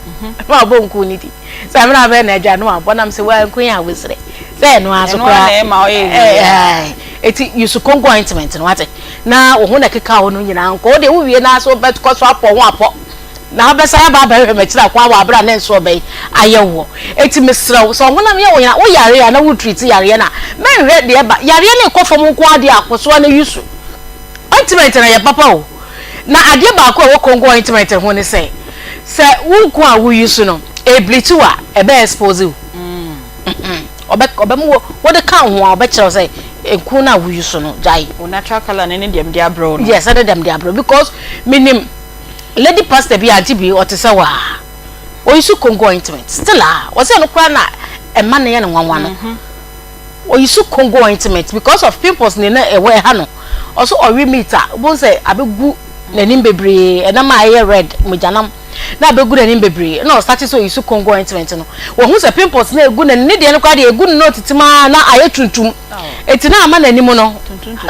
Speaker 8: Na wabɔ nku ne di. Sɛ mena bɛ na adwa no wabɔ nam sɛ wa nku yɛ a wosrɛ. Sɛ ɛno ara so koraa. Ɛɛ eti use Congo ointment no wate. Na wo ho na ɛkeka wo no nyinaa nkɔ. Wo deɛ wowie na so bɛkɔ so apɔ ho apɔ. Na wobɛsan aba abɛhwehwɛ m'akyiri akwan wɔ abere a ne nso ɔbɛn ayɛ woɔ. Eti mesrɛ wo sɛ ɔhonam yɛ wo ya, wo yare a na wo treat yareɛ no a, mɛnhwɛ deɛ ɛba. Yareɛ no rekɔ fam nko ara deɛ a, kɔ so ara na use. Ointment no ɛyɛ papa o. Na adeɛ baako a ɛwɔ Congo ointment ho ne sɛ, sɛ wo nko a wo use no, ɛbleach wo a, ɛbɛ expose wo. Ɔbɛ ɔbɛma wo wode ka wo ho a, ɔbɛkyerɛ wo sɛ nku no a wo use no, gyae.
Speaker 2: Wo natural colour no ne deɛ mede abrɛ wo no.
Speaker 8: Yes, ɛne deɛ mede abrɛ wo because menim lady pastor bi, auntie bi, ɔte sɛ wo a, ɔ use Congo ointment still a, ɔsɛ ɛno koraa na ɛma no yɛ no nwanwa no. Ɔuse Congo ointment because of pimples ne na ɛwɔ ɛha no. Ɔso ɔwe meat a, wobɛhu sɛ abɛgu n'anim bebree, ɛnam a ɛyɛ red, mogyanam, na abɛgu n'anim bebree. Ɛna ɔstate sɛ ɔuse Congo ointment no. Wahu sɛ pimples na ɛgu n'anim, ne deɛ no koraa deɛ ɛgu no na ɔtitim ara na ayɛ tuntum. Enti na ama n'anim no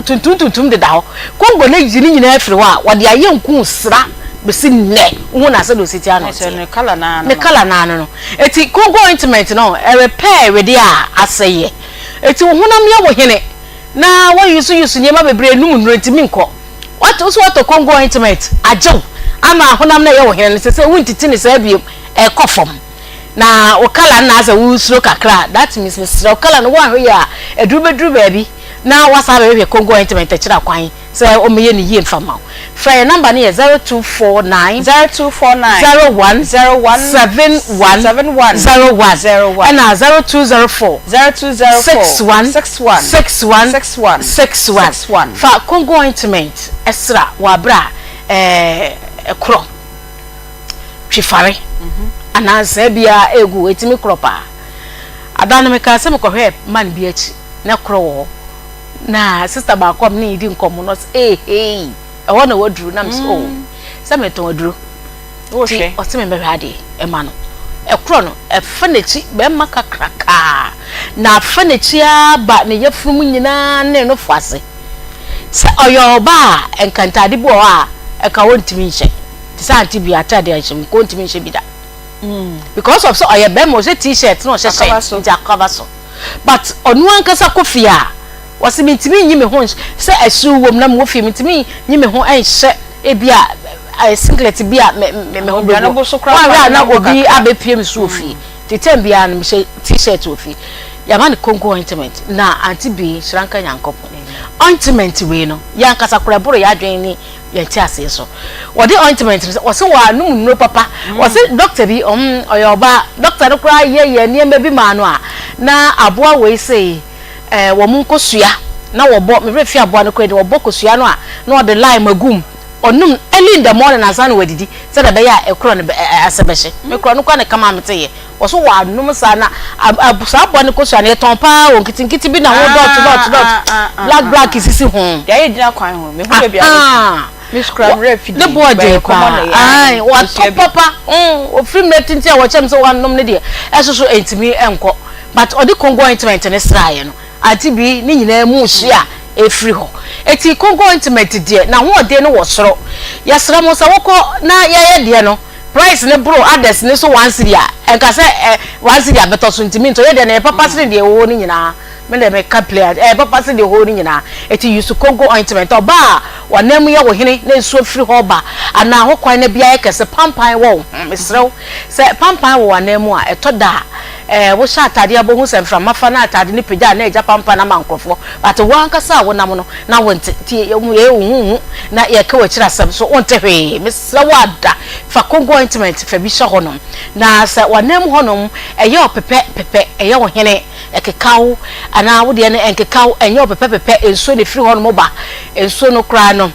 Speaker 8: tuntum tuntum deda hɔ. Congo no ayi ne nyinaa afiri hɔ a, wɔde ayɛ nku sra bɛsi nnɛ. Wohu no a sɛdeɛ ɔsi te ara na ɔteɛ.
Speaker 2: Ne colour no ara
Speaker 8: no. Ne colour no ara no no. Eti Congo ointment no ɛrepɛɛ wedeɛ a asɛeɛ. Eti wo honam yɛ wo hene na wo use use nneɛma bebree num nnuro ntumi nkɔ. Wate wo so watɔ Congo ointment agye wo ama honam no ɛyɛ wo hene no sesei wo ntiti no saa biom ɛkɔ fam. Na wo colour no na asɛ wo suro kakra a that means mesrɛ wo colour no woanhwɛ yie a aduru bɛduru baabi na wasan abɛhwehwɛ Congo ointment akyiri akwan. Sɛ wɔyɛ no yie mfa mma wo. Frɛ yɛn number no yɛ 0249
Speaker 2: 0249
Speaker 8: 01
Speaker 2: 01
Speaker 8: 71
Speaker 2: 71
Speaker 8: 01
Speaker 2: 01
Speaker 8: ɛna 0204
Speaker 2: 0204
Speaker 8: 61
Speaker 2: 61
Speaker 8: 61
Speaker 2: 61
Speaker 8: 61
Speaker 2: 61.
Speaker 8: Fa Congo ointment sra wɔ abere a ɛɛ korɔ twifare. Anaa nsaa biara egu hɔ, etumi korɔ paa. Ada no mekaa sɛ mekɔhwɛɛ man bi akyi, na korɔ wɔ hɔ. Na sista baako a me ne no di nkɔmmɔ no, ɔse, Eehei, ɛhɔ na waduru. Na mese, Oh, sɛ metɔn aduro. Nti ɔse memmɛhwɛ adeɛ ɛma no. Ɛkorɔ no, ɛfa n'akyi, bɛrima kakrakaa, na afa n'akyi ara ba ne yafunu mu nyinaa ne ne nofo ase. Sɛ ɔyɛ ɔbaa a, nka ntaade bi wɔ hɔ a, nka ɔntumi nhyɛ. Te sɛ ante bi ataade a nhyɛ mu, nka ɔntumi nhyɛ bi da. Because of sɛ ɔyɛ bɛrima, ɔhyɛ t-shirt na ɔhyɛ shirt, nti akava so. But ɔno ankasa kɔ fie a, ɔse mentumi nyi me ho nhyɛ, sɛ ɛhyew wom na mewɔ fie, mentumi nyi me ho nhyɛ ebi a singlet bi a me me ho bɛgu. Woanhwɛ a na obi abɛpue me so wɔ fie. Nti term biara no mehyɛ t-shirt wɔ fie. Yɛama no Congo ointment na Auntie Bee nhyira nka Nyankopɔn. Ointment wei no, yɛn ankasa koraa ɛboro yɛn adwene ne yɛn nteaseɛ so. Wɔde ointment no sɛ wɔse wɔanom nnuro papa. Wɔse doctor bi, ɔmm ɔyɛ ɔbaa, doctor no koraa yɛ yɛ nneɛma bi maa no a na aboa wei sei eh, wɔn nkosua na wɔbɔ, me werɛ fi aboa no koraa din, wɔbɔ kosua no a na wɔde lime agu mu. Ɔnom early in the morning ansa na wadidi sɛdeɛ ɛbɛyɛ a ɛkorɔ no ase bɛhye. Me korɔ no koraa na ɛka maa meteeɛ. Wɔ so wɔanom saa na saa aboa no kosua no yɛtɔn paa o, nketenkete bi na ho dot dot dot black black sisi ho.
Speaker 2: Deɛ ayɛ gyina kwan ho, mehu baabi a wɔtɔn. Me so koraa me werɛ afi
Speaker 8: din, Ne boɔ den paa. Ae, wɔatɔ papa. Ɔfiri mmerɛ tenten a wɔkyerɛ me sɛ wɔanom no deɛ, ɛso so ɛntumi nkɔ. But ɔde Congo ointment no sraeɛ no, Ade bi ne nyinaa mu hye a ɛfiri hɔ. Enti Congo ointment deɛ n'ahoɔden no wɔ soro. Yɛsrɛ mo sɛ wokɔ na yɛyɛ deɛ no price no boro others no so one cedi a, ɛnka sɛ ɛ one cedi a bɛtɔ so nti mentɔ. Yɛ deɛ no ɛyɛ papa sene deɛ ɛwɔ hɔ no nyinaa. Me deɛ meka plain a, ɛyɛ papa sene deɛ ɛwɔ hɔ no nyinaa. Enti use Congo ointment. Ɔbaa a w'anan mu yɛ wo hene na nsuo firi hɔ ba anaa ho kwan no bi ayɛ kɛse, pampan wɔ wo ho. Mesrɛ wo sɛ pampan wɔ w'anan mu a, ɛtɔ da a, Eh, wohyɛ atade a bohu sɛ mframa fa na atade no pagya a na agya pampan ama nkurɔfoɔ but wo ankasa a wonam no na wonte nti yɛyɛ wo huhu na yɛka w'akyiri asɛm so wonte hwee mesrɛ wo ada fa Congo ointment fa bi hyɛ hɔnom na sɛ w'anam hɔnom ɛyɛ wo pepɛ pepɛ ɛyɛ wo hene ɛkeka wo anaa wo deɛ no ɛnkeka wo ɛnyɛ wo pepɛ pepɛ nsuo na ɛfiri hɔnom ba nsuo no koraa no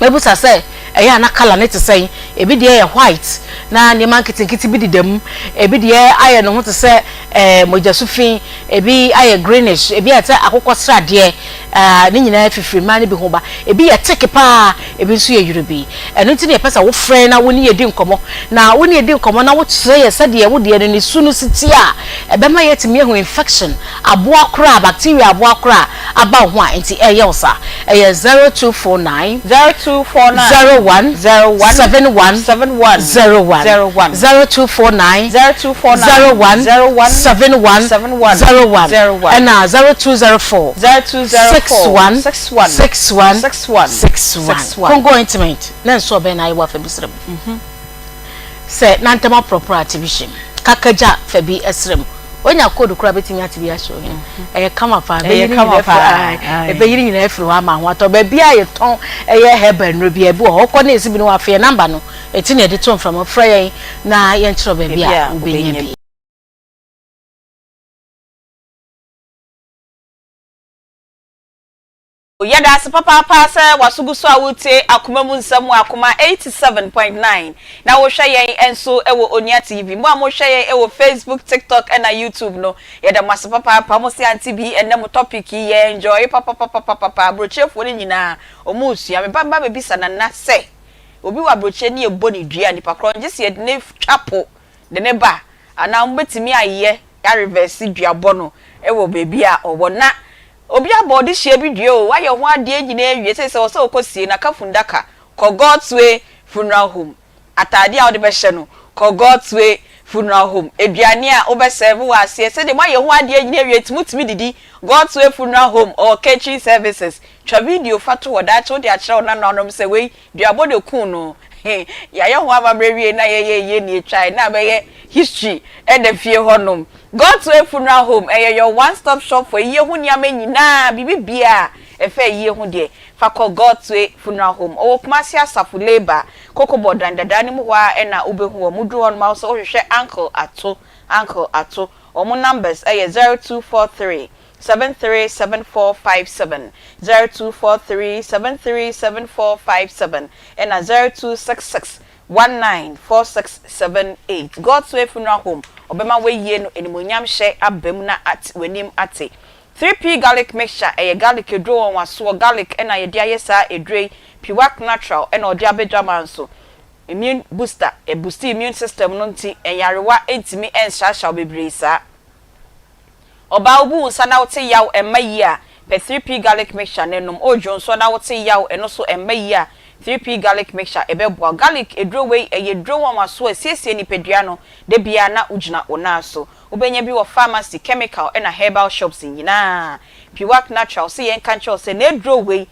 Speaker 8: Mɛbusa sɛ, Ɛyɛ a na colour no te sɛn? Ebi deɛ yɛ white na nneɛma nketenkete bi deda mu. Ebi deɛ ayɛ ne ho te sɛ ɛɛ mogyasu fi, ebi ayɛ greenish, ebi ayɛ te sɛ akokɔ sradeɛ. Ɛɛ ne nyinaa fifiri mmaa no bi ho ba. Ebi yɛ thick paa, ebi nso yɛ yurubii. Ɛno nti na yɛpɛ sɛ wofrɛ na wo ne yɛn di nkɔmmɔ. Na wo ne yɛn di nkɔmmɔ na wokyerɛ yɛn sɛdeɛ wo deɛ no ne su no si teɛ a, ɛbɛma yɛatumi ahu infection aboa korɔ a, bacteria aboa korɔ a aba wo ho a enti ɛreyɛ wo saa. Ɛyɛ 0249.
Speaker 2: 0249.
Speaker 8: 01.
Speaker 2: 01.
Speaker 8: 71.
Speaker 2: 71.
Speaker 8: 01.
Speaker 2: 01.
Speaker 8: 0249.
Speaker 2: 0249.
Speaker 8: 01.
Speaker 2: 01.
Speaker 8: 71.
Speaker 2: 71.
Speaker 8: 01.
Speaker 2: 01.
Speaker 8: Ɛna 0204.
Speaker 2: 0204.
Speaker 8: 61.
Speaker 2: 61.
Speaker 8: 61.
Speaker 2: 61.
Speaker 8: 61.
Speaker 2: 61.
Speaker 8: Congo ointment na nso ɔbɛn na ayɛ wɔ afa bi srɛ mu. Sɛ na ntɛm aporɔporɔ a te bi hyɛ mu. Kakagya fa bi srɛ mu. Onya code koraa betumi ate bi ahyɛ ohene. Ɛyɛ kama paa. Ɛbɛyi ne nyinaa afiri ɛbɛyi ne nyinaa afiri hɔ ama ho atɔ. Baabi a yɛtɔn ɛyɛ herbal nnuro bi ebi wɔ hɔ. Wokɔ na esi bi no wafɛ yɛn namba no. Eti na yɛde to mframa. Frɛ yɛn na yɛnkyerɛ baabi a wobɛnya bi.
Speaker 2: Yɛda ase papaapa sɛ w'aso gu so a woretie Akoma Mu Nsɛm wɔ Akoma 87.9 na wohwɛ yɛn nso wɔ Onua TV. Mo a mohwɛ yɛn wɔ Facebook, TikTok ɛna YouTube no, yɛda mo ase papaapa. Mo se Auntie Bee ɛnnɛ mo topic yi yɛ enjoy papapapapapa. Aburokyerefoɔ no nyinaa wɔn resua. Me ba mba bɛbisa Nana sɛ obi wɔ aburokyire ne yɛbɔ no dua a nipa korɔ no gye sɛ yɛde no twa po de no ba anaa wɔbɛtumi ayɛ arevɛse duabɔ no wɔ baabi a ɔwɔ na Obi abɔ ɔdehyeɛ bi dua o, wayɛ ho adeɛ nyinaa awie, seisei ɛwɔ sɛ ɔkɔ sie no, aka fundaka, kɔ God's Way Funeral Home, ataadeɛ a wode bɛhyɛ no, kɔ God's Way Funeral Home, aduane a wobɛ serve wɔ aseɛ, sɛdeɛ moayɛ ho adeɛ nyinaa awie nti motumi didi, God's Way Funeral Home ɔwɔ catering services, twa video fa to hɔ, daakye wode akyerɛ wo nananom sɛ wei Duabɔ na ekuu no. Yɛayɛ ho amammerɛ wie na yɛyɛ yie na yɛtwae na abɛyɛ history da fie hɔ nom. God's Way Funeral Home, ɛyɛ your one stop shop for ayie ho nneɛma nyinaa, biribi biara a ɛfa ayie ho deɛ, fa kɔ God's Way Funeral Home. Ɔwɔ Kumasi Asafo Labour, Koko Bɔdan dadaa no mu hɔ ara na wobɛhu wɔn. Woduru hɔ nom a, wo sɛ wohwehwɛ Uncle Ato, Uncle Ato. Wɔn numbers yɛ 0243 737457, 0243 737457, ɛna 0266 194678. God's Way Funeral Home, ɔbɛma w'ayie no animuonyamhyɛ aba mu na ate w'anim ate. 3P Garlic Mixture, ɛyɛ garlic aduro wɔnwasoɔ, garlic na yɛde ayɛ saa aduro yi, Piwak Natural na ɔde abɛdwaman nso. Immune booster, ɛboosti immune system no nti nyarewa ntumi nhyaahyaaw bebree saa. Ɔbaa wobu wo nsa na wote yaw ɛmma yie a, pɛ 3P garlic mixture no nom. Oredwo nso na wote yaw ɛno so ɛmma yie a, 3P garlic mixture ɛbɛboa wo. Garlic aduro wei ɛyɛ aduro nwanwasoɔ a ɛsiesie nipadua no da biara na wogyina wo nan so. Wobɛnya bi wɔ pharmacy, chemical ɛna herbal shops nyinaa. Piwak Natural se yɛnka nkyerɛ wo sɛ n'aduro wei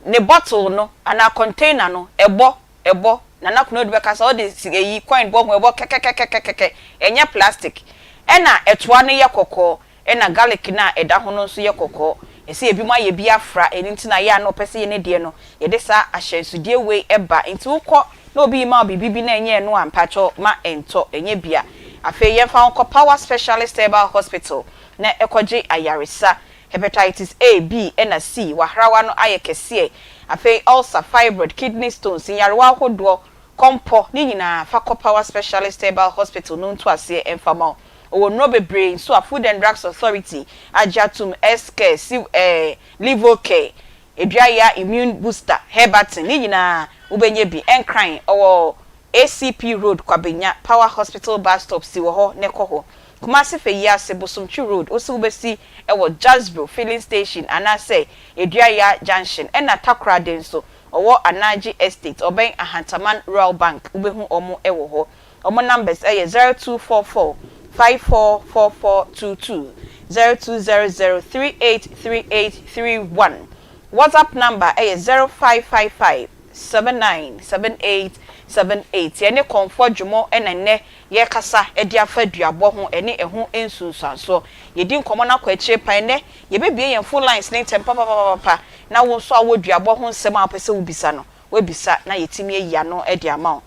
Speaker 2: ne bottle no anaa container no ɛbɔ ɛbɔ, Nana Konadu bɛka sɛ ɔde eyi coin bɔ ho ɛbɔ kɛkɛkɛkɛkɛkɛ, ɛnyɛ plastic. Ɛna ɛtoa no yɛ kɔkɔɔ, ɛna garlic no a ɛda ho no nso yɛ kɔkɔɔ. Ɛsɛ ebinom ayɛ bi afra, ɛno nti na yɛ a na ɔpɛ sɛ yɛn deɛ no yɛde saa ahyɛnsodeɛ wei ba. Nti wokɔ na obi rema wo biribi bi na ɛnyɛ ɛno a, mpakyɛw ma ɛntɔ, ɛnyɛ bi a. Afei yɛmfa wo nkɔ Power Specialist Herbal Hospital na ɛkɔgye ayaresa. Hepatitis A, B ɛna C, w'ahrawa no ayɛ kɛseɛ, afei ulcer, fibroid, kidney stones, nyarewa ahodoɔ, kɔmpɔ, ne nyinaa fa kɔ Power Specialist Herbal Hospital no nto aseɛ mfa ma wo. Ɔwɔ nnuro bebree nso a Food and Drugs Authority agye atom, S-Care, C eh, Livocare, Aduaya Immune Booster, Herbatin, ne nyinaa wobɛnya bi. Nkran, ɔwɔ ACP Road, Kwabenya, Power Hospital Bus Stop, si wɔ hɔ na kɔ hɔ. Kumasi Feyiase, Bosomtwi Road, wo se wobɛsi wɔ Jasbro Filling Station anaasɛ Aduaya Junction, ɛna Takoradi nso, ɔwɔ Anagye Estate, ɔbɛn Ahantaman Rural Bank, wobɛhu wɔn wɔ hɔ. Wɔn numbers yɛ 0244 544422, 0200 383831. WhatsApp number yɛ 0555 797878. Yɛne Kɔmfoɔ Dwomo na nnɛ yɛrekasa de afa duabɔ ho ne ɛho nsunsuansoɔ. Yɛdi nkɔmmɔ no akɔ akyire pa. Ɛnnɛ yɛbɛbue yɛn phone lines no ntɛm papapapapa na wo nso a wowɔ duabɔ ho nsɛm a wopɛ sɛ wobisa no, woabisa na yɛatumi ayi ano de ama wo.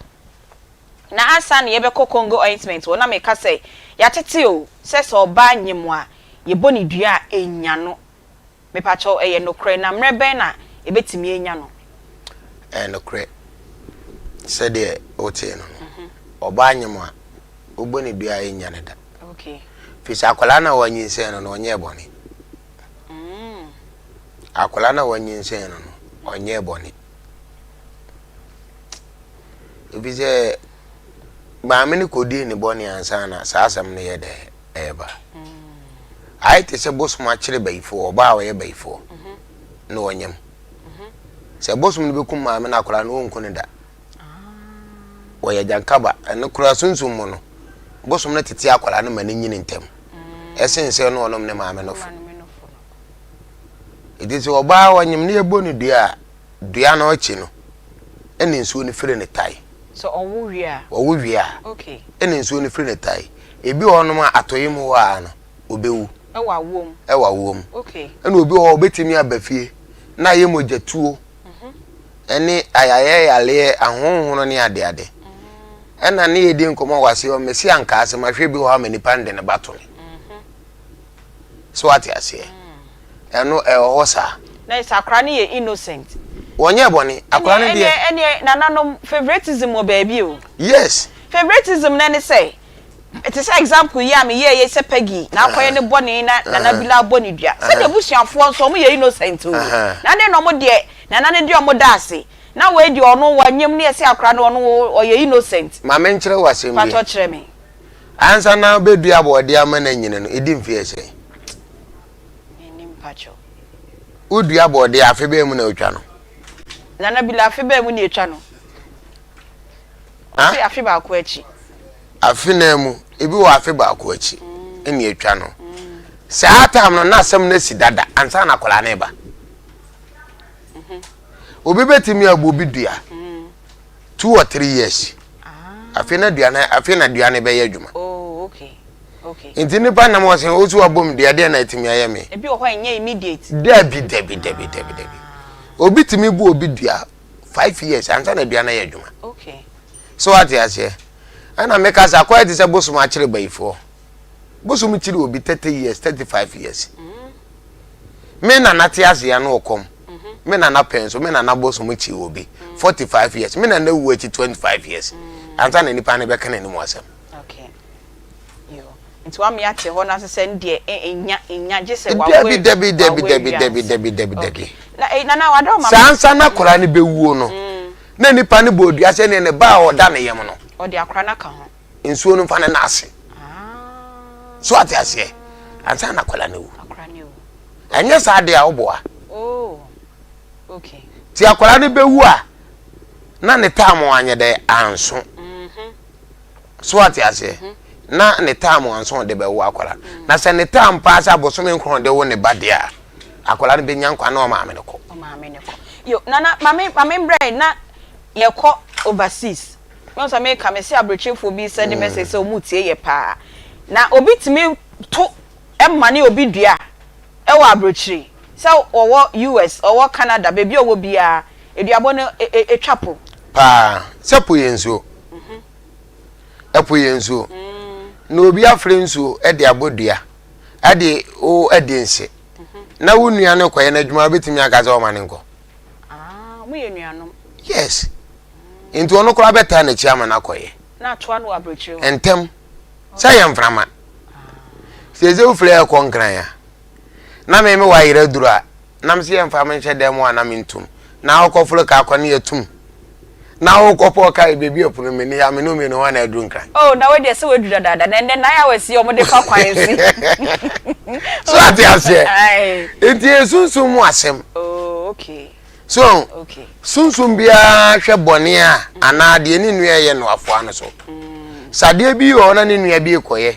Speaker 2: Na ansa na yɛbɛkɔ Congo ointment hɔ na meka sɛ yɛatete o sɛ sɛ ɔbaa nyem a yɛbɔ no dua a ɛnnya no. Mepakyɛw ɛyɛ nokorɛ na mmerɛ bɛn na ɛbɛtumi anya no?
Speaker 5: Ɛyɛ nokorɛ sɛdeɛ wotee no no, ɔbaa nyem a wobɔ no dua a ɛnnya no da. Firi sɛ akwadaa no a wanyinsɛn no no ɔnyɛɛ bɔne. Akwadaa no a wanyinsɛn no no ɔnyɛɛ bɔne. Ɛfiri sɛ maame no kɔdii ne bɔne ansa na saa asɛm no yɛ dɛ ɛreba. Ayɛ te sɛ bosom akyere bayifoɔ, ɔbaa a ɔyɛ bayifoɔ na ɔnyam. Sɛ bosom no bɛkum maame no akwadaa no ɔnku no da. Wɔyɛ gyankaba. Ɛno koraa sunsum mu no, bosom no tete akwadaa no ma no nyini ntɛm ɛsen sɛ no ɔnom ne maame no fo. Ɛti sɛ ɔbaa ɔnyam no yɛbɔ no dua a, dua no akyi no, ɛna nsuo no firi ne tae.
Speaker 2: Sɛ ɔwo wie a?
Speaker 5: Ɔwo wie a.
Speaker 2: Okay.
Speaker 5: Ɛna nsuo no firi ne tae. Ebi wɔ hɔnom a atɔeɛ mu hɔ ara no, ɔbɛwu.
Speaker 2: Ɛwɔ awoɔ mu?
Speaker 5: Ɛwɔ awoɔ mu.
Speaker 2: Okay.
Speaker 5: Ɛna obi wɔ hɔ a ɔbɛtumi aba fie na ayɛ mogyatuo ɛne ayayɛyaleɛ, ahonhono ne adeade. Ɛna ne yɛdi nkɔmmɔ wɔ aseɛ hɔ, mese anka asɛm ahwɛ bi wɔ hɔ ama nipa no de ne ba to me. So wate aseɛ? Ɛno ɛwɔ hɔ saa.
Speaker 2: Na sɛ akwadaa no yɛ innocent.
Speaker 5: Wɔnyɛɛ bɔne. Akwadaa no deɛ.
Speaker 2: Ɛneɛ ɛneɛ nananom favouritism wɔ baabi o.
Speaker 5: Yes.
Speaker 2: Favouritism no ɛne sɛ, te sɛ example yi a me yɛɛ yi sɛ Peggy na akɔyɛ ne bɔne na Nana Bila abɔ ne dua. Sɛdeɛ abusuafoɔ nso wɔn yɛ innocent o. Na adɛn na wɔn deɛ Nana no deɛ wɔn da ase. Na wei deɛ ɔno wanyam ne yɛse akwadaa no ɔno ɔyɛ innocent.
Speaker 5: Ma menkyerɛ wo asɛm bi.
Speaker 2: Pakyɛ kyerɛ me.
Speaker 5: Ansa na wobɛdua aboɔdeɛ ama no anyini no, ɛdi mfeɛ sɛn?
Speaker 2: Mennim mpakyɛw.
Speaker 5: Wodua borɔdeɛ a, afe bɛn mu na wotwa no?
Speaker 2: Nana Bila, afe bɛn mu na yɛtwa no? Ɔse afe baako akyi.
Speaker 5: Afe nan mu, ebi wɔ afe baako akyi ɛna yɛtwa no. Saa time no na asɛm no asi dada ansa na akwadaa no reba. Obi bɛtumi abu obi dua 2 or 3 years. Afei na dua no afei na dua no bɛyɛ adwuma.
Speaker 2: Oh, okay. Okay.
Speaker 5: Nti nipa nam hɔ sɛ osu abom dua deɛ na atumi ayɛ me.
Speaker 2: Ebi wɔ hɔ a ɛnyɛ immediate.
Speaker 5: Dabi dabi dabi dabi dabi. Obi tumi bu obi dua 5 years ansa na dua no ayɛ adwuma.
Speaker 2: Okay.
Speaker 5: So wate aseɛ? Ɛna meka sɛ akɔyɛ te sɛ bosom akyere bayifoɔ. Bosom kyere obi 30 years, 35 years. Mm. Me nana te ase ya no ɔkɔm. Me nana pɛn so, me nana bosom kyi obi 45 years. Me nana wu akyi 25 years. Ansa na nipa no bɛka n'anim asɛm.
Speaker 2: Okay. Yo. Nti wame ate hɔ no ase sɛ ndeɛ nya nya gye sɛ wawo
Speaker 5: Dabi dabi dabi dabi dabi dabi dabi dabi.
Speaker 2: Na eh, nana wada ɔma.
Speaker 5: Saa ansa na akwadaa no bɛwuo no, na nipa no bɔ dua sɛ ne ba a ɔda ne yam no.
Speaker 2: Ɔde akwadaa no aka ho.
Speaker 5: Nsuo no mfa ne nan ase. So ate aseɛ? Ansa na akwadaa no awu. Ɛnyɛ saa deɛ a woboa.
Speaker 2: Oh, okay.
Speaker 5: Ti akwadaa no bɛwu a na ne taam anyɛ dɛ anso.
Speaker 2: Mm-hmm.
Speaker 5: So ate aseɛ? Mm-hmm. Na ne taam anso de bɛwo akwadaa. Mm. Na sɛ ne taam paa sɛ abosome nkron de wo ne ba deɛ a akwadaa no bɛnya nkwa na ɔmaame no kɔ.
Speaker 2: Ɔmaame no kɔ. Yo, nana maame maame mbrɛ na yɛkɔ overseas. Mehu sɛ meka mese abrokyerefoɔ bi sɛde message sɛ ɔmo tie yɛ paa. Na obi tumi to mane obi dua wɔ abrokyire sɛ ɔwɔ US ɔwɔ Canada baabi a ɔwɔ biara aduabɔ no twa po.
Speaker 5: Paa sɛ po yɛ nsuo. Ɛpo yɛ nsuo. Na obi afrɛ nsuo de abɔ dua de wo adi nse. Na wo nua no kɔyɛ n'adwuma wobɛtumi aka sɛ ɔma no nkɔ.
Speaker 2: Ah, mo yɛ nuanom.
Speaker 5: Yes. Nti ɔno koraa bɛtaa n'akyi ama no akɔyɛ.
Speaker 2: Na atoa no wɔ aburokyire hɔ.
Speaker 5: Ntɛm. Sɛ yɛ mframa. Sɛ sɛ wofiri ɛkɔ nkran a, na me me wayerɛ duru a, na me sɛ yɛmfa me nhyɛ dan mu a na mentum. Na wokɔforo ka akɔ ne yɛtum. Na wokɔpɔ ɔka yɛ baabi ɛpono me ni ha me ne mmienu hɔ na aduru nkran.
Speaker 2: Oh, na wei deɛ sɛ waduru dadaada na ɛnɛ nine hours yi a wɔde fa kwan so yi.
Speaker 5: So ate aseɛ? Nti yɛ sunsum mu asɛm.
Speaker 2: Oh, okay.
Speaker 5: So sunsum biara hwɛ bɔne a anaa deɛ ne nua yɛ no afoa no so. Sɛ adeɛ bi wɔ hɔ na ne nua bi rekɔyɛ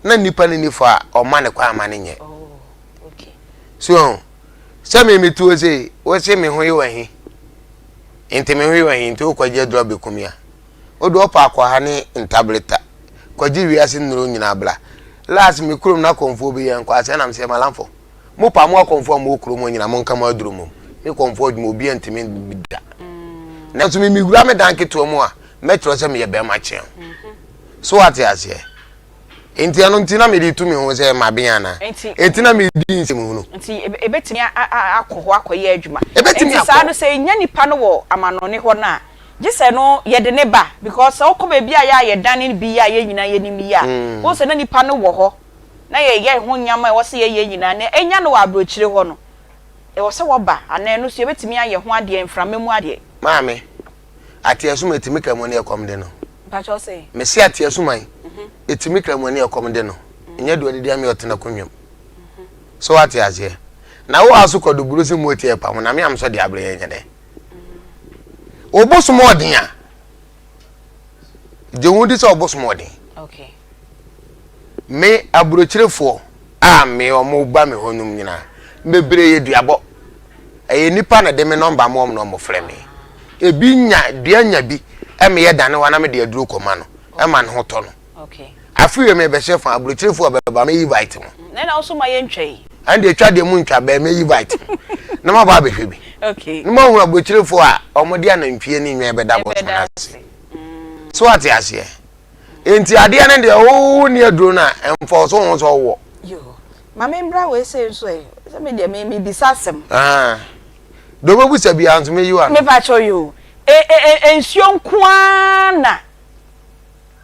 Speaker 5: na nipa no ni fɔ a ɔma ne kwan ma no nyɛ.
Speaker 2: Oh,
Speaker 5: So sɛ me metuo sei wose me ho yɛ wahi nti me ho yɛ wahi nti wokɔgye aduro abɛku me a wode ɔpa akɔ ha ne ntableta kɔgye wiase nnuro nyinaa bla last me kurom na kɔmfoɔ bi yɛ nkɔ asɛ nam sɛ malamfo mo pa mo akɔmfoɔ a mo kurom hɔ nyinaa monka mo aduro mom me kɔmfoɔ adwuma obi antumi da nanso me mewura me dan ketewa mu a mɛkyerɛ sɛ meyɛ bɛrima kyɛn so wate aseɛ Nti ɛno nti na mede tu me ho sɛ maben anaa? Nti na medi nsɛmhunu.
Speaker 2: Nti ebetumi akɔ hɔ akɔyɛ adwuma.
Speaker 5: Ebetumi akɔ.
Speaker 2: Nti saa no sɛ enya nipa no wɔ amanɔne hɔ no a, gye sɛ no yɛde ne ba because sɛ wokɔ baabi a yɛ a yɛdane bi a yɛn nyinaa yɛnim yi a, wohu sɛ na nipa no wɔ hɔ na yɛyɛ ho nneɛma a ɛwɔ sɛ yɛyɛ nyinaa na enya no wɔ aburokyire hɔ no, ɛwɔ sɛ wɔba anaa ɛno nso yɛbɛtumi ayɛ ho adeɛ, mframa mu adeɛ.
Speaker 5: Maame, Ateasuma etimi ka mu ne ɛkɔm de no.
Speaker 2: Mpakyɛw se.
Speaker 5: Mese ateasuma yi etimi ka mu ne ɛkɔm de no. Nyɛ deɛ ɔdedi ame ɔtena konwam. So wate aseɛ? Na wo aso kɔ duburu se mu ɔti ɛpa ho na me am so de abre yɛn nyɛ dɛ. Obosom ɔden a. Gye ho di sɛ ɔbosom ɔden.
Speaker 2: Okay.
Speaker 5: Me aburokyerefoɔ a me ɔmo ba me hɔ nom nyinaa bebree yɛ duabɔ. Ɛyɛ nipa na de me nɔmba ma wɔn na wɔn frɛ me. Ebi nya dua nya bi ɛma yɛ dane hɔ na me de aduro kɔ ma no ɛma ne ho tɔ no. Afe wei me bɛhyɛ fa aburokyerefoɔ bɛba me invite mo.
Speaker 2: Na ɛna nso ma yɛ ntwa yi.
Speaker 5: Ɛn deɛ twa deɛ mu ntwa bɛɛ me invite mo na ma ba abɛhwɛ bi.
Speaker 2: Okay.
Speaker 5: Na ma hunu aburokyerefoɔ a wɔn de anantwie ne nnwan bɛda bɔtɔ no ase. So ate aseɛ. Nti adeɛ no deɛ wo ni aduro no a ɛmfa so ho sɛ ɔwɔ.
Speaker 2: Yoo. Ma me mbra wei sei nso ɛ, sɛ me deɛ me mebisa asɛm.
Speaker 5: Ah, deɛ wobɛbusa biara nso mɛyi w'ano.
Speaker 2: Mepa kyɛw yoo, e e e nsuo nko ara na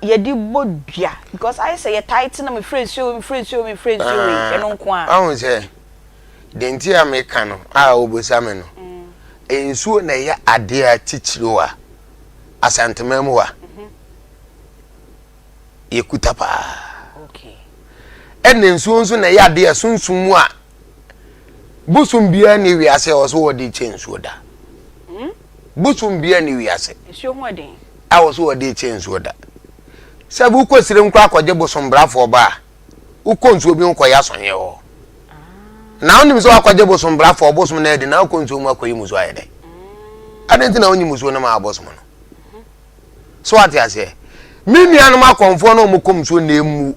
Speaker 2: yɛde bɔ dua because ayɛ sɛ yɛtae te na mefrɛ nsuo wei mefrɛ nsuo wei mefrɛ nsuo wei ɛno nko ara.
Speaker 5: Wahu sɛ deɛ nti a meka no a wobisa me no, nsuo na ɛyɛ adeɛ a titiriw a Asanteman mu ha yɛkuta paa. Ɛna nsuo nso na ɛyɛ adeɛ a sunsum mu a bosom biara ni wiase a ɔso wɔde kyɛ nsuo da. Hmm? Bosom biara ni wiase a ɔso wɔde kyɛ nsuo da. Sɛ wokɔ sirem koraa akɔgye bosom brafoɔ ba a, wokɔ nsuo bi ho kɔyɛ asɔnyɛ hɔ. Na wonim sɛ wakɔgye bosom brafoɔ bosom no adi na wokɔ nsuo mu akɔyi musuo ayɛ dɛn? Adɛn nti na wonyi musuo no ma abosom no? So ate aseɛ? Me nuanom akɔmfoɔ na wɔn kɔm nsuo na emu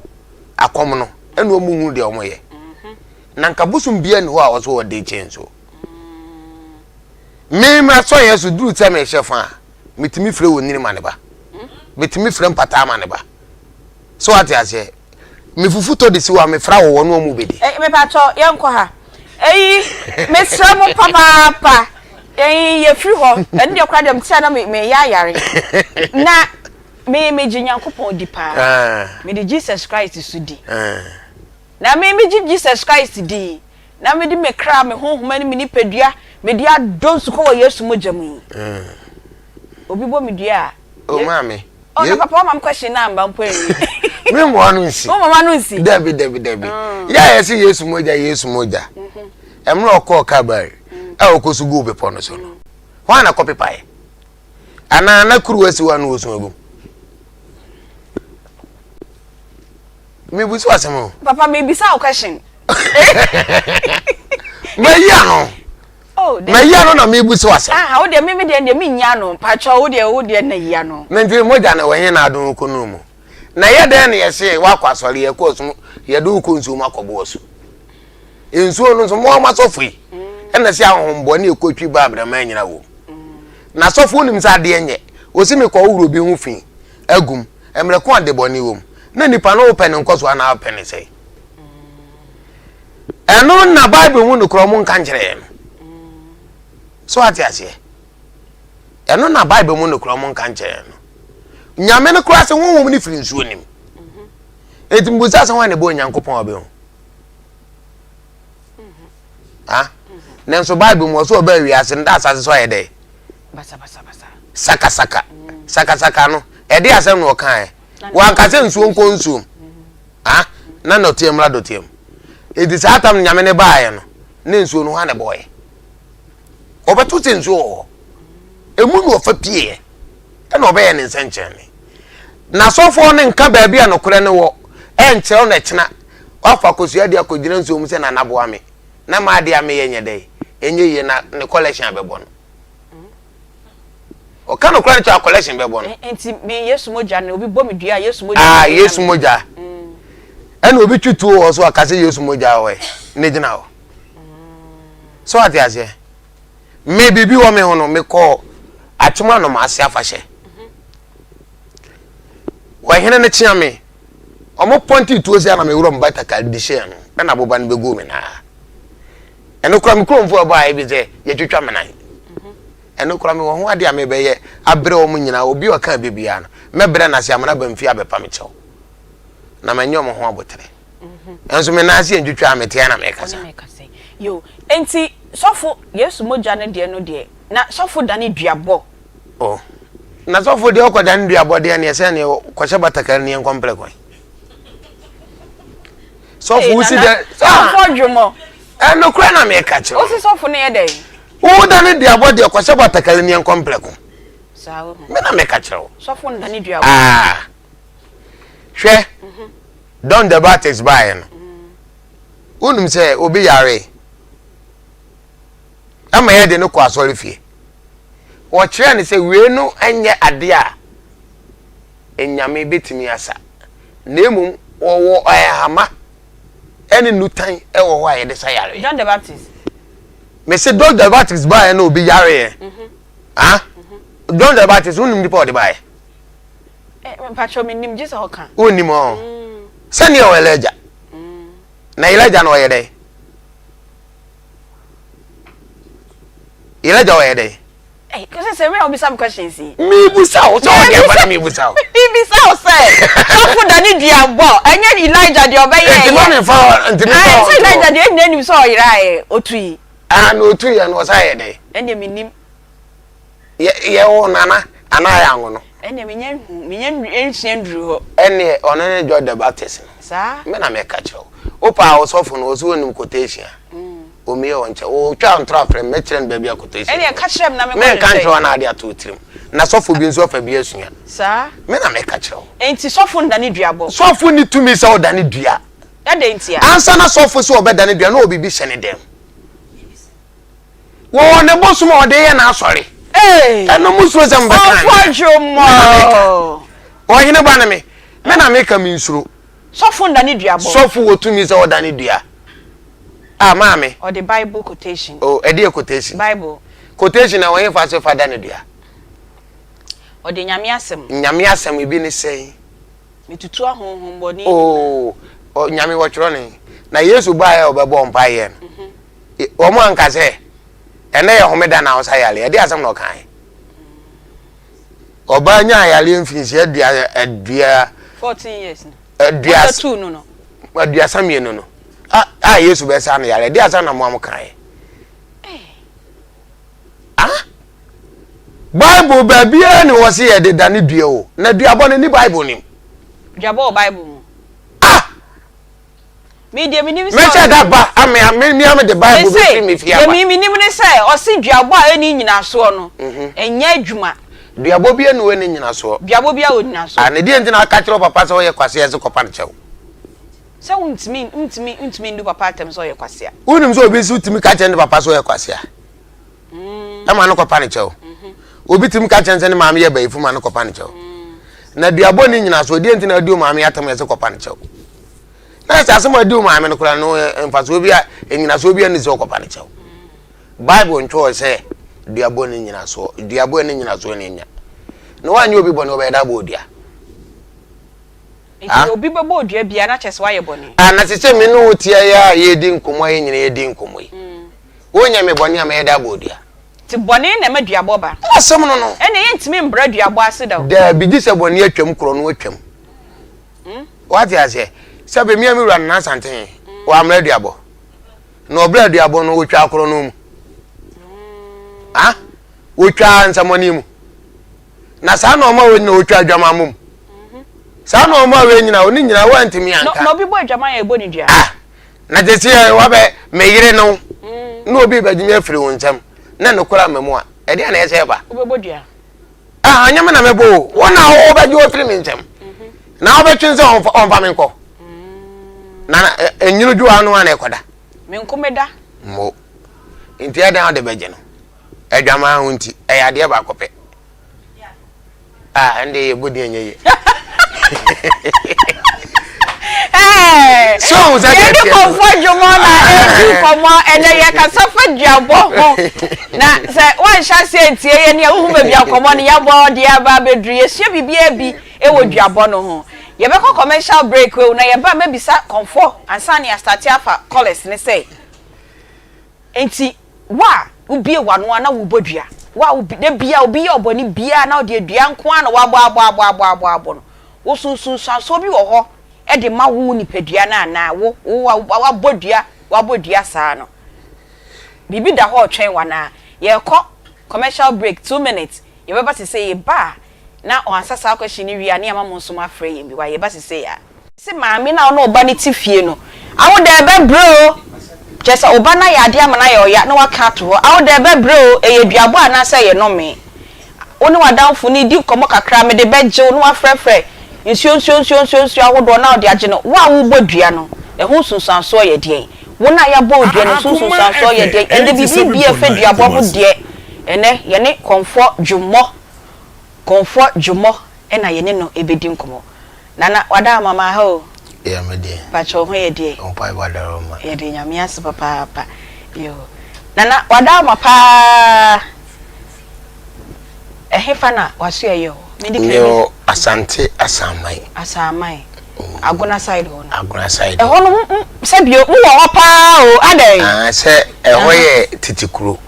Speaker 5: akɔm no ɛna wɔn hu deɛ wɔn yɛ. Na nka bosom biara ni hɔ a ɔso ɔde kyɛn nsuo. Me ma sɔ yɛn so duru sɛ mehyɛ fa a metumi frɛ onini ma ne ba. Metumi frɛ mpataa ma ne ba. So ate aseɛ? Me fufu tɔ de si hɔ a mefra wɔ wɔn wɔn bɛdi.
Speaker 2: Eh, mepatɔ yɛnkɔ ha. Eyi mesrɛ mo papaapa. Yɛn yɛfiri hɔ, ɛno deɛ koraa deɛ mete a na meyɛ ayare. Na me megye Nyankopɔn di paa. Mede Jesus Christ so di. Na me megye Jesus Christ di na mede me kra, me honhom ne me nipadua mede adɔ nsukɔ wɔ Yesu mogya mu yi. Obi bɔ me dua a.
Speaker 5: Oh maame.
Speaker 2: Oh na papa wama me question na amba mpo anwie.
Speaker 5: Me mmoa no nsi.
Speaker 2: Wo mama no nsi.
Speaker 5: Dabi dabi dabi. Yɛ a yɛse Yesu mogya Yesu mogya. Mmerɛ ɔkɔɔ Calvary a ɔkɔsu guu bepɔ no so no, hwan na kɔpepaeɛ? Anaa na kuruwa si hɔ a na wɔsu agum? Mebusa asɛm o.
Speaker 2: Papa mebisa wo question.
Speaker 5: Mayi ano.
Speaker 2: Oh,
Speaker 5: Mayi ano na mebusa asɛm.
Speaker 2: Ah, wo deɛ me me deɛ deɛ menyi ano. Mpakyɛ wo deɛ wo deɛ na yi ano.
Speaker 5: Na nti mogya na wɔnyɛ na adon kɔ no mu. Na yɛ dɛn na yɛse wakɔ asɔre yɛkɔ ɔsom yɛde wo kɔ nsuo mu akɔbɔ asu. Nsuo no nso mo ama sɔfo yi ɛna sɛ ahohombɔne ɛkɔtwi ba abrama nyina wɔ mu. Na sɔfo nim sɛ adeɛ nyɛ. Ɔsi mekɔ wowuro bi ho fi agum. Mmerɛ ko adebɔne wɔ mu. Na nipa no wopɛ ne nkɔsoɔ anaa wopɛ ne sɛe. Ɛno na Bible mu nokorɛ ɔmo nka nkyerɛ yɛn no. So ate aseɛ? Ɛno na Bible mu nokorɛ ɔmo nka nkyerɛ yɛn no. Nyame no koraa sɛ honhom no firi nsuo nim. Enti mbusa sɛ hwan na ɛbɔ Onyankopɔn a ɔbɛhu? Ha? Nanso Bible mu ɔsɛ ɔbaa wiase no da asase so ayɛ dɛ? Sakasaka. Sakasaka no, ɛde asɛm na ɔkaeɛ. Wanka sɛ nsuo nkɔ nsuom. Ah, na nɔteɛ mmra dɔteɛ mu. Enti saa tam no nyame no baeɛ no, na nsuo no hwan na ɛbɔeɛ? Ɔbɛto sɛ nsuo wɔ hɔ. Emu na ɔfa pieeɛ. Ɛna ɔbɛyɛ ne nsɛnkyerɛnne. Na sɔfoɔ no nka baabi a nokorɛ no wɔ ɛnkyerɛw na ɛkyena wafa akosua de akɔgyina nsuo mu sɛ nana boa me na m'adeɛ a meyɛ nyɛ dɛn ɛnyɛ yie na ne collection abɛbɔ no. Ɔka nokorɛ no kyerɛ a collection bɛbɔ no.
Speaker 2: Nti me Yesu mogya no obi bɔ me dua a Yesu mogya.
Speaker 5: Ah Yesu mogya. Ɛna obi twi tuo wɔ so a ka sɛ Yesu mogya wɔ ɛ ne gyina hɔ. So ate aseɛ. Me biribi wɔ me ho no mekɔɔ akyem anom ase afahyɛ. Wɔhene no kyea me. Ɔmo pɔnte tuo sɛ na me wura mo batakari de hyɛɛ no ɛna aboba no bɛguu me naa. Ɛno koraa me kuromfoɔ ɛbɔ ayɛ bi sɛ yɛtwitwa me nan. Ɛno koraa mewɔ ho adeɛ a mebɛyɛ abrɛ wɔn nyinaa. Obi a ɔka bɛ biara no, mɛbrɛ no ase amena aba mfie abɛpa me kyɛw. Na manyɛ wɔn ho aboterɛ. Nso me nan ase yɛ ntwitwa a mete ha na mekasa.
Speaker 2: Yo, enti sɔfo, Yesu mogya no deɛ no deɛ, na sɔfo dane duabɔ.
Speaker 5: Oh, na sɔfo deɛ ɔkɔ dane duabɔ deɛ neɛ sɛ neɛ kɔhyɛ batakari neɛ nkɔmplɛ kwan. Sɔfo wosi dɛ.
Speaker 2: Sɔfo dwomɔ.
Speaker 5: Ɛnokorɛ na meka kyerɛ.
Speaker 2: Wosi sɔfo no yɛ dɛn?
Speaker 5: Wo dane duabɔ deɛ kɔhyɛ batakari ne yɛnkɔ mprɛko. Me na meka kyerɛ wo.
Speaker 2: Sɔfo ndane duabɔ.
Speaker 5: Ah. Hwɛ. Don the Baptist baeɛ no. Wonim sɛ obi yare. Ɛma yɛde no kɔ asɔre fie. Wɔkyerɛ no sɛ wei no nyɛ adeɛ a nyame bɛtumi asa. Na mmom wɔwɔ ɛhama ɛne nnutan wɔ hɔ a yɛde sa yareɛ.
Speaker 2: John the Baptist.
Speaker 5: Mese John the Baptist baeɛ na obi yareɛ. Mhm. Ah? Mhm. John the Baptist wonim nipa ɔde baeɛ?
Speaker 2: Eh, mpakyɛ menim gye sɛ ɔka.
Speaker 5: Wonim ɔ. Mm. Sɛdeɛ ɔyɛ Elijah. Mm. Na Elijah na ɔyɛ dɛn? Elijah ɔyɛ dɛn?
Speaker 2: Hey, kò sɛ wia obisa mi questions yi.
Speaker 5: Mi busa o, sɛ ɔdi ɛfa na mi busa o.
Speaker 2: Mi bisa o sɛ, sɔfo da ne dua bɔ, ɛnyɛ Elijah deɛ ɔbɛyɛ ɛyɛ.
Speaker 5: Nti ma mi fa, nti mi fa
Speaker 2: ɔtɔ. Sɛ Elijah deɛ ɛnyina nim sɛ ɔyera ɛ, otu yi.
Speaker 5: Ah, na otu yɛ no, ɔsa yɛ dɛ.
Speaker 2: Ɛnna mi nim.
Speaker 5: Yɛ yɛ wo nana, anaa yɛ anwo no.
Speaker 2: Ɛnna mi nya nhu, mi nya nsua nduru hɔ.
Speaker 5: Ɛnneɛ ɔno ne John the Baptist no.
Speaker 2: Saa.
Speaker 5: Me na meka kyerɛ wo. Wo paa ɔsɔfo no, ɔsɛ onim quotation a. Omie wɔ nkyɛn. Otwa ntorɔ afrɛ me, mɛkyerɛ no baabi a quotation
Speaker 2: Ɛnneɛ ka kyerɛ me na menkɔ
Speaker 5: Menka
Speaker 2: ne
Speaker 5: nkyerɛ
Speaker 2: nkyɛn.
Speaker 5: wo na ade ato wo tirim. Na sɔfo bi nso afa bi asua.
Speaker 2: Saa.
Speaker 5: Me na meka kyerɛ wo.
Speaker 2: Enti sɔfo nnane duabɔ?
Speaker 5: Sɔfo nni tumi sɛ ɔdane dua.
Speaker 2: Adɛn ntia?
Speaker 5: Ansa na sɔfo sɛ ɔbɛdane dua na ɔwɔ biribi hyɛ ne dɛm. Wɔwɔ ne bosom a ɔde yɛ n'asɔre. Ɛno mo suro sɛ mobɛka anaa?
Speaker 2: Ɔfo dwomɔ.
Speaker 5: Ɔhene ba ne me. Me na meka mensuro.
Speaker 2: Sɔfo nnane duabɔ.
Speaker 5: Sɔfo wɔ tumi sɛ ɔdane dua. Ah, maame.
Speaker 2: Ɔde Bible quotation.
Speaker 5: Oh, ɛdeɛ quotation?
Speaker 2: Bible.
Speaker 5: Quotation na wɔn fa so fa da ne dua.
Speaker 2: Ɔde Nyame asɛm.
Speaker 5: Nyame asɛm ebi ne sɛn?
Speaker 2: Metutu ahonhommɔne.
Speaker 5: Oh, oh, Nyame wɔtwerɛ ne. Na Yesu baeɛ a ɔbɛbɔ mpaeɛ no. Mhm. Wɔn anka sɛ. Ɛnɛ yɛ homeda na ɔsa yareɛ. Ɛde asɛm na ɔkae. Ɔbaa nyaa yareɛ mfinhyia adua adua.
Speaker 2: 14 years no.
Speaker 5: Aduasa
Speaker 2: no no.
Speaker 5: 32 no. A a Yesu bɛsa no yareɛ. Ɛde asɛm na mo a mo kaeɛ. Ah? Bible baabiara ni wɔ se yɛde da ne dua o. Na duabɔ no ni Bible nim.
Speaker 2: Duabɔ wɔ Bible mu.
Speaker 5: Ah!
Speaker 2: Me deɛ menim sɛ.
Speaker 5: Mɛhyɛ da ba ame ame mi ame de Bible bɛ firi mi fie aba.
Speaker 2: Deɛ menim ne sɛ ɔse duabɔ a ɛni nyinasoɔ no mhm. ɛnyɛ adwuma.
Speaker 5: Duabɔ bi ɛni ɛni nyinasoɔ.
Speaker 2: Duabɔ bi a wɔ nyinasoɔ.
Speaker 5: Ah ne deɛ nti na aka kyerɛ papa sɛ ɔyɛ kwasea sɛ kɔpa no kyɛw.
Speaker 2: Sɛ wontumi ntumi ntumi ndu papa atɛm sɛ ɔyɛ kwasea.
Speaker 5: Wonim sɛ obi nso tumi ka kyerɛ ne papa sɛ ɔyɛ kwasea. Mm. Ɛma no kɔpa no kyɛw. Mhm. Obi tumi ka kyerɛ sɛ ne maame yɛ bayifo ma no kɔpa no kyɛw. Mm. Na duabɔ ne nyinasoɔ deɛ nti na adi wo maame atɛm yɛ sɛ kɔpa no kyɛw. Na sɛ asɛm a adi wo maame no koraa no mfasoɔ bi a nnyinasoɔ bi a ne sɛ ɔkɔpa no kyɛw. Bible ntwerɛ sɛ duabɔ ne nyinasoɔ duabɔ ne nyinasoɔ ne nya. Na woanyɛ obi bɔne ɔbɛyɛ da abɔ odua.
Speaker 2: Nti obi bɛbɔ odua biara na kyerɛ sɛ wayɛ bɔne.
Speaker 5: Ah, na te sɛ me ne wo teɛ yi a yɛredi nkɔmmɔ a yɛn nyinaa yɛdi nkɔmmɔ yi. Wonyɛ me bɔne a mɛyɛ dɛ abɔ odua.
Speaker 2: Nti bɔne na ɛma duabɔ ba.
Speaker 5: Asɛm no no.
Speaker 2: Ɛnneɛ yɛntumi mbra duabɔ ase da o.
Speaker 5: Daabi, gye sɛ bɔne atwam, korɔ no atwam. Wate aseɛ? Sɛbe me a me wura Nana Asantehene, wammra duabɔ. Na ɔbrɛ duabɔ no, wɔtwaa korɔ no mu. Ah? Wɔtwaa nsɛmmɔne mu. Na saa na ɔma wei nyina wɔtwa adwamammɔ mu. Saa na ɔma wei nyina, ɔne nyina wɔantumi anka.
Speaker 2: Na obi bɔ adwaman a ɛbɔ ne dua.
Speaker 5: Ah! Na te sɛ wabɛ me yere no, na obi bɛgye me afiri wo nsam, na nokorɛ ama mu a, ɛdeɛn na ɛsɛ ɛba?
Speaker 2: Wobɛbɔ dua.
Speaker 5: Ah, anyɛ me na mɛbɔ o. Wo na wobɛgye wo afiri me nsam. Na wobɛtwe sɛ ɔmfa me nkɔ. Na ɛnyini dwo ano a na ɛkɔda.
Speaker 2: Me nko meda.
Speaker 5: Mo. Nti ɛdɛn wode bɛgye no? Adwaman ho nti, ɛyɛ adeɛ baako pɛ. Ah, ɛnde yɛbɔ din ɛnyɛ yie. So ohun sɛ
Speaker 2: deɛ yɛde kɔnfɔ dwomɔ na ɛdi nkɔmɔ ɛnɛ yɛkasa fa duabɔ ho na sɛ woanhyɛ aseɛ ntie yɛ ne a wohu baabi a nkɔmɔ no yɛabɔ deɛ aba abɛduru yɛsua biribiara bi wɔ duabɔ no ho yɛbɛkɔ commercial break o na yɛba mɛbisa kɔnfɔ ansa ne yɛastate afa callers ne sɛ Enti wo a wobue w'ano a na wobɔ dua, wo a da biara obi yɛ wo bɔne biara na wode dua nko ara na woabɔ abɔ abɔ abɔ abɔ abɔ no, wo so nsunsuansoɔ bi wɔ hɔ de ma wo nipadua no anaa? Wo, wo a woabɔ dua, woabɔ dua saa no, biribi da hɔ retwɛn wo anaa? Yɛrekɔ commercial break, 2 minutes, yɛbɛba sesei, yɛba a na ɔansa saa question no wie a ne yɛama mo nso moafrɛ yɛn bi, why yɛba sesei a. Se maame no a ɔne ɔba no te fie no, awo dɛ ɛbɛbrɛ o, kyerɛ sɛ ɔba no ayɛ adeɛ ama no ayɛ ɔya na waka ato hɔ, awo dɛ ɛbɛbrɛ o, ɛyɛ duabɔ anaasɛ ɛyɛ nnome. Wo ne w'adamfo no redi nkɔmmɔ kakra, mede bɛgye wo na wafrɛfrɛ nsuo nsuo nsuo nsuo nsuo ahodoɔ na wode agye no. Wo a worebɔ dua no, ɛho nsunsuansoɔ yɛ deɛn? Wo no a yɛabɔ wo dua no, ɛso
Speaker 6: Akoma
Speaker 2: nsunsuansoɔ yɛ
Speaker 6: FM
Speaker 2: deɛn? Ɛnnɛ biribi biara ɛfa
Speaker 6: 87.9
Speaker 2: duabɔ ho
Speaker 6: Kumasi.
Speaker 2: deɛ, ɛnnɛ yɛne Kɔmfoɔ Dwommɔ, Kɔmfoɔ Dwommɔ na yɛne no rebɛdi nkɔmmɔ. Nana wada ama ma ha o.
Speaker 5: Yeah me deɛ.
Speaker 2: Pakyɛ wo ho yɛ deɛ.
Speaker 5: Wo mpaebɔ adaworoma.
Speaker 2: Yɛde Nyame ase papaapa yoo. Nana wada ama paa ɛhefa na waso ɛyɛ o.
Speaker 5: Me wɔ Asante Asaman.
Speaker 2: Asaman. Agona side hɔ no.
Speaker 5: Agona side.
Speaker 2: Ɛhɔ no sɛ bio mo wɔ hɔ paa o adɛn.
Speaker 5: Ah sɛ ɛhɔ yɛ tete kuro.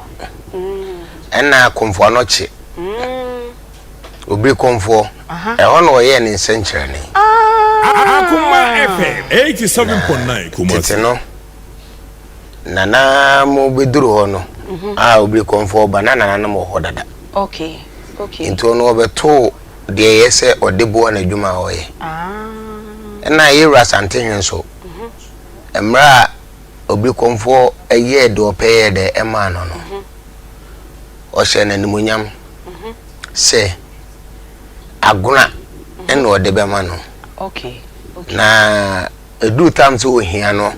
Speaker 5: Ɛna Komfo Anokye. Obiri Komfoɔ, ɛhɔ na ɔyɛɛ ne nsɛnkyerɛnne.
Speaker 6: Akoma FM 87.9
Speaker 5: Na
Speaker 6: Kumasi.
Speaker 5: tete no, nana mo bɛduru hɔ no, a Obiri Komfoɔ ba, na nananom wɔ hɔ dada.
Speaker 2: Okay, okay.
Speaker 5: Nti ɔno ɔbɛtoo deɛ ɛyɛ sɛ ɔde boa n'adwuma a ɔyɛ. Ɛna Yɛwura Asantehene nso, mmerɛ a Obiri Komfoɔ yɛɛ deɛ ɔpɛ yɛɛ dɛ ɛmaa no no, ɔhyɛɛ no animuonyam sɛ agona ɛna ɔde bɛma no. Na ɛduru tam sɛ ɔhia no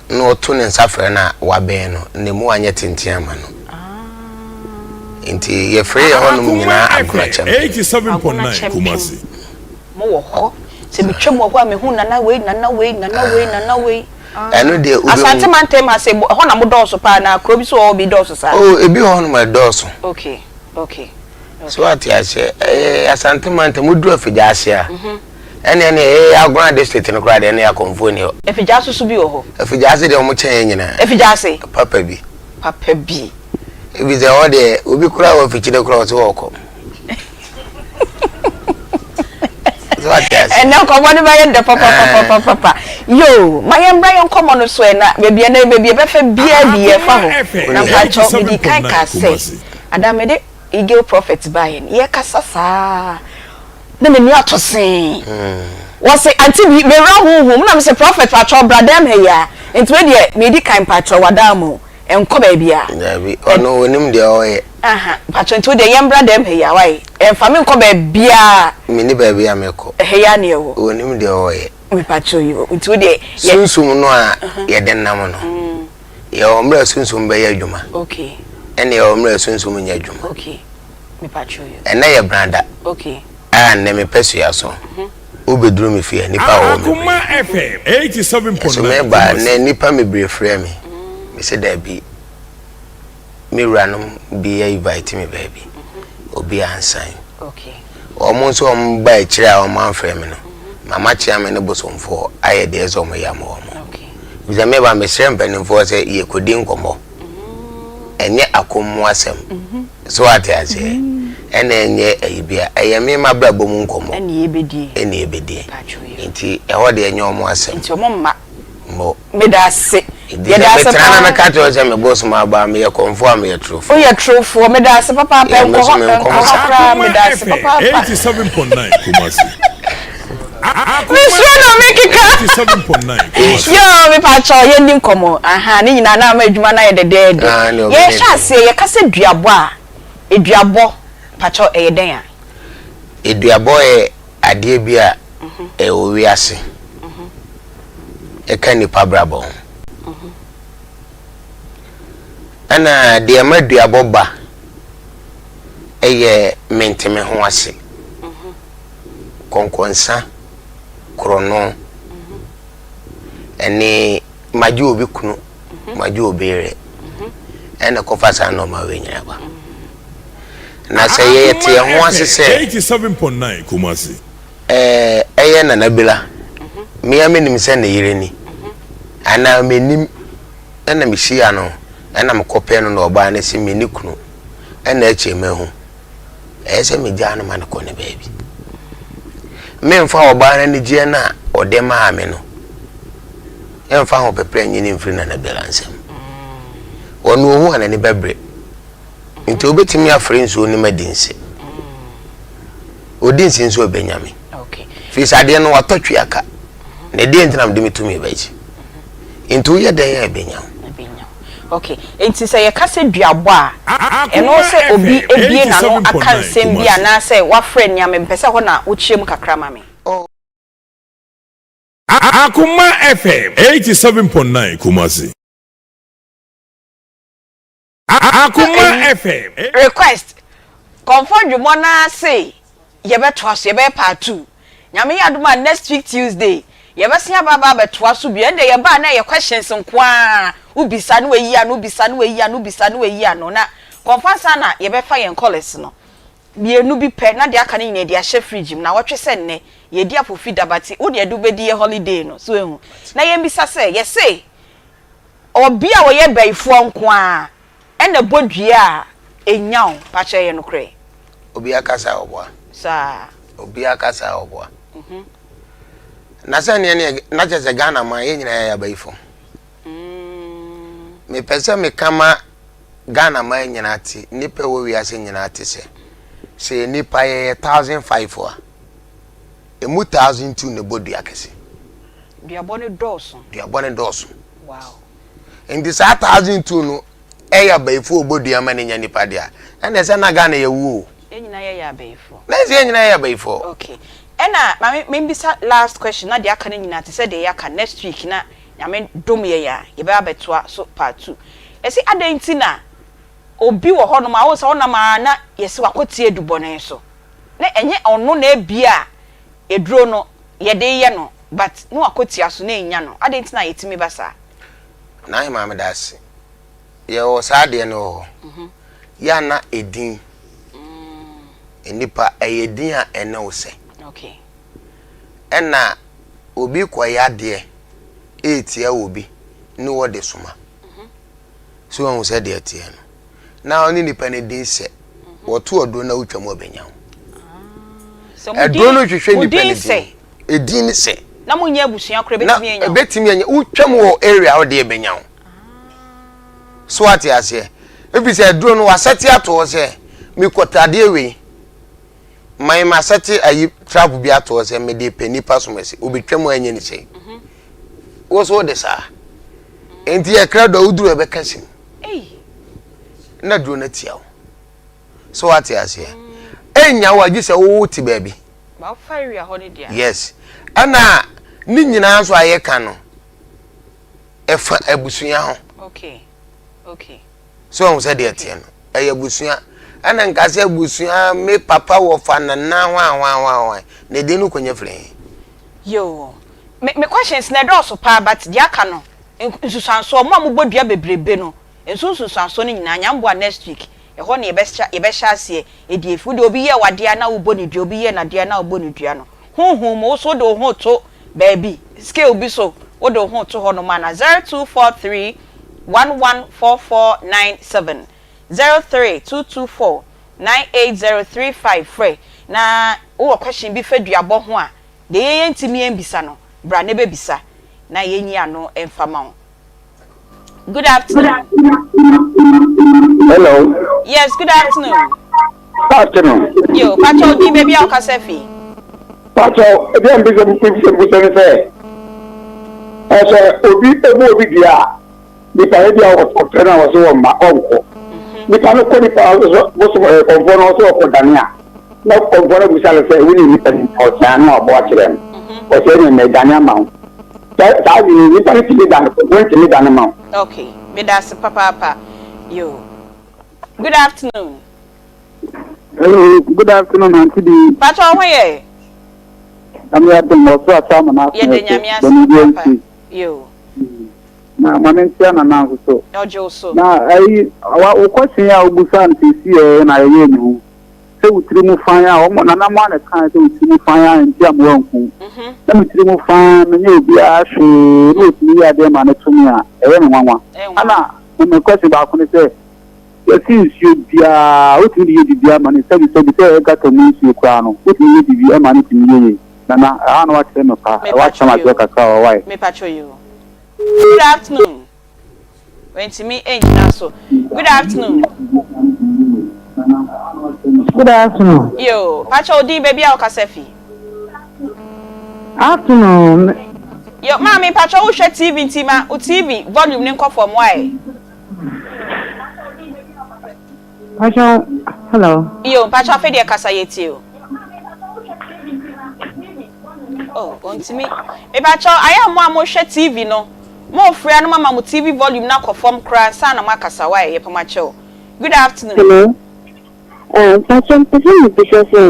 Speaker 5: na ɔto ne nsa frɛ no a wabɛn no na emu anyɛ tenten ama no. Nti yɛfrɛ yɛ hɔnom
Speaker 6: Akoma
Speaker 5: nyinaa agona
Speaker 6: FM
Speaker 5: kyɛmpem.
Speaker 6: 87.9
Speaker 2: Agona kyɛmpem.
Speaker 6: Kumasi.
Speaker 2: Mo wɔ hɔ. Sɛ metwam wɔ hɔ a mehu nana wei, nana wei, nana wei, nana wei.
Speaker 5: Ɛno deɛ wobɛhu.
Speaker 2: Asante mantam ha sɛ ɛhɔ na mo dɔɔso paa anaa kuro bi so wɔ hɔ bi dɔɔso saa?
Speaker 5: Oh, ebi wɔ hɔnom a ɛdɔɔso.
Speaker 2: Okay, okay.
Speaker 5: So wate aseɛ? Ɛyɛ Asante mantam, woduru Afigya-ase a, ɛne ɛne ɛyɛ Agona district no koraa deɛ ɛne Akɔmfoɔ ni hɔ.
Speaker 2: Afigya-ase so bi wɔ hɔ?
Speaker 5: Afigya-ase deɛ wɔn kyɛn yɛn nyinaa.
Speaker 2: Afigya-ase?
Speaker 5: Papa bi.
Speaker 2: Papa bi.
Speaker 5: Ebi sɛ hɔ deɛ obi koraa wɔ afikyire koraa ɔsɛ ɔkɔ.
Speaker 2: Ɛnɛ nkɔmmɔ no bɛyɛ dɛ papapapapapa. Yoo, ma yɛmmra yɛn nkɔmmɔ no so ɛ na baabi ɛnɛ baabi ɛbɛfa biara bi yɛfa hɔ. Na mpakyɛw medi kan kaa sɛ ada mede Eagle Prophet baeɛ no yɛkasa saa na m'ani atɔ see. Wɔse ante bi mewura honhom na mese Prophet pakyɛw bra dɛm ha yi a nti wei deɛ medi kan pakyɛw wadaa mu. Ɛnkɔ baabiara.
Speaker 5: Dabi, ɔno onim deɛ ɔreyɛ.
Speaker 2: Aha, mpakyɛ nti wo deɛ yɛmbra dɛm ha yi a, wai? Ɛmfa me nkɔ baabiara.
Speaker 5: Menni baabi a mekɔ.
Speaker 2: Ɛha yi ara na yɛwɔ.
Speaker 5: Onim deɛ ɔreyɛ.
Speaker 2: Mepakyɛ yi o, nti wo deɛ
Speaker 5: yɛ. Sunsum no a yɛde nam no, yɛwɔ mmerɛ a sunsum bɛyɛ adwuma.
Speaker 2: Okay.
Speaker 5: Ɛna yɛwɔ mmerɛ a sunsum nyɛ adwuma.
Speaker 2: Okay, mepakyɛ yi o.
Speaker 5: Ɛnɛ yɛ brada.
Speaker 2: Okay.
Speaker 5: A nnɛ mepɛ sua so. Wobɛduru me fie a, nnipa wɔ hɔ bebree. Nso meba a, nnɛ nnipa bebree frɛ me. Mese daabi, me wuranom bi invite me baabi. Obi ansan. Wɔn nso wɔn ba akyire a wɔn amfrɛ me no, mama kyea me ne bosomfoɔ ayɛ deɛ ɛsɛ wɔn yɛ ama wɔn. Bisa meba mesrɛ mpanimfoɔ sɛ yɛkɔdi nkɔmmɔ. Ɛnyɛ akɔmmu asɛm. So wate aseɛ? Ɛna ɛnyɛ ayi bia, ɛyɛ me m'abrabɔ mu nkɔmmɔ.
Speaker 2: Ɛna yɛbɛdie.
Speaker 5: Ɛna yɛbɛdie. Nti ɛhɔ deɛ ɛnyɛ ɔmo asɛm.
Speaker 2: Nti ɔmo mma.
Speaker 5: Mo.
Speaker 2: Meda ase.
Speaker 5: Nti sɛ metena na meka kyerɛ wo sɛ me bosom aba a, meyɛ kɔmfoɔ a meyɛ torofoɔ.
Speaker 2: Woyɛ torofoɔ. Meda ase papaapa. Ɛnkɔ hɔ, ɛnkɔ hɔ koraa. Meda ase papaapa. Mesuro na mekeka. Yoo, mepakyɛw yɛnni nkɔmmɔ. Aha, ne nyinaa na ama adwuma no ayɛ dɛdɛɛdɛ. Yɛhyɛ aseɛ, yɛka sɛ duabɔ a, eduabɔ, pakyɛw ɛyɛ dɛn a?
Speaker 5: Eduabɔ yɛ adeɛ bi a ɛwɔ wiase, ɛka nnipa abrabɔ ho. Ɛna deɛ ɛma duabɔ ba yɛ mente-me-ho-ase. Kɔnkɔnsa, korɔno, ɛne magye obi kunu, magye obi yere, ɛna ɛkɔfa saa nneɛma wei nyinaa ba. Na sɛ yɛte yɛn ho ase sɛ ɛyɛ Nana Bela, me ara menim sɛ ne yere ni, anaa mennim, ɛna mehyia no, ɛna mekɔpɛ no na ɔbaa no se menni kunu, ɛna akyire mahu. Ɛyɛ sɛ megyaa no ma no kɔ ne baabi. Memfa ɔbaa no anigyeɛ no a ɔde maa me no ɛmfa ho pɛprɛ nye no mfiri Nana Bella nsam. Ɔno ohu a n'ani bɛbere. Nti obetumi afrɛ nsuo no ma di nse. Odi nse nso ɔbɛnya me. Firi sɛ adeɛ no watɔ twi aka. Na ɛdeɛ nti na mede me tumi bɛgye. Nti woyɛ dɛn a ɛbɛnya wo.
Speaker 2: Ok, enti sɛ yɛka sɛ duabɔ a, ɛno sɛ obi abue n'ano aka nsɛm bi anaasɛ wafrɛ nea mepɛ sɛ hɔ na wokyerɛ mu kakra ma me.
Speaker 6: Akoma FM 87.9 Kumasi. Akoma FM.
Speaker 2: Request, Kɔmfɔ dwomɔ no ara se yɛbɛtoa so, yɛbɛyɛ part 2. Nyame yɛ adom a next week Tuesday yɛbɛsen aba aba abɛtoa so bio. Ɛnde yɛba a na ɛyɛ questions nko ara, wobisa na wayi ano, wobisa na wayi ano, wobisa na wayi ano. Na kɔmfɔ ansa na yɛbɛfa yɛn callers no, mmienu bi pɛ na deɛ aka no nyinaa yɛde ahyɛ fridge mu. Nawɔtwe sɛ nnɛ, yɛredi apofi daba nti wo deɛ de wobɛdi yɛ holiday no, so woahu. Na yɛmmisa sɛ, yɛse Obi a ɔyɛ bayifoɔ nko ara ɛna ɛbɔ dua a ɛnya o, pakyɛ ɛyɛ nokorɛ?
Speaker 5: Obi akasa a ɔboa.
Speaker 2: Saa.
Speaker 5: Obi akasa a ɔboa. Na sɛ neɛ neɛ na kyerɛ sɛ Ghana man yɛn nyinaa yɛyɛ abayifo. Mepɛ sɛ meka ma Ghana man nyinaa te, nnipa ɛwɔ wiase nyinaa te sɛ, sɛ nnipa yɛyɛ 1005 a, emu 1002 na ɛbɔ dua kɛse.
Speaker 2: Duabɔ no dɔɔso.
Speaker 5: Duabɔ no dɔɔso.
Speaker 2: Wow.
Speaker 5: Nti saa 1002 no ɛyɛ abayifo ɔbɔ dua ma ne nya nipa deɛ a, ɛna ɛsɛ na Ghana yɛ wuo o.
Speaker 2: Yɛn nyinaa yɛyɛ abayifo.
Speaker 5: Na ɛsɛ yɛn nyinaa yɛ abayifo.
Speaker 2: Okay. Ɛna maame membisa last question na deɛ aka no nyinaa te sɛ deɛ yɛaka next week na Nyame dom yɛn a yɛbɛba abɛtoa so part 2. Yɛse adɛn nti na obi wɔ hɔnom a wohu sɛ wonam ara na yɛse wakɔtie adubɔne so na ɛnyɛ ɔno na ebia aduro no yɛde yɛ no but na wakɔtia so na ɛnya no adɛn nti na yɛtumi ba saa?
Speaker 5: N'ahemaa meda ase. Yɛwɔ saa adeɛ no wɔ hɔ. Yɛ a na edin. Nnipa ɛyɛ din a ɛne wo sɛ.
Speaker 2: Okay.
Speaker 5: Ɛna obi kɔyɛ adeɛ ɛretia obi ne wɔde soma. So wahu sɛ deɛ ɛteɛ no. Na ɔne nipa no din sɛ wɔto aduro na wotwa mu ɔbɛnya wo. Aduro no hwehwɛ nipa no din. Edin ne sɛ.
Speaker 2: Na mo nyɛ abusua koraa ebetumi anya wo.
Speaker 5: Ebetumi anya wotwa mu wɔ area hɔ deɛ ebenya wo. So ate aseɛ? Efi sɛ aduro no wasɛte ato hɔ sɛ mekɔtɔ adeɛ wei. Man masɛte ayi trap bi ato hɔ sɛ mede pɛ nipa som asi obetwa mu anyɛ ne sɛ. Wo so wode saa. Enti yɛkra do a woduru ɛbɛka sim. Na duro no atia wo. So wate aseɛ? Ɛnnya wo a gye sɛ wo te baabi. Yes. Ɛna ne nyinaa nso a yɛka no ɛfa abusua ho.
Speaker 2: Okay. Okay.
Speaker 5: So ɔhu sɛ deɛ ɛteɛ no ɛyɛ abusua. Ɛna nka sɛ abusua me papa wɔfa nana hwan hwan hwan hwan na ɛdin no kɔnya firi he?
Speaker 2: Yoo. Me me questions no ɛdɔɔso paa but deɛ aka no nsusuansoɔ mo a mobɔ dua bebrebe no nso nsunsuansoɔ no nyinaa Nyame boa next week ɛhɔ na yɛbɛhyɛ yɛbɛhyɛ aseɛ ɛdi afi wo deɛ obi yɛɛ wo adeɛ a na wobɔ no dua obi yɛɛ no adeɛ a na wobɔ no dua no honhom mu wo so wode wo ho to baabi scale bi so wode wo ho to hɔ nom ana 0243 114497 03224 98035 frɛ na wowɔ question bi fa duabɔ ho a deɛ yɛn yɛntumi yɛnbisa no bra na bɛbisa na yɛnyi ano mfa ma wo. Good afternoon.
Speaker 9: Hello.
Speaker 2: Yes, good afternoon.
Speaker 9: Afternoon.
Speaker 2: Yo, Pacho, di baby a wokasa fi.
Speaker 9: Pacho, ebi a mbisa mbisa mbisa ne sɛ, ɛsɛ obi ebu obi dua a, nipa ebi a ɔpɛ no a wɔsɛ wɔn ma ɔnkɔ. Nipa no kɔ nipa bosom ɛɛ kɔnfoɔ no ɔsɛ ɔkɔ dane a, na kɔnfoɔ no bisa no sɛ wo ne nipa no ɔsɛn ano abɔ akyerɛ no. Ɔsɛ ne mɛ dane ama wo. Sɛ saa de no nipa no tumi dane kɔnfoɔ no tumi dane ma wo.
Speaker 2: Okay, meda ase papaapa. Yo. Good afternoon.
Speaker 9: Hello, good afternoon, Auntie B.
Speaker 2: Pacho, ho yɛ?
Speaker 9: Nyame adom, ɔsoro akyɛ ama n'aso
Speaker 2: Yɛda Nyame ase papaapa. Yo.
Speaker 9: Na ma me nkyia nana nso so.
Speaker 2: Ɔgye wo so.
Speaker 9: Na ayi, wa wo question a wobusaa no seesei ɛ na yɛyɛɛ ne ho. Sɛ wo tiri mu fan a, wɔn nana mo a na ɛkae sɛ wo tiri mu fan a nti a mo anku wo. Na me tiri mu fan, menyɛ obiara hwee na otumi yɛ adeɛ ma no to me a, ɛyɛ me nwanwa. Ɛna me question baako ne sɛ, yɛse nsuo biara wotumi de yɛ biribiara ma no sɛbi sɛbi sɛ ɛyɛ gutter mu nsuo koraa no wotumi yɛ biribi ma no tumi yɛ yie. Nana, ɛha na wakyerɛ me pa, wakyerɛ me adeɛ kakra wɔ why.
Speaker 2: Mepatwo yoo. Good afternoon. Wantumi angyina so. Good afternoon.
Speaker 10: Good afternoon.
Speaker 2: Yoo, patro wo din baabi a wokasa fi.
Speaker 10: Afternoon.
Speaker 2: Yo, maame patro wohwɛ TV nti ma wo TV volume ne nkɔ fam why?
Speaker 10: Mpakyɛw, hello.
Speaker 2: Yo, mpakyɛw afei deɛ kasa yɛ tie o. Oh, ontumi. Mepakyɛw, ayɛ a mo a mohwɛ TV no, mo frɛ no mama mo TV volume no akɔ fam koraa nsa na mo akasa why yɛpɛ mo akyɛw. Good afternoon.
Speaker 11: Hello. Eh, mpakyɛw mpɛ sɛ mebisa sɛ,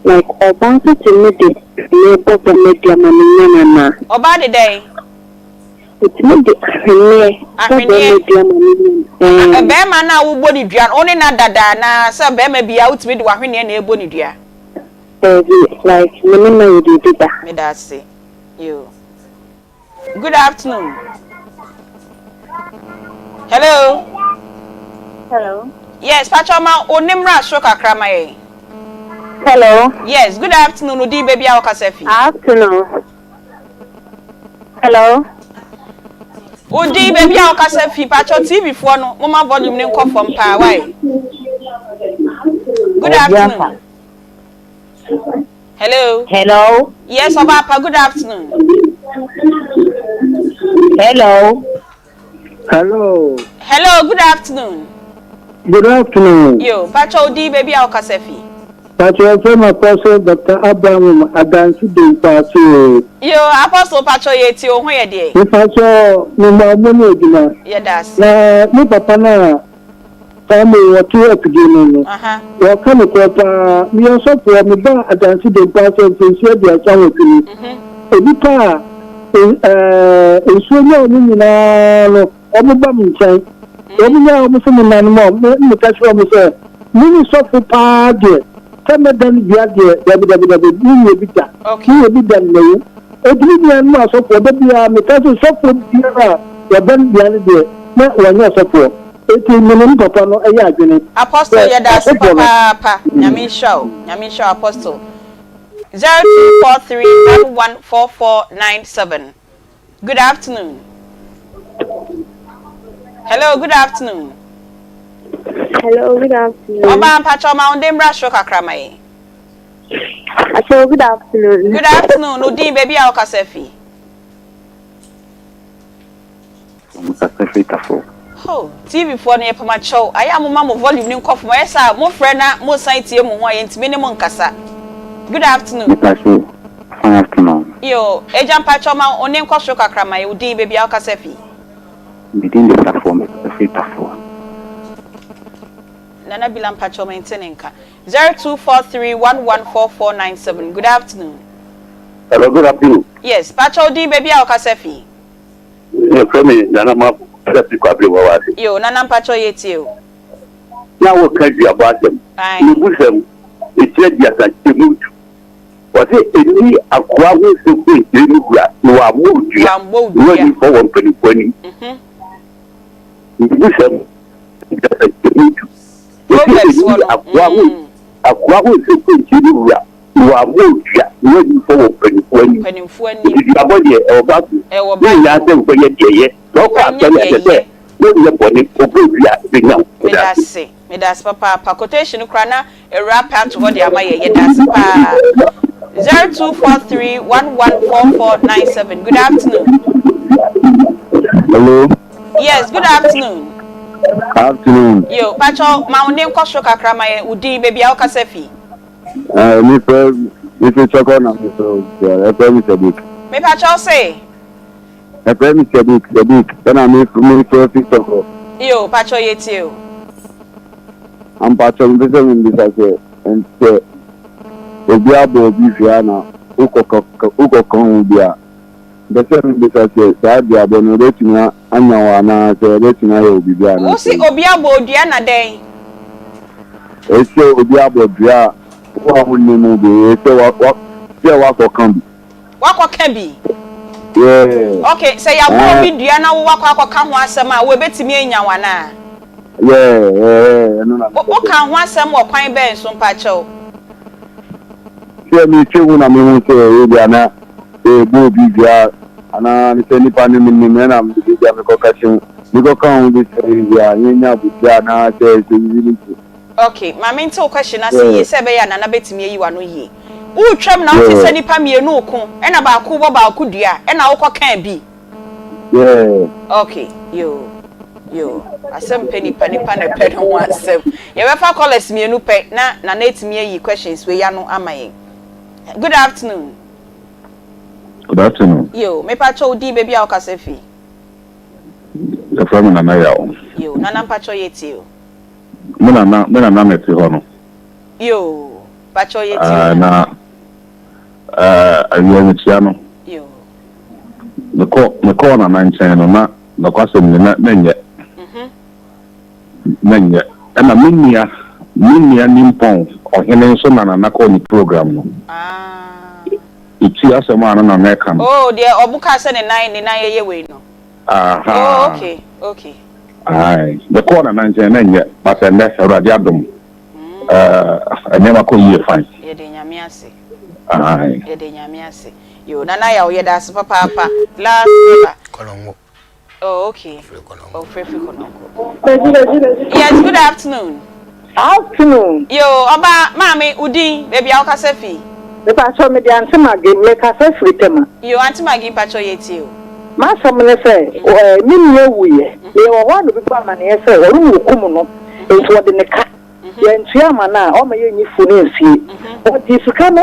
Speaker 11: like ɔbaa nso tumi de ahweneɛ bɔ bɛma dua ma no nya no anaa?
Speaker 2: Ɔbaa de dɛn?
Speaker 11: Otumi de ahweneɛ bɔ bɛrima dua ma no nya no. Ɛɛ.
Speaker 2: Bɛrima no a wobɔ no dua no, wo ne no ada da anaa sɛ bɛrima biara wotumi de w'ahweneɛ na ɛbɔ no dua?
Speaker 11: Daabi, like me ne no ayɛ biribi da.
Speaker 2: Meda ase. Yoo. Good afternoon. Hello.
Speaker 11: Hello.
Speaker 2: Yes, pakyɛ ma wo ne mmra soro kakra ma yɛn.
Speaker 11: Hello.
Speaker 2: Yes, good afternoon. Wo din baabi a wokasa fi.
Speaker 11: Afternoon. Hello.
Speaker 2: Wo din baabi a wokasa fi pakyɛ TV foɔ no moma volume no nkɔ fam paa why. Good afternoon. Hello.
Speaker 11: Hello.
Speaker 2: Yes, Obapa, good afternoon.
Speaker 11: Hello.
Speaker 9: Hello.
Speaker 2: Hello, good afternoon.
Speaker 9: Good afternoon.
Speaker 2: Yo, pakyɛ wo din baabi a wokasa fi.
Speaker 9: Pakyɛ wɔfrɛ me Apostle Doctor Abraham Adansi Donkwaase oo.
Speaker 2: Yo, Apostle pakyɛ yɛtie wo ho yɛ deɛ?
Speaker 9: Mepakyɛ me ma mo ne adwuma.
Speaker 2: Yɛda ase.
Speaker 9: Na me papa no a saa mmerɛ yi ɔte afidie no no, wɔka nokorɛ paa. Meyɛ ɔsɔfoɔ, mebaa Adansi Donkwaase mfirihyia 38 ni. Nnipa a nsuo nya wɔn nyinaa no, Wɔba me nkyɛn. Wɔn nyaa wɔn sɛ me nanom a, me meka kyerɛ wɔn sɛ, Me ne sɔfo paa deɛ, sɛ mɛdan dua deɛ, dabi, dabi, dabi, menyɛ bi da. Meyɛ bi da no mawu. Enti me nuanom asɔfoɔ, da biara meka sɛ sɔfoɔ biara a wadan dua no deɛ, na wanyɛ ɔsɔfoɔ. Enti me ne me papa no yɛ adwene
Speaker 2: Apostle
Speaker 9: sɛ
Speaker 2: yɛda ase
Speaker 9: ɛbɔ no.
Speaker 2: papaapa Nyame nhyira wo Nyame nhyira wo Apostle 0243 114497 Good afternoon Hello good afternoon
Speaker 11: Hello good afternoon.
Speaker 2: Ɔbaa mpakyɛw ma wo nde mmra soro kakra ma yɛn.
Speaker 11: Akyɛw good afternoon.
Speaker 2: Good afternoon wo din baabi a wokasa fi.
Speaker 12: Wɔkasa firi Tafo.
Speaker 2: Ho, TV foɔ no yɛpɛ mo akyɛw, ayɛ a moma mo volume no nkɔ fam, ayɛ saa a mofrɛ na mosan tie mo ho a yɛntumi ne mo nkasa. Good afternoon.
Speaker 12: Mepa so, fine afternoon.
Speaker 2: Yoo, agya mpakyɛw ma wo nne nkɔ soro kakra ma yɛn, wo din, baabi a wokasa fi.
Speaker 12: Me din de Safoɔ, mekasa firi Tafo.
Speaker 2: Nana Bila mpakyɛw mente ne nka. 0243114497 Good afternoon.
Speaker 13: Hello, good afternoon.
Speaker 2: Yes, pakyɛw din, baabi a wokasa fi.
Speaker 13: Yɛfrɛ me Nana Mafo, kasa firi Kwabere wɔ ase.
Speaker 2: Yo, Nana mpakyɛw yɛtie o.
Speaker 13: Na woka duabɔ asɛm.
Speaker 2: Ae.
Speaker 13: Mebusɛm, ɛkyerɛ duasa nkyɛmu du. Wɔse ɛnni akoa ho nsɛm nkyerɛ ne wura na wammɔ wo dua
Speaker 2: Wammɔ wo
Speaker 13: na
Speaker 2: dua.
Speaker 13: wanni fɔ wɔ mpanimfoɔ anim. Mebusɛm, duasa nkyɛmu du. Wɔse
Speaker 2: Proverbs hɔ
Speaker 13: ɛnni
Speaker 2: no,
Speaker 13: akoa ho
Speaker 2: mm.
Speaker 13: akoa ho nsɛm nkyerɛ ne wura na wammɔ wo dua na wanni fɔ wɔ mpanimfoɔ anim.
Speaker 2: Mpanimfoɔ anim.
Speaker 13: Enti duabɔ deɛ, ɛwɔ Bible mu.
Speaker 2: Ɛwɔ
Speaker 13: Ne nyinaa
Speaker 2: Bible
Speaker 13: sɛ
Speaker 2: mu.
Speaker 13: wobɛyɛ deɛ ɛyɛ. Sɛ wokɔ
Speaker 2: Wobɛnyɛ
Speaker 13: asɔre a,
Speaker 2: deɛ
Speaker 13: ɛsɛ sɛ
Speaker 2: ɛyɛ.
Speaker 13: wonyɛ bɔne, wɔbɔ dua a, ɛbɛnya wo. Meda
Speaker 2: Meda
Speaker 13: ase.
Speaker 2: ase. Meda ase papaapa. Quotation no koraa na Awuraa pɛ ato hɔ de ama yɛn. Yɛda ase paa. 0243 114497. Good afternoon.
Speaker 14: Hello.
Speaker 2: Yes, good afternoon.
Speaker 14: Afternoon.
Speaker 2: Yo, pacho, ma wo ne nkɔ soro kakra ma yɛn. Wo din, baabi a wokasa fi.
Speaker 14: Eh, me fɛ me fi sɔkɔ na me so ɛfɛ mi Sadiq.
Speaker 2: Me pacho se.
Speaker 14: Ɛfɛ mi Sadiq Sadiq ɛna me me fɛ fi sɔkɔ.
Speaker 2: Yo, pacho yɛtie o.
Speaker 14: Ampakyɛw mepɛ sɛ mebisa sɛ sɛ obi abɔ obi hwɛ a na wokɔka ho bi a, mepɛ sɛ mebisa sɛ saa duabɔ no ɛbɛtumi anya wo anaa sɛ ɛbɛtumi ayɛ wo biribi anaa
Speaker 2: Wo se
Speaker 14: sɛ.
Speaker 2: obi abɔ wo dua na dɛn?
Speaker 14: Ɛsɛ obi abɔ dua a wo a wonnim wo bi ɛsɛ sɛ woakɔka bi.
Speaker 2: Woakɔka bi?
Speaker 14: Yeah.
Speaker 2: Okay, sɛ yɛabɔ obi dua na wo woakɔ akɔka ho asɛm a, wo ɛbɛtumi anya wo anaa?
Speaker 14: Yeah, yeah, ɛno na mepɛ sɛ.
Speaker 2: Woka ho asɛm wɔ kwan bɛn so mpakyɛw?
Speaker 14: Sɛ metwa mu na mehu sɛ ebia na ɛrebɔ obi dua anaa sɛ nipa no menim ɛna ebia mekɔka kyerɛ mekɔka ho bi sɛ ebia yɛnya abotire anaa sɛ sɛ biribi no nti.
Speaker 2: Okay, ma mente wo question no ase yie sɛ ɛbɛyɛ a Nana bɛtumi ayi w'ano yie. Woretwam na wote sɛ nnipa mmienu reko ɛna baako rebɔ baako dua ɛna wokɔkaa bi.
Speaker 14: Yeah.
Speaker 2: Okay, yoo, yoo. Asɛm pɛ nipa, nipa na ɛpɛ ne ho asɛm. Yɛbɛfa callers mmienu pɛ na Nana atumi ayi questions wei ano ama yɛn. Good afternoon.
Speaker 15: Good afternoon.
Speaker 2: Yoo, mepakyɛ wo din baabi a wokasa fi.
Speaker 15: Yɛfrɛ me Nana Yaw.
Speaker 2: Yoo, Nana mpakyɛ yɛtie o.
Speaker 15: Me nana, me nana na ɛte hɔ no.
Speaker 2: Yoo, pakyɛ yɛtie o Nana.
Speaker 15: Na awia mekyia no.
Speaker 2: Yoo.
Speaker 15: Mekɔ mekɔɔ Nana nkyɛn no na nɔkwasɛm ni na na ɛnyɛ. Na ɛnyɛ. Ɛna me nua me nua Nimpɔn ɔhene nso na Nana kɔɔ ne program no. Etie asɛm a na Nana ɛka no.
Speaker 2: Oh deɛ ɔmo kaa sɛ ne nan ne nan ɛyɛ wei no.
Speaker 15: Ahaa.
Speaker 2: Oh okay okay.
Speaker 15: Ae mekɔɔ Nana nkyɛn na ɛnyɛ but ɛnnɛ Awurade adom ɛɛ nneɛma kɔ yie fine.
Speaker 2: Yɛde Nyame ase.
Speaker 15: Ae.
Speaker 2: Yɛde Nyame ase. Yoo Nana Yaw yɛda ase papaapa last caller.
Speaker 5: Kɔnɔngo.
Speaker 2: Oh okay. Oh Frefri Kɔnɔngo. Yes good afternoon.
Speaker 16: Afternoon.
Speaker 2: Yoo ɔba maame wo din baabi a wokasa fi.
Speaker 16: Mepakyɛw mede Aunty Maggie mekasa firi Tema.
Speaker 2: Yoo Aunty Maggie mpakyɛw yɛtie o.
Speaker 16: M'asɛm ne sɛ me nua wuiɛ na yɛwɔ hɔ a na obi bɔ amaneɛ sɛ ɔno na ɔkum no nti wɔde ne ka. Yɛantua ama no a, ɔmma yɛnyi funu nsie. Ɔgyee sika no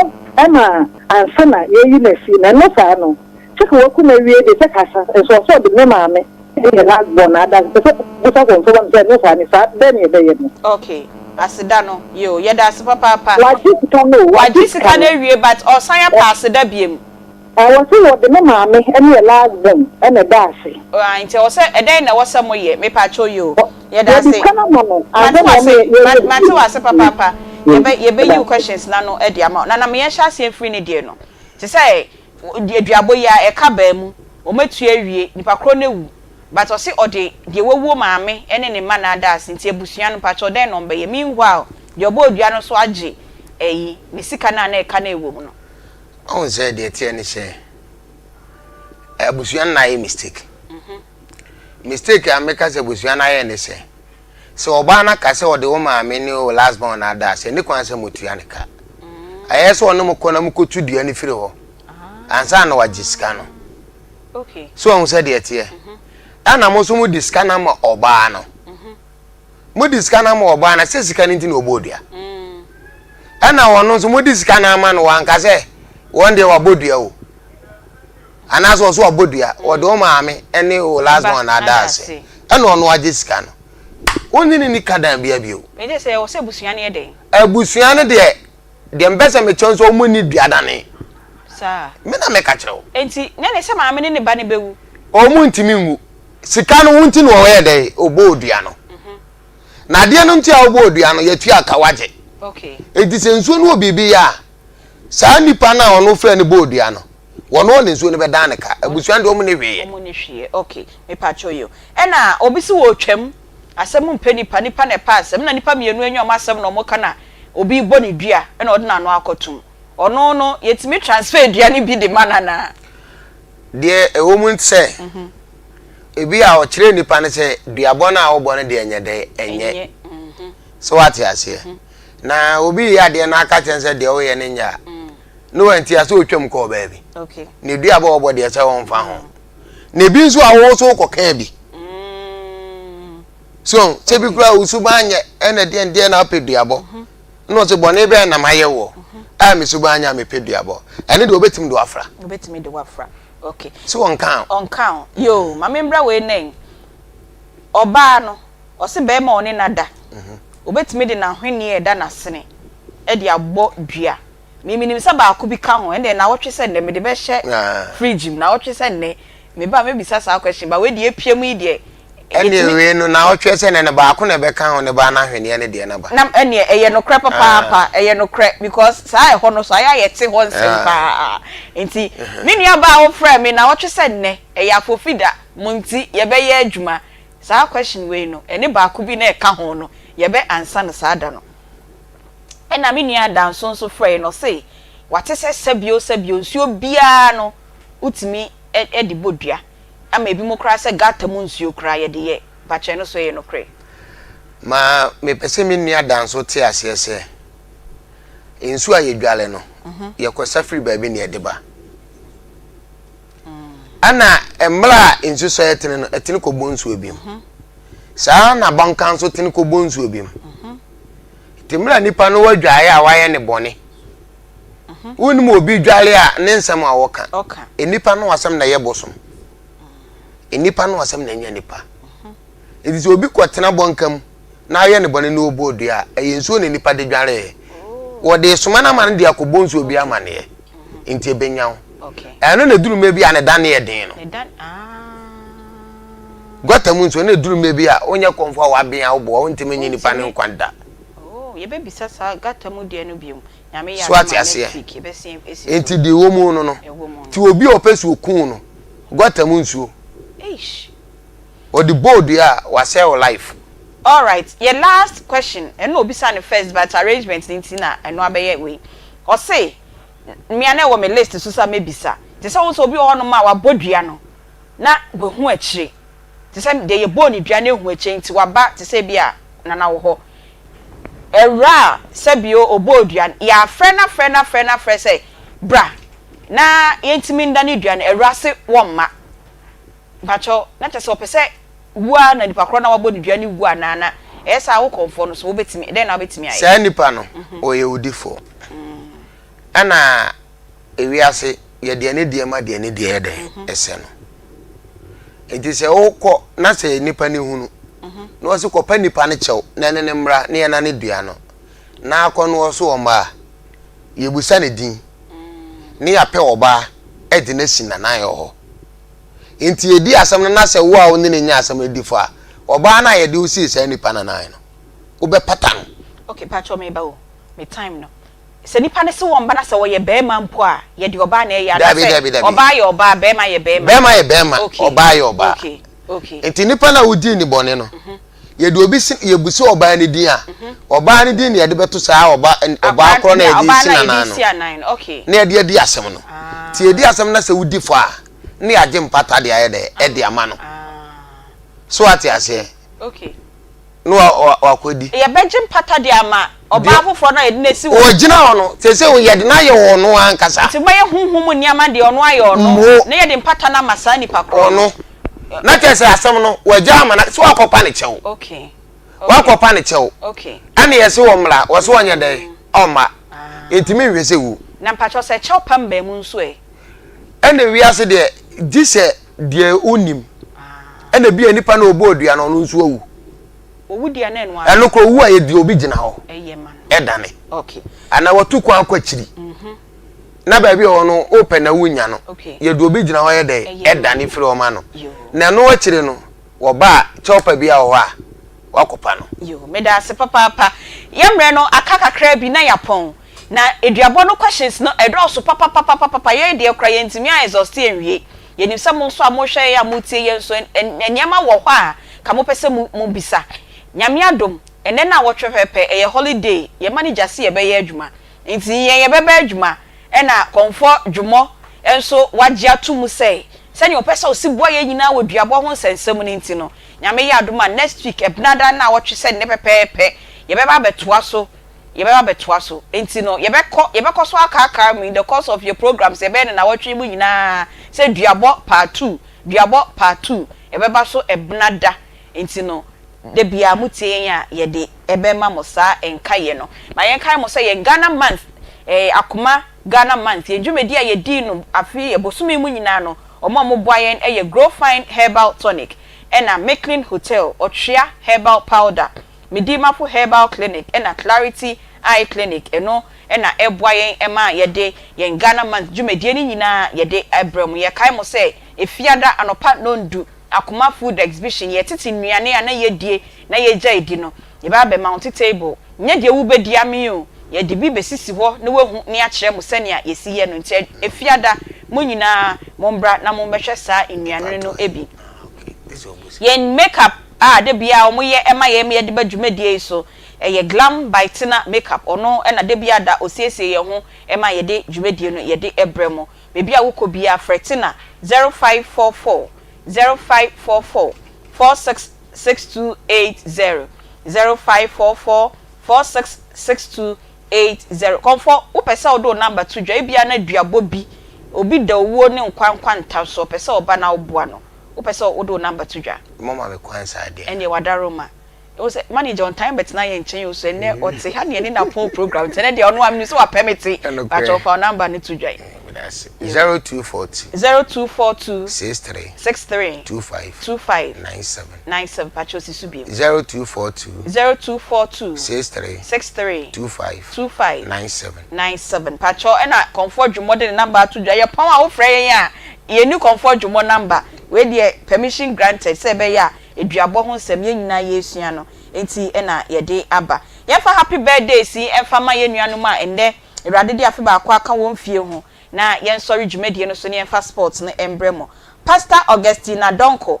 Speaker 16: ma ansa na yɛreyi no asie. Na ɛno saa no, sɛ ka waku no awie deɛ, sɛ ka sa nso ɔsɛ ɔde me maame ne yɛn last born na ada. Mepɛ sɛ bisa kɔmfoɔ ma me sɛ ɛno saa no, saa dɛn na yɛbɛyɛ no?
Speaker 2: Ok, aseda no, yoo, yɛda ase papaapa.
Speaker 16: Wagye sika no o,
Speaker 2: Wagye
Speaker 16: wagye
Speaker 2: sika
Speaker 16: sika
Speaker 2: no
Speaker 16: no.
Speaker 2: awie but ɔsan apɛ aseda biom.
Speaker 16: Ɛwɔ sɛ wɔde me maame ne yɛ last born na ɛda ase.
Speaker 2: Ah nti ɛwɔ sɛ ɛdɛn na ɛwɔ sɛ mo yɛ mepakyɛw yoo yɛda
Speaker 16: Yɛde
Speaker 2: ase
Speaker 16: sika no ama no
Speaker 2: mate
Speaker 16: ansa na
Speaker 2: wase
Speaker 16: ɔne yɛ yɛ
Speaker 2: mate wase papaapa yɛbɛ yɛbɛ yi wo questions no ano de ama wo nana me yɛnhyɛ aseɛ mfiri ne deɛ no te sɛ aduabɔ yi a ɛka baa mu wɔn atua awie nipa korɔ no awu. But ɔse ɔde deɛ wawuo maame ne ne mma na ada ase nti abusua no mpakyɛw dɛn na ɔmbɛyɛ meanwhile deɛ ɔbɔɔ dua no nso agye ɛyi ne sika no a na ɛka no a ɛwɔ mu no.
Speaker 5: Wahu sɛ deɛ ɛteɛ ne sɛ abusua no na ayɛ mistake. Mistake a meka sɛ abusua no ayɛ ne sɛ sɛ ɔbaa no aka sɛ ɔde wo maame ne wo last born na ada ase ɛne kwan sɛ motua ne ka. Ɛyɛ sɛ ɔne mo kɔ na mokɔtu dua no firi hɔ ansa na wagye sika no. So wahu sɛ deɛ ɛteɛ? Ɛna mo nso mode sika no ama ɔbaa no. Mode sika no ama ɔbaa no sɛ sika no nti na ɔbɔɔ dua. Ɛna ɔno nso mode sika no ama no wanka sɛ wɔn deɛ wabɔ dua o. Anaasɛ ɔso wabɔ dua wɔde wo maame ne wo last born na ada ase. Ɛna ɔno agye sika no. Wo ne no ni ka dan bia bio.
Speaker 2: Mede sɛ ɛwɔ sɛ abusua no yɛ dɛn?
Speaker 5: Abusua no deɛ Deɛ mepɛ sɛ mekyerɛ nso wɔn nni duadane.
Speaker 2: Saa.
Speaker 5: Me na meka kyerɛ wo.
Speaker 2: Enti na ɛne sɛ maame ne ne ba no bɛwu.
Speaker 5: Wɔn ntumi nwu. Sika no wo nti na wɔyɛ dɛ wɔbɔɔ dua no. Na adeɛ no nti a wɔbɔɔ dua no yɛtua ka wagye.
Speaker 2: Okay.
Speaker 5: Enti sɛ nsuo no wɔ biribi yɛ a saa nipa no a ɔno frɛ no bɔɔ dua no wɔn ɔne nsuo no bɛdan ne ka. Abusua no deɛ wɔn ne hwee yɛ.
Speaker 2: Wɔn ne hwee yɛ. Okay. Mepakyɛw yi o. Ɛna obi si wɔ twam asɛm mpɛ nipa nipa na ɛpɛ asɛm na nipa mienu anya wɔn asɛm na wɔn ka na obi rebɔ no dua na ɔde n'ano akɔtom. Ɔno no, yɛtumi transfer dua no bi de ma no anaa?
Speaker 5: Deɛ ɛwɔ mu ne sɛ, ebi a ɔkyerɛ nipa no sɛ duabɔ no a wobɔ no deɛ ɛnyɛ dɛ, ɛnyɛ. So wate aseɛ? Na obi reyɛ adeɛ na aka kyerɛ no sɛ deɛ woyɛ no nyɛ a, na wanti a sɛ ɔtwam kɔɔ baabi. Ne duabɔ a ɔbɔ deɛ sɛ ɔmfa ho. Na ebi nso a wo nso wokɔkaa bi. So sɛ bi koraa wo suban nyɛ ɛna deɛ deɛ na wopɛ duabɔ mhm. na ɔsɛ bɔne bɛɛ na mayɛ wɔ mhm. a me suban nyɛ a mepɛ duabɔ ɛne deɛ wobɛtumi de wafra
Speaker 2: wobɛtumi de wafra okay
Speaker 5: so ɔnka
Speaker 2: ho ɔnka ho yo ma membra wei nɛn ɔbaa no ɔse bɛrima ɔne na da mhm. obɛtumi de n'ahweneɛ ɛda n'asene ɛde abɔ dua Me menim sɛ baako bi ka ho ɛndeɛ nawɔtwe sɛ nnɛ mede bɛhyɛ fridge mu nawɔtwe sɛ nnɛ me ba mɛbisa saa question ba wei deɛ apia mu yi deɛ
Speaker 5: ɛndeɛ wei no nawɔtwe sɛ nnɛ no baako na ɛbɛka ho ne ba no ahweneɛ ne deɛ no ba
Speaker 2: na ɛndeɛ ɛyɛ nokorɛ papaapa ɛyɛ nokorɛ because saa ɛhɔ no so ayɛ a yɛte hɔ nsɛm paa nti me nua baa wofrɛ me nawɔtwe sɛ nnɛ ɛyɛ afofida mo nti yɛbɛyɛ adwuma saa question wei no ɛne baako bi na ɛka ho no yɛbɛ ansa no saa da no. Ɛna me nua Danso nso frɛe no ɔse wate sɛ sɛbio sɛbio nsuo biara no wotumi de bɔ dua ama ebinom koraa sɛ gutter mu nsuo koraa yɛde yɛ mpakyɛ ɛno so ɛyɛ nokorɛ?
Speaker 5: Ma mepɛ sɛ me nua Danso te aseɛ sɛ nsuo a yɛdwale no yɛkɔsa firi baabi na yɛde ba. Ɛna mmerɛ a nsu sɔeɛ tene no ɛtene kɔbɔ nsuo bi mu. Saa na bɔnka nso tene kɔbɔ nsuo bi mu. Nti mmerɛ a nipa no wadwaeɛ a wayɛ ne bɔne, wonim obi dwale a ne nsɛm a ɔka, nnipa no asɛm na ɛyɛ bosom, nnipa no asɛm na ɛnyɛ nipa. Nti sɛ obi kɔtena bɔnka mu na ayɛ ne bɔne na ɔbɔ dua a, ɛyɛ nsuo na nipa de dwareeɛ. Wɔde soma no ama no de akɔbɔ nsuo bi amaneɛ, nti ɛbɛnya wo. Ɛno na ɛduru mmerɛ bi a ne da ne yɛ den no. Gɔta mu nso na ɛduru mmerɛ bi a wonyɛ kɔmfo a waben a woboa wontumi nye nipa ne nkwa da.
Speaker 2: Oh, yɛbɛbisa saa gata mu deɛ no biom. Nyame yɛ
Speaker 5: So ate
Speaker 2: adom a
Speaker 5: aseɛ?
Speaker 2: next week yɛbɛsen asi so.
Speaker 5: Nti deɛ ɛwɔ mu no no,
Speaker 2: Ɛwɔ mu no.
Speaker 5: nti obi a ɔpɛ sɛ ɔku no, gɔta mu nsuo,
Speaker 2: Eish.
Speaker 5: ɔde bɔɔ dua a, wasɛe wo life.
Speaker 2: Alright, yɛ last question, ɛno na obisaa no first but arrangement no nti na ɛno abɛyɛ wei. Ɔse, me a na ɛwɔ me list so sɛ mɛbisa, te sɛ wohu sɛ obi wɔ hɔnom a wabɔ dua no, na wahu akyire, te sɛ deɛ yɛbɔɔ no dua no ahu akyire nti waba te sɛ ebia Nana wɔ hɔ. Awura a sɛbio ɔbɔɔ dua no, yɛafrɛ no afrɛ no afrɛ no afrɛ sɛ bra na yɛntumi ndane dua no, awura se wɔmma. Mpakyɛw, na kyerɛ sɛ ɔpɛ sɛ wu ara na nipa korɔ no a wabɔ no dua no wu anaa? Na ɛyɛ saa a wo kɔmfoɔ no so wobɛtumi, dɛn na wobɛtumi ayɛ?
Speaker 5: Saa nipa no, ɔyɛ odifoɔ. Ɛna Ewiase, yɛde anidie ma deɛ anidie yɛ dɛn ɛsɛ no. Nti sɛ wokɔ na sɛ nipa no hunu na wɔsi kɔpɛ nipa no kyɛw na ɛne ne mmra na yɛna ne dua no na akɔ no ɔso ɔmma a, yɛbusa ne din ne yɛapɛ ɔbaa ɛde no asi nanan wɔ hɔ. Nti yɛdi asɛm no na sɛ wo a wo ne no nya asɛm no di fɔ a, ɔbaa no a yɛde wo sii saa nipa no nan no, wobɛpata no.
Speaker 2: Okay, pakyɛw meba o, me time no. Sɛ nipa no se wɔn ba na sɛ ɔyɛ barima mpo a, yɛde ɔbaa na ɛyɛ
Speaker 5: Dabi,
Speaker 2: anaasɛ
Speaker 5: dabi, dabi.
Speaker 2: ɔbaa yɛ ɔbaa, barima yɛ barima?
Speaker 5: Barima yɛ barima,
Speaker 2: Okay,
Speaker 5: ɔbaa yɛ ɔbaa.
Speaker 2: okay.
Speaker 5: Nti nipa no a wodii ne bɔne no, yɛde obi si yɛbusi ɔbaa no din a, ɔbaa no din na yɛde bɛto saa ɔba ɔbaa korɔ na yɛde si n'anan no na yɛde adi asɛm no. Nti yɛdi asɛm na sɛ wodi fɔ a, na yɛagye mpata de ayɛ dɛ ɛde ama no. So ate aseɛ? Na wakɔdi.
Speaker 2: Yɛbɛgye mpata de ama ɔbaa foforɔ no a yɛde no asi hɔ.
Speaker 5: Ɔgyina hɔ no, seesei yɛde no ayɛ ɔno ankasa.
Speaker 2: Nti mobɛyɛ honhom mu nneɛma deɛ ɔno ayɛ ɔno, na yɛde mpata no ama saa nipa korɔ
Speaker 5: no. Ɔno. Na kyerɛ sɛ asɛm no, wagya ama no, sɛ wakɔpa ne kyɛw. Wakɔpa ne kyɛw. Ɛna yɛse ɔmmra, wɔse ɔnyɛ dɛn? Ɔmma. Yɛntumi nhwɛ sɛ wu.
Speaker 2: Na mpakyɛw sɛ kyɛw pa mmaa mu nso ɛ?
Speaker 5: Ɛna wiase deɛ, gye sɛ deɛ wonim. Ɛna bi a nipa no ɔbɔ odua no ɔno nso awu.
Speaker 2: Owu deɛ na ɛno ara.
Speaker 5: Ɛno kora owu a yɛde obi gyina hɔ.
Speaker 2: Ɛyɛ ma no.
Speaker 5: Ɛdane. Okay. Ana watu kwan akɔ akyiri. Mhm. Na baabi a ɔwɔ no wopɛ na wonya no.
Speaker 2: Okay.
Speaker 5: Yɛde obi gyina hɔ yɛ dɛ ɛdane firi hɔ ma no. Na ɛno akyiri no wɔba a kyɛwpa bi a wɔ hɔ a wakɔpa no.
Speaker 2: Yoo, meda ase papaapa. Yɛn mmerɛ no aka kakraa bi na yɛapɔn. Na aduabɔ no questions no ɛdɔɔso papapapapapa yɛn deɛ koraa yɛntumi a exhaust anwie. Yɛnim sɛ mo nso a mohwɛ yɛn a motie yɛn nso nneɛma wɔ hɔ a ka mopɛ sɛ mo mobisa. Nyame adom ɛnnɛ naawɔtwe pɛpɛpɛ ɛyɛ holiday yɛn manager se yɛbɛyɛ adwuma nti yɛn yɛbɛba adwuma ɛna Kɔmfɔ Dwomɔ nso wagye ato mu sɛ sɛnea ɔpɛ sɛ ɔsi boa yɛn nyinaa wɔ duabɔ ho nsɛnsɛm no nti no Nyame yɛ adom a next week Ɛbenada naawɔtwe sɛ nnɛ pɛpɛɛpɛ yɛbɛba abɛtoa so yɛbɛba abɛtoa so. Enti no, yɛbɛkɔ, yɛbɛkɔ so akaakaa mu in the course of yɛ programs yɛbɛyɛ no nnawɔtwe yi mu nyinaa sɛ duabɔ part two, duabɔ part two, ɛbɛba so ɛbena da. Enti no, da biara motie yɛn a, yɛde ɛbɛma mo saa nkaeɛ no. Ma yɛnkae mo sɛ yɛn Ghana month, eh, Akoma Ghana month, yɛn dwumadi a yɛdii no afe yi, bosome yi mu nyinaa no, wɔn a wɔboa yɛn yɛ Growfine Herbal Tonic, ɛna Micklin Hotel, Ɔtwea Herbal Powder, Medimafo Herbal Clinic ɛna Clarity Eye Clinic ɛno na ɛboa yɛn ma yɛde yɛn Ghana Month dwumadie no nyinaa yɛde brɛ mo. Yɛkae mo sɛ Efiada anɔpa nɔndu Akoma Food Exhibition yɛtete nnuane a na yɛdie na yɛgyae di no yɛbɛ abɛ mount table nyɛ deɛ wobɛdi amee o yɛde bi bɛsisi hɔ na wahu ne akyerɛ mo sɛnea yɛsi yɛ no nti Efiada mo nyinaa mombra na mommɛhwɛ saa nnuane no bi. Yɛn makeup a da biara wɔyɛ ma yɛn ma yɛde ba dwumadie yi so, ɛyɛ Glam by Tina Makeup. Ɔno na da biara da ɔsiesie yɛn ho ma yɛde dwumadie no yɛde brɛ mo. Baabi a wokɔ biara frɛ Tina 0544 0544 466280 0544 466280. Kɔmfɔ, wopɛ sɛ wode wo number to dwa, ebia na duabɔ bi, obi da owuo ne nkwa nkwanta so, ɔpɛ sɛ ɔba na woboa no. Wopɛ sɛ wode wo number to dwa?
Speaker 5: Moma me kwan saa deɛ.
Speaker 2: Ɛndeɛ wadaroma. Wohu sɛ manager ɔntaa mbɛtena yɛn nkyɛn o so ɛnɛ ɔte ha ne yɛne no apɔn program nti ɛnɛ deɛ ɔno a menim sɛ wapɛ me te. Pakyɛ fa wo number no to dwa yi.
Speaker 5: Medase. 0242.
Speaker 2: 0242.
Speaker 5: 63.
Speaker 2: 63.
Speaker 5: 25.
Speaker 2: 25.
Speaker 5: 97.
Speaker 2: 97 pakyɛ si so bio.
Speaker 5: 0242.
Speaker 2: 0242.
Speaker 5: 63.
Speaker 2: 63.
Speaker 5: 25.
Speaker 2: 25.
Speaker 5: 97.
Speaker 2: 97 pakyɛ ɛna kɔnfoɔ dwomɔ de ne number ato dwa yɛpɔn a wofrɛ yɛn a Yɛnni Kɔmfoɔ Dwommɔ number. Wei deɛ permission granted sɛ ɛbɛyɛ a aduabɔ ho nsɛm yɛn nyinaa yɛresua no nti na yɛde aba. Yɛmfa happy birthdays yi mfa ma yɛn nuanom a ɛnnɛ Awurade de afe baako aka wɔn mfie ho na yɛnsɔre dwumadie no so na yɛmfa sports no mbrɛ mo. Pastor Augustina Donkor.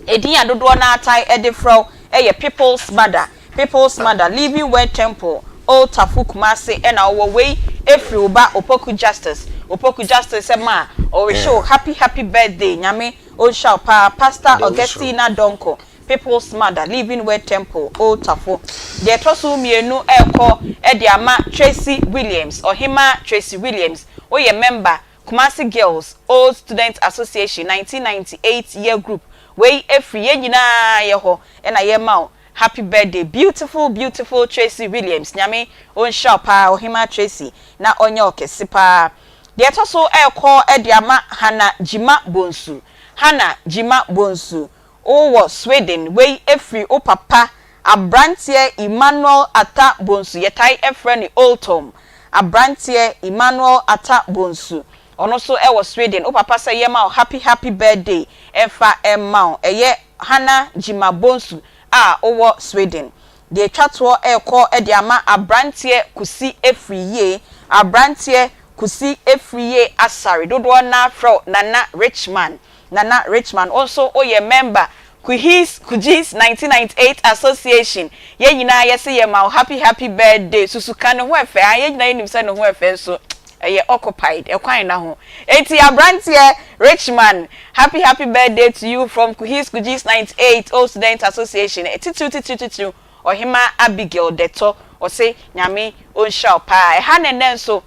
Speaker 2: Edin a dodoɔ no ara taa de frɛ wo yɛ People's Mother, People's Mother, Living Word Temple, Old Tafo, Kumasi na wowɔ. Wei firi wo ba Opoku Justice, Opoku Justice sɛ ma ɔrehyɛ wo happy happy birthday, Nyame ɔnhyira wo paa, Pastor Augustina Donkor, People's Mother, Living Word Temple, Old Tafo. Deɛ ɛtɔ so mmienu rekɔ de ama Tracy Williams, Ɔhemaa Tracy Williams, woyɛ member Kumasi Girls Old Students Association 1998 year group wei ɛfiri yɛn nyinaa yɛ hɔ na yɛma wo happy birthday beautiful beautiful Tracy Williams Nyame ɔnhyira wo paa Ɔhemaa Tracy na ɔnyɛ wo kɛse paa Deɛ ɛtɔ so ɛrekɔ de ama Hannah Gyima Bonsu Hannah Gyima Bonsu wo wɔ Sweden wei ɛfiri wo papa Abranteɛ Emmanuel Atta Bonsu, yɛtae frɛ no Old Tom. Abranteɛ Emmanuel Atta Bonsu, ɔno nso wɔ Sweden. Wo papa sɛ yɛma wo happy happy birthday mfa mma wo. Ɛyɛ Hannah Gyima Bonsu a wowɔ Sweden. Deɛ ɛtwa toɔ rekɔ de ama Abranteɛ Kusi Afriyie, Abranteɛ Kusi Afriyie Asare, dodoɔ no ara frɛ wo Nana Richman. Nana Richman, wo nso woyɛ member Kuhis Kujis 1998 Association. Yɛn nyinaa yɛse yɛma wo happy happy birthday. Susu ka ne ho ɛfɛ. Ah, yɛn nyinaa yɛnim sɛ ne ho ɛfɛ nso ɛyɛ occupied, ɛkwan na ho. Eti aberanteɛ Richman, happy happy birthday to you from Kuhis Kujis 98 Old Student Association. Titiriw titiriw titiriw, Ɔhema Abigail Dɛtɔ, ɔse Nyame ɔnhyira wo paa. Ɛha ne nnɛ nso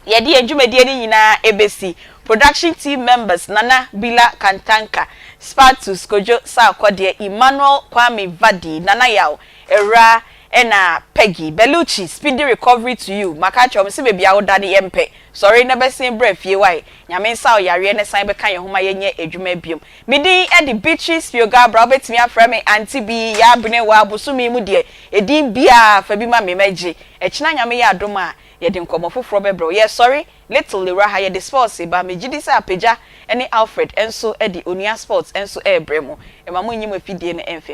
Speaker 2: yɛde yɛn dwumadie no nyinaa ebesi. Production team members, Nana Bila Kantanka, Spatus Kojo Sarkodie, Emmanuel Kwame Vadi, Nana Yaw Ewura, ɛna Peggy Bellucci. Speedy recovery to you. Maka kyerɛ wɔn sɛ beebi a woda ne yɛn mpɛ sɔre na bɛsen brɛ fie wae. Nyame nsa ɔyareɛ ne san bɛka yɛn ho ma yɛnyɛ adwuma biom. Medin ɛde Beatrice Piogabra, wobɛtumi afrɛ me Aunty bi yɛabene wɔ abosomi mu deɛ edin biaa fa bi ma me mɛgye. Ɛkyina Nyame yɛ adom a, yɛde nkɔmmɔ foforɔ bɛbrɛ. Yɛsɔre little ewura ha, yɛde sports ba. Megye di sɛ Apagya ne Alfred nso de Onua Sports nso ɛrebrɛ mu. Ɛma mo nyi mo afidie no ɛmfɛ.